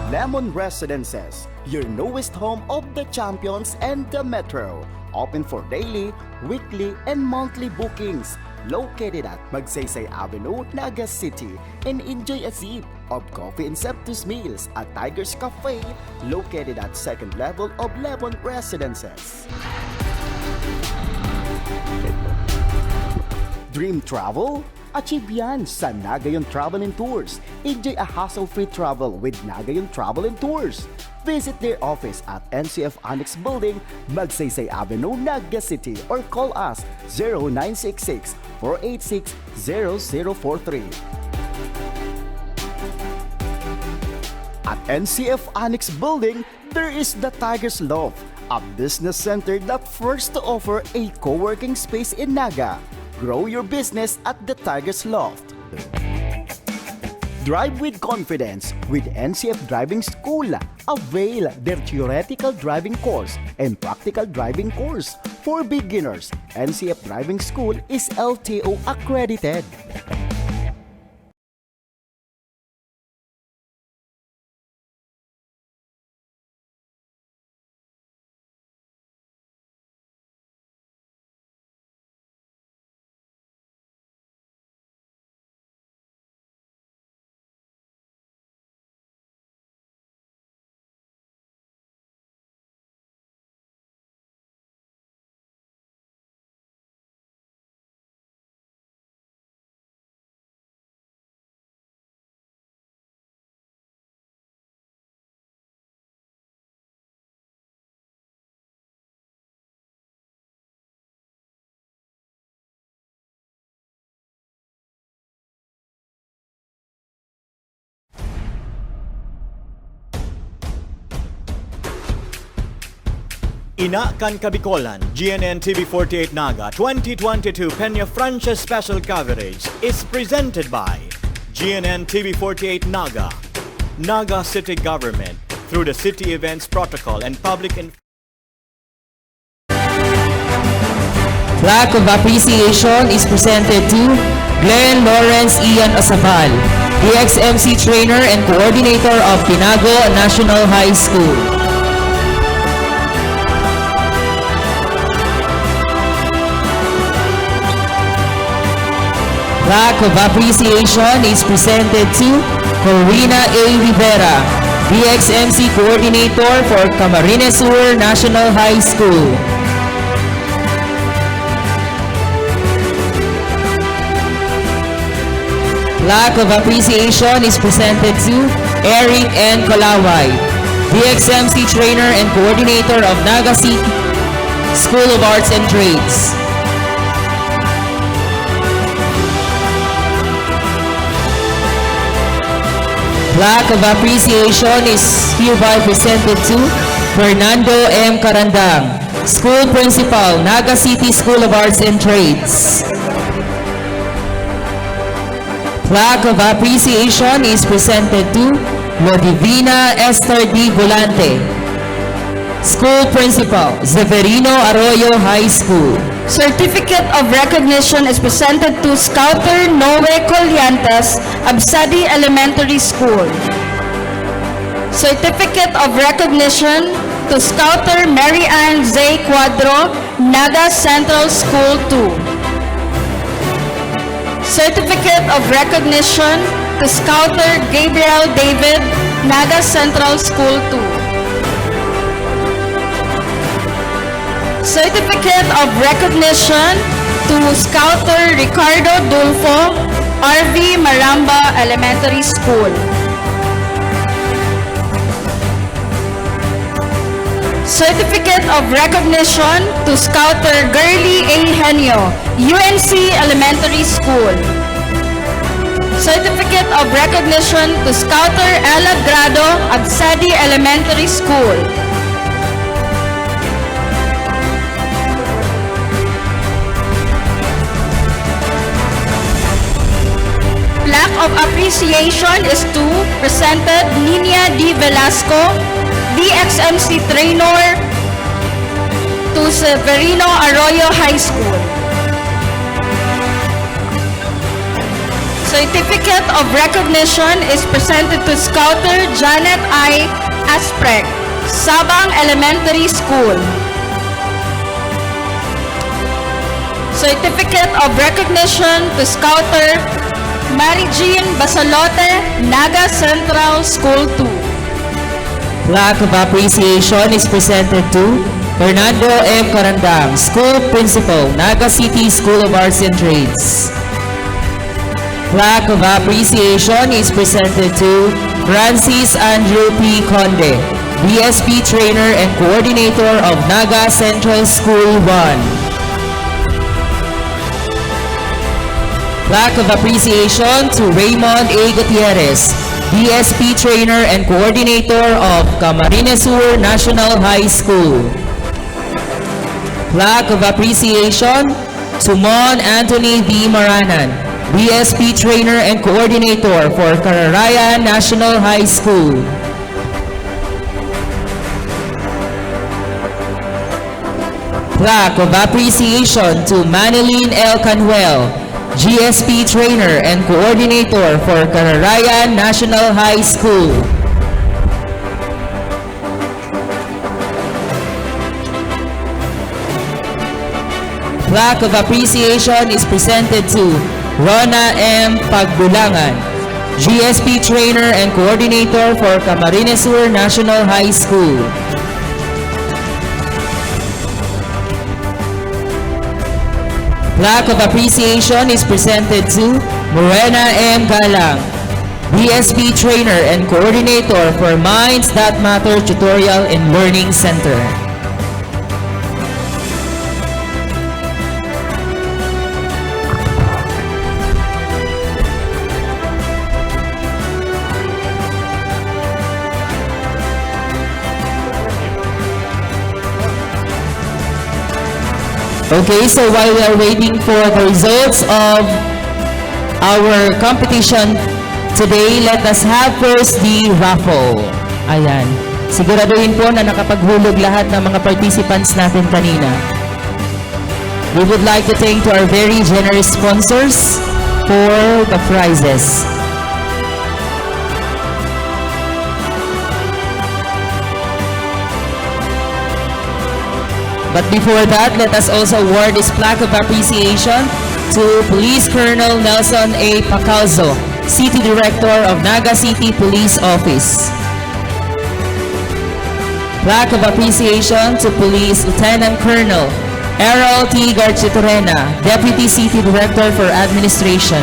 Lemon Residences, your newest home of the champions and the metro. Open for daily, weekly, and monthly bookings. Located at Magsaysay Avenue, Naga City, and enjoy a sip of coffee and sumptuous meals at Tiger's Cafe, located at second level of Lemon Residences. Dream travel? Achieve yan sa Nagayon Travel and Tours. Enjoy a hassle-free travel with Nagayon Travel and Tours. Visit their office at N C F Annex Building, Magsaysay Avenue, Naga City, or call us zero nine six six, four eight six, zero zero four three. At N C F Annex Building, there is the Tiger's Loft, a business center that first to offer a co-working space in Naga. Grow your business at the Tiger's Loft. Drive with confidence with N C F Driving School. Avail their theoretical driving course and practical driving course. For beginners, N C F Driving School is L T O accredited. Ina kan Kabikolan, G N N T V forty-eight Naga twenty twenty-two Peñafrancia Special Coverage is presented by G N N T V forty-eight Naga, Naga City Government, through the City Events Protocol and Public Inf- Plaque of appreciation is presented to Glenn Lawrence Ian Osabal, D X M C trainer and coordinator of Tinago National High School. Plaque of appreciation is presented to Corina A Rivera, D X M C coordinator for Camarines Sur National High School. Plaque of appreciation is presented to Eric N Colaway, D X M C trainer and coordinator of Naga City School of Arts and Trades. Plaque of appreciation is hereby presented to Fernando M Carandang, School Principal, Naga City School of Arts and Trades. Plaque of appreciation is presented to Lodivina Esther D Volante, School Principal, Severino Arroyo High School. Certificate of recognition is presented to Scouter Noe Colliantes, Absadi Elementary School. Certificate of recognition to Scouter Mary Ann J Cuadro, Naga Central School two. Certificate of recognition to Scouter Gabriel David, Naga Central School two. Certificate of recognition to Scouter Ricardo Dulfo, R V Maramba Elementary School. Certificate of recognition to Scouter Girly A Henio, U N C Elementary School. Certificate of recognition to Scouter Ella Grado, Absadi Elementary School. Plaque of appreciation is to presented Ninia D Velasco, D X M C trainer to Severino Arroyo High School. Certificate of recognition is presented to Scouter Janet I Asprek, Sabang Elementary School. Certificate of recognition to Scouter Mary Jean Basalote, Naga Central School two. Plaque of appreciation is presented to Fernando M Carandang, School Principal, Naga City School of Arts and Trades. Plaque of appreciation is presented to Francis Andrew P Conde, D S P trainer and coordinator of Naga Central School one. Plaque of appreciation to Raymond A Gutierrez, D S P trainer and coordinator of Camarines Sur National High School. Plaque of appreciation to Mon Anthony V Maranan, D S P trainer and coordinator for Cararayan National High School. Plaque of appreciation to Manilyn L Canuel, G S P trainer and coordinator for Cararayan National High School. Plaque of appreciation is presented to Rona M Pagbulangan, G S P trainer and coordinator for Camarines Sur National High School. Plaque of appreciation is presented to Morena M Galang, D S P trainer and coordinator for Minds That Matter Tutorial and Learning Center. Okay, so while we are waiting for the results of our competition today, let us have first the raffle. Ayan. Siguraduhin po na nakapaghulog lahat ng mga participants natin kanina. We would like to thank to our very generous sponsors for the prizes. But before that, let us also award this plaque of appreciation to Police Colonel Nelson A. Pacalzo, City Director of Naga City Police Office. Plaque of appreciation to Police Lieutenant Colonel Errol T. Garchitorena, Deputy City Director for Administration.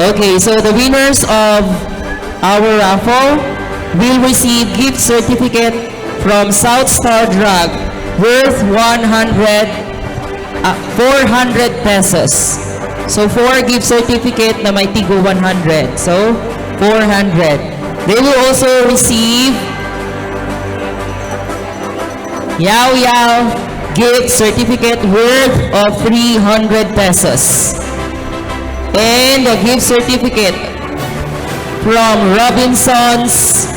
Okay, so the winners of our raffle will receive gift certificate from South Star Drug worth one hundred, ah, four hundred pesos. So, four gift certificate na may tigo one hundred. So, four hundred. They will also receive Yao Yao gift certificate worth of three hundred pesos. And a gift certificate from Robinsons,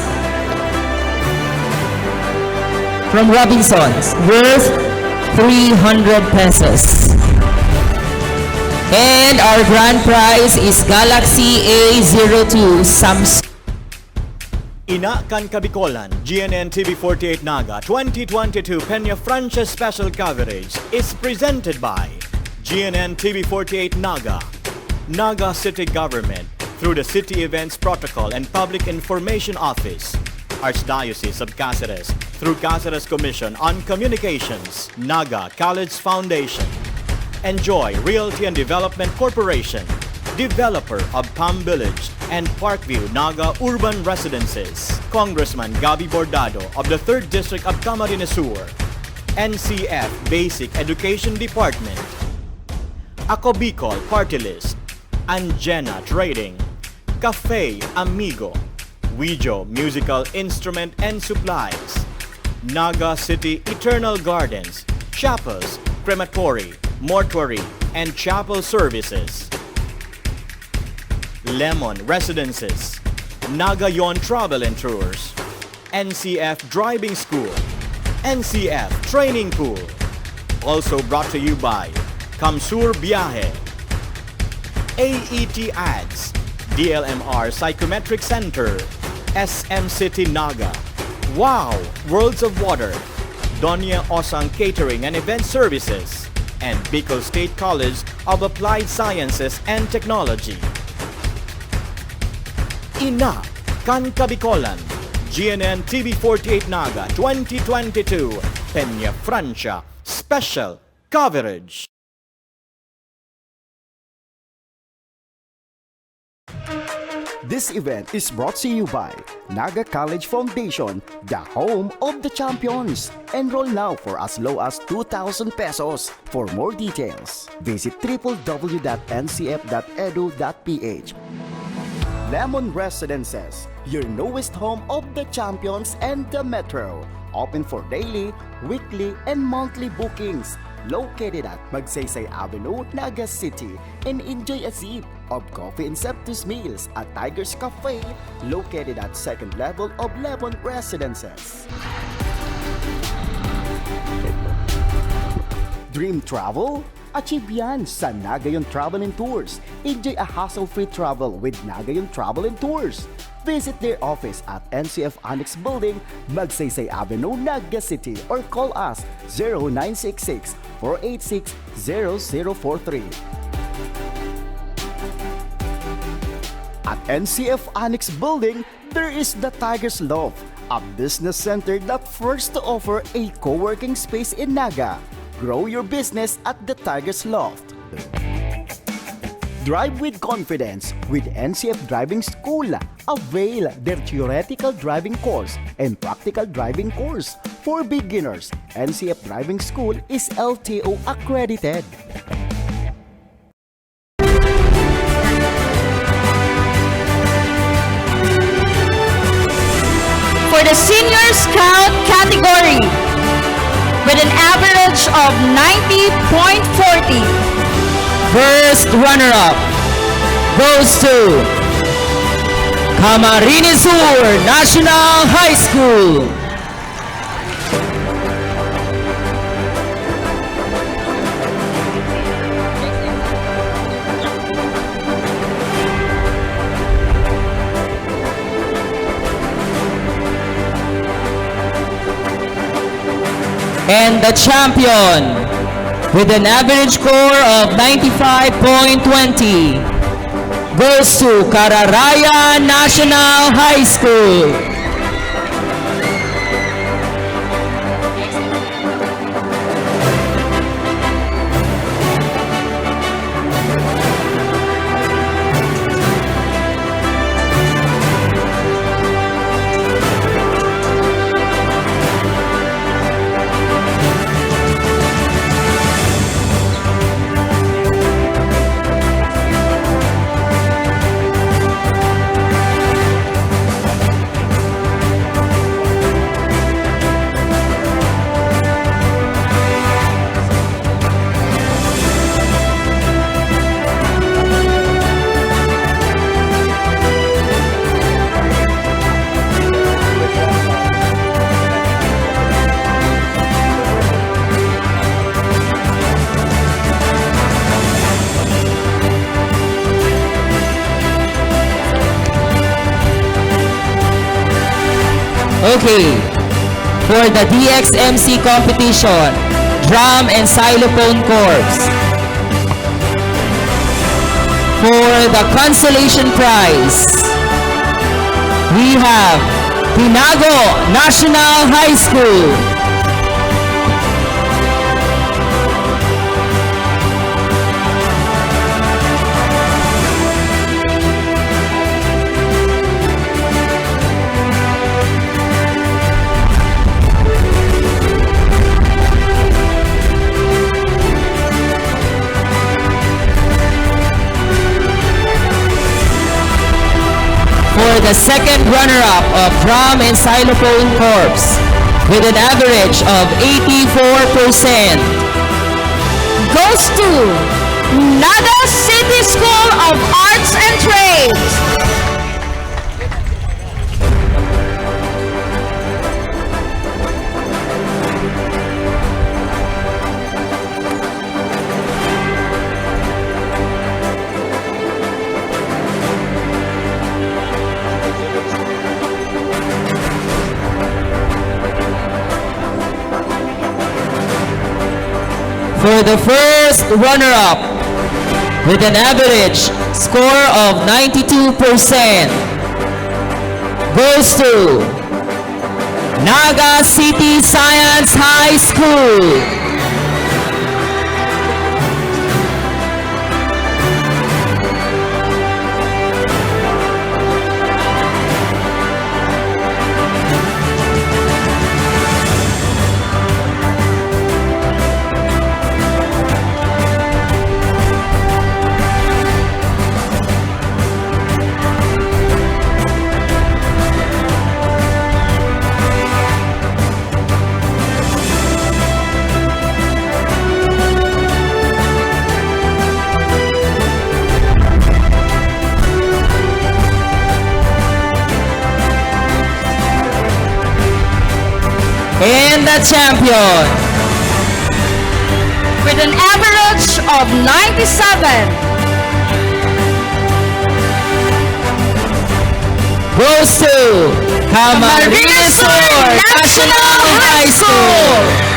from Robinsons, worth three hundred pesos. And our grand prize is Galaxy A zero two Samsung. Ina kan Kabikolan, G N N T V forty-eight Naga twenty twenty-two Peña Francia Special Coverage is presented by G N N T V forty-eight Naga, Naga City Government through the City Events Protocol and Public Information Office, Archdiocese of Caceres through Caceres Commission on Communications, Naga College Foundation. Enjoy Realty and Development Corporation, developer of Palm Village and Parkview Naga Urban Residences. Congressman Gabby Bordado of the third District of Camarines Sur. N C F Basic Education Department. Ako Bicol Party List. Anjena Trading. Cafe Amigo. Wijo Musical Instrument and Supplies. Naga City Eternal Gardens, chapels, crematory, mortuary, and chapel services. Lemon Residences, Nagayon Travel and Tours, N C F Driving School, N C F Training Pool. Also brought to you by Kamsur Biyahe, A E T Ads, D L M R Psychometric Center, S M City Naga, Wow! Worlds of Water, Doña Osang Catering and Event Services, and Bicol State College of Applied Sciences and Technology. Ina kan Kabikolan, G N N T V forty-eight Naga twenty twenty-two, Peña Francia Special Coverage. This event is brought to you by Naga College Foundation, the home of the champions. Enroll now for as low as two thousand pesos. For more details, visit triple w dot n c f dot edu dot p h. Lemon Residences, your newest home of the champions and the metro. Open for daily, weekly, and monthly bookings. Located at Magsaysay Avenue, Naga City, and enjoy a sip of coffee and sumptuous meals at Tiger's Cafe, located at second level of Lemon Residences. Dream travel? Achieve yan sa Nagayon Travel and Tours. Enjoy a hassle-free travel with Nagayon Travel and Tours. Visit their office at N C F Annex Building, Magsaysay Avenue, Naga City, or call us zero nine six six, four eight six, zero zero four three. At N C F Annex Building, there is the Tiger's Loft, a business center that first to offer a co-working space in Naga. Grow your business at the Tiger's Loft. Drive with confidence with N C F Driving School. Avail their theoretical driving course and practical driving course for beginners. N C F Driving School is L T O accredited. For the senior scout category, with an average of ninety point forty. First runner-up goes to Camarines Sur National High School. And the champion, with an average score of ninety-five point twenty, goes to Cararaya National High School. Okay. For the D X M C competition, Drum and Xylophone Corps. For the consolation prize, we have Tinago National High School. For the second runner-up of Drum and Xylophone Corps, with an average of eighty-four percent, goes to Naga City School of Arts and Trades. For the first runner-up, with an average score of ninety-two percent, goes to Naga City Science High School. And the champion, with an average of ninety-seven, goes to Camarines Sur National High School.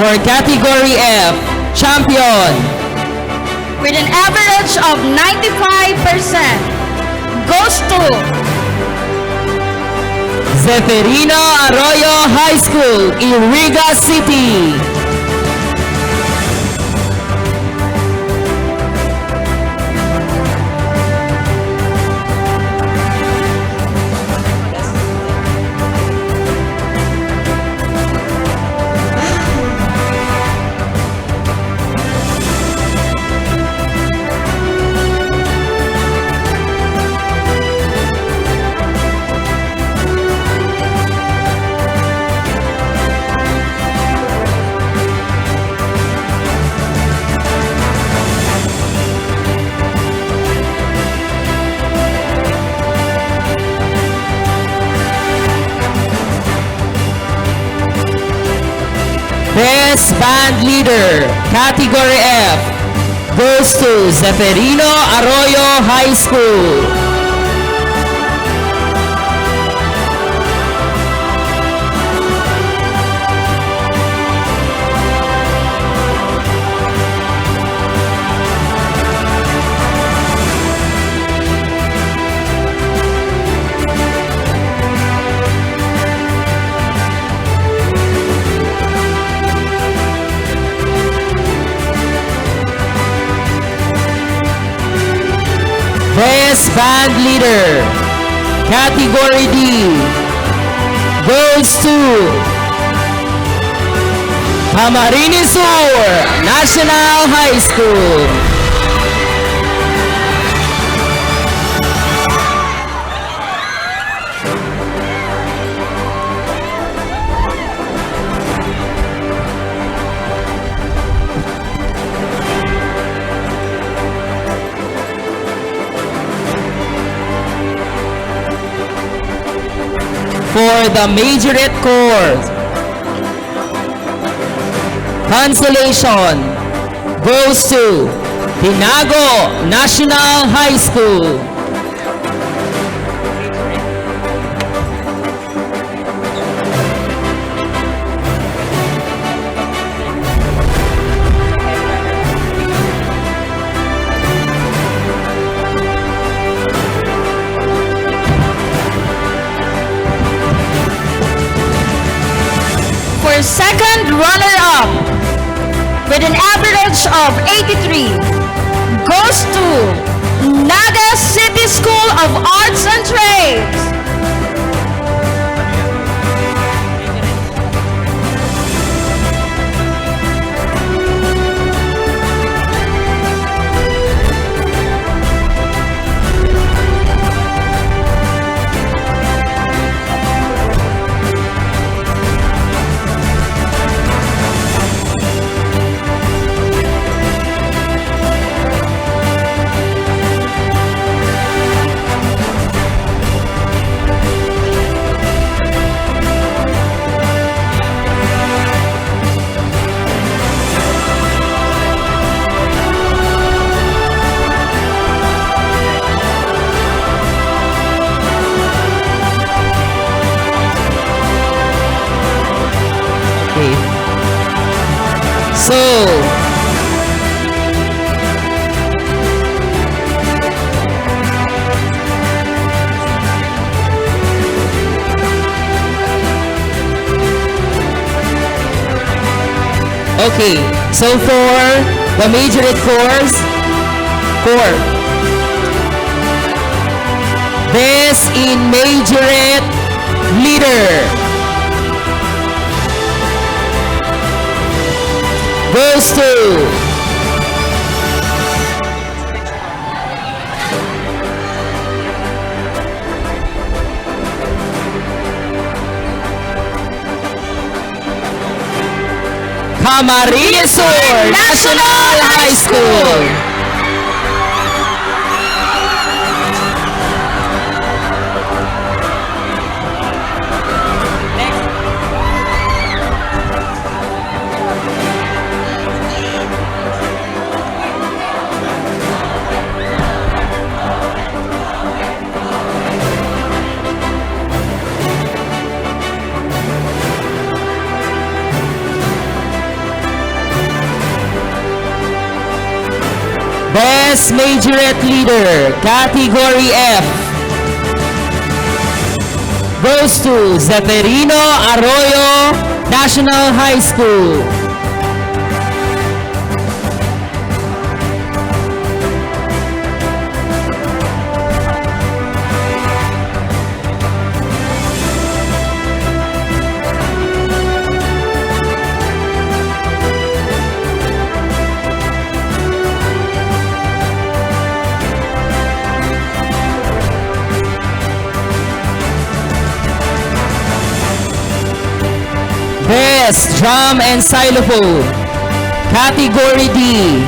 For Category F, champion with an average of ninety-five percent goes to Zeferino Arroyo High School, Iriga City. Best Band Leader, Category F, goes to Zeferino Arroyo High School. Best Band Leader, Category D, goes to Camarines Sur National High School. For the majorette course, consolation goes to Tinago National High School. For second runner-up, with an average of eighty-three, goes to Naga City School of Arts and Trades. Okay. So, okay, so for the majorette course, four. Best in Majorette Leader goes to Camarines Sur National High School. Best Majorette Leader, Category F, goes to Zeferino Arroyo, National High School. Best Drum and Xylophone, Category D,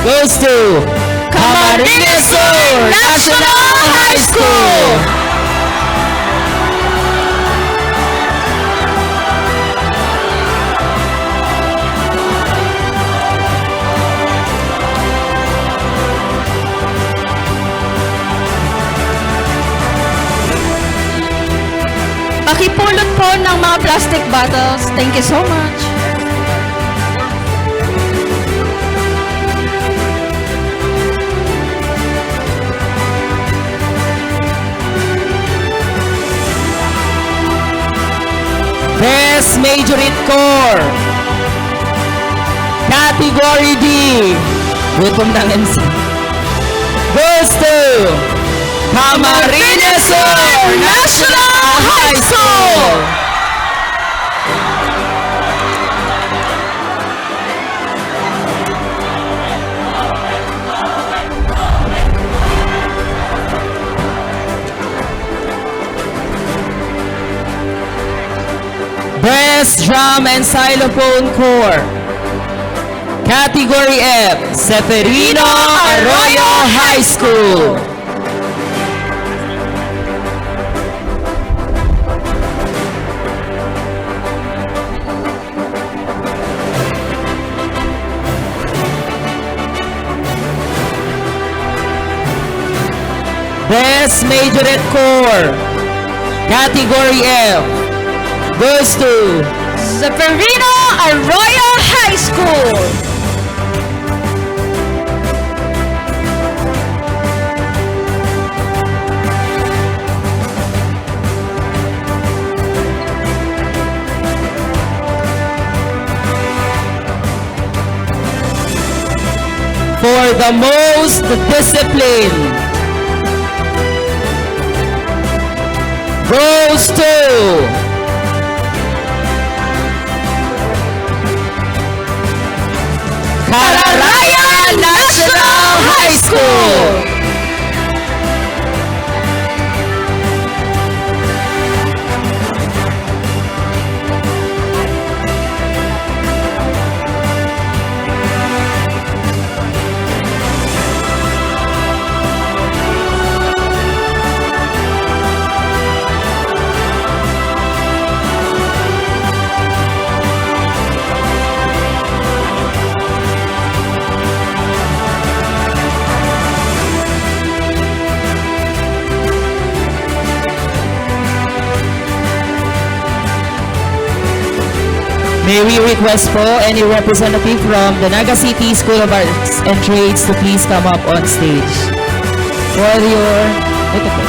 goes to Camarines Sur National High School. Pakipulot po ng mga plastic bottles. Thank you so much. Best Majorette Corps, Category D. Gutom ng M C. Goes to Camarines Sur National High School. Best Drum and Xylophone Corps, Category F, Seferino Arroyo High School. Best Majorette Corps, Category F, goes to Seferino Arroyo High School. For the most discipline goes to Cararaya National High School. May we request po any representative from the Naga City School of Arts and Trades to please come up on stage for your, ito po.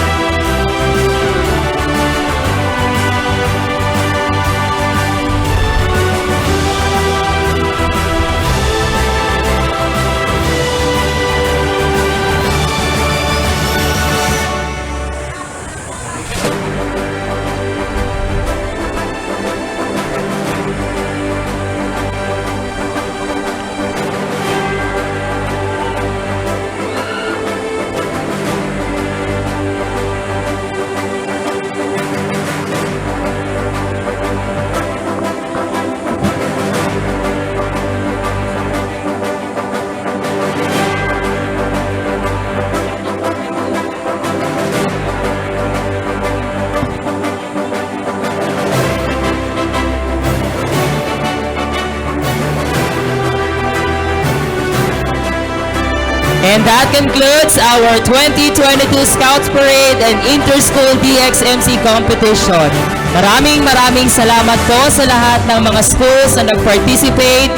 And that concludes our twenty twenty-two Scouts Parade and Inter-School D X M C Competition. Maraming, maraming salamat po sa lahat ng mga schools na nag-participate.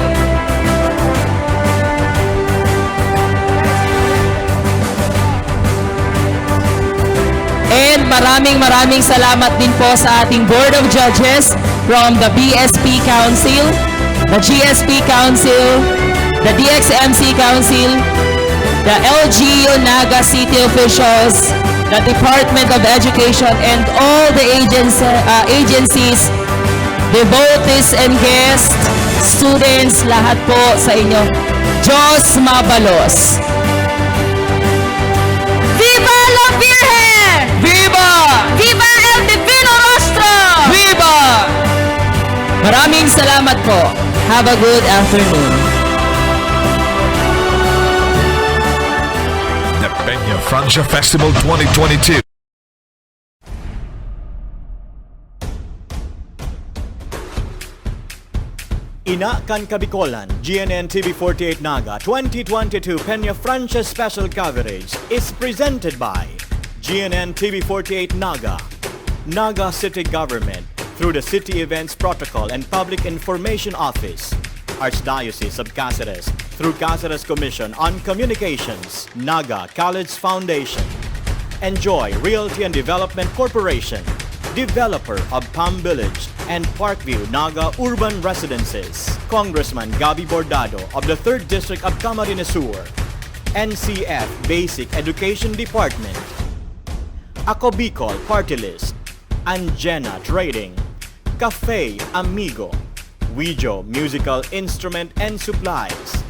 And maraming, maraming salamat din po sa ating Board of Judges from the B S P Council, the G S P Council, the D X M C Council, the L G U Naga City officials, the Department of Education, and all the agency, uh, agencies, devotees and guests, students, lahat po sa inyo. Diyos mabalos. Viva la Virgen! Viva! Viva el Divino Rostro! Viva! Maraming salamat po. Have a good afternoon. The Peña Francia Festival twenty twenty-two. Ina kan Kabikolan, G N N T V forty-eight Naga twenty twenty-two Peña Francia Special Coverage is presented by G N N T V forty-eight Naga, Naga City Government, through the City Events Protocol and Public Information Office, Archdiocese of Caceres, through Caceres Commission on Communications, Naga College Foundation. Enjoy Realty and Development Corporation, developer of Palm Village and Parkview Naga Urban Residences. Congressman Gabby Bordado of the third District of Camarines Sur. N C F Basic Education Department. Ako Bicol Party List. Anjena Trading. Cafe Amigo. Wijo Musical Instrument and Supplies.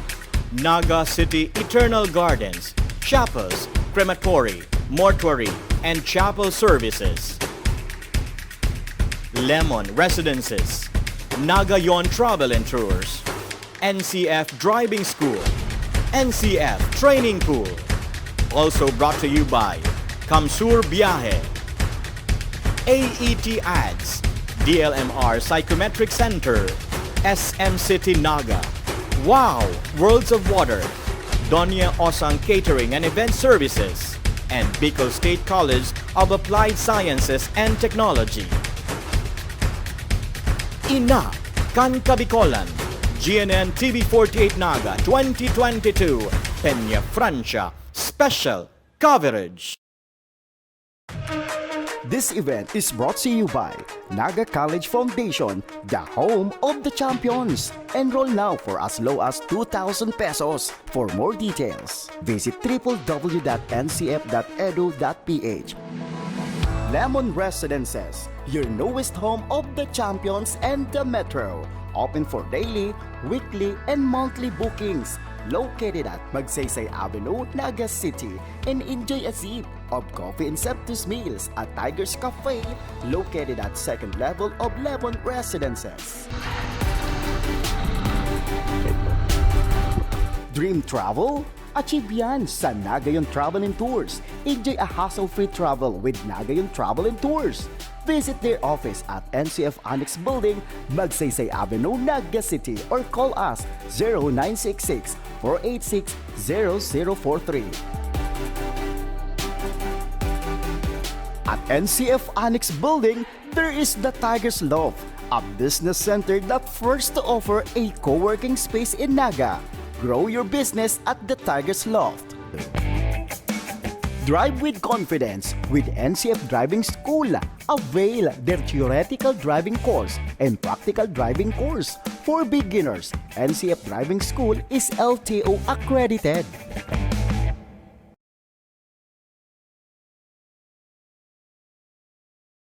Naga City Eternal Gardens, Chapels, Crematory, Mortuary, and Chapel Services. Lemon Residences. Nagayon Travel and Tours. N C F Driving School. N C F Training Pool. Also brought to you by Kamsur Biyahe, A E T Ads, D L M R Psychometric Center, S M City Naga, Wow! Worlds of Water, Doña Osang Catering and Event Services, and Bicol State College of Applied Sciences and Technology. Ina kan Kabikolan, G N N T V forty-eight Naga twenty twenty-two, Peña Francia Special Coverage. This event is brought to you by Naga College Foundation, the home of the champions. Enroll now for as low as two thousand pesos. For more details, visit triple W dot N C F dot edu dot P H. Lemon Residences, your newest home of the champions and the metro. Open for daily, weekly, and monthly bookings. Located at Magsaysay Avenue, Naga City, and enjoy a sip of coffee and sumptuous meals at Tiger's Cafe, located at second level of Lemon Residences. Dream travel? Achieve yan sa Nagayon Travel and Tours. Enjoy a hassle-free travel with Nagayon Travel and Tours. Visit their office at N C F Annex Building, Magsaysay Avenue, Naga City, or call us zero nine six six, four eight six, zero zero four three. At N C F Annex Building, there is the Tiger's Loft, a business center that first to offer a co-working space in Naga. Grow your business at the Tiger's Loft. Drive with confidence with N C F Driving School. Avail their theoretical driving course and practical driving course. For beginners, N C F Driving School is L T O accredited.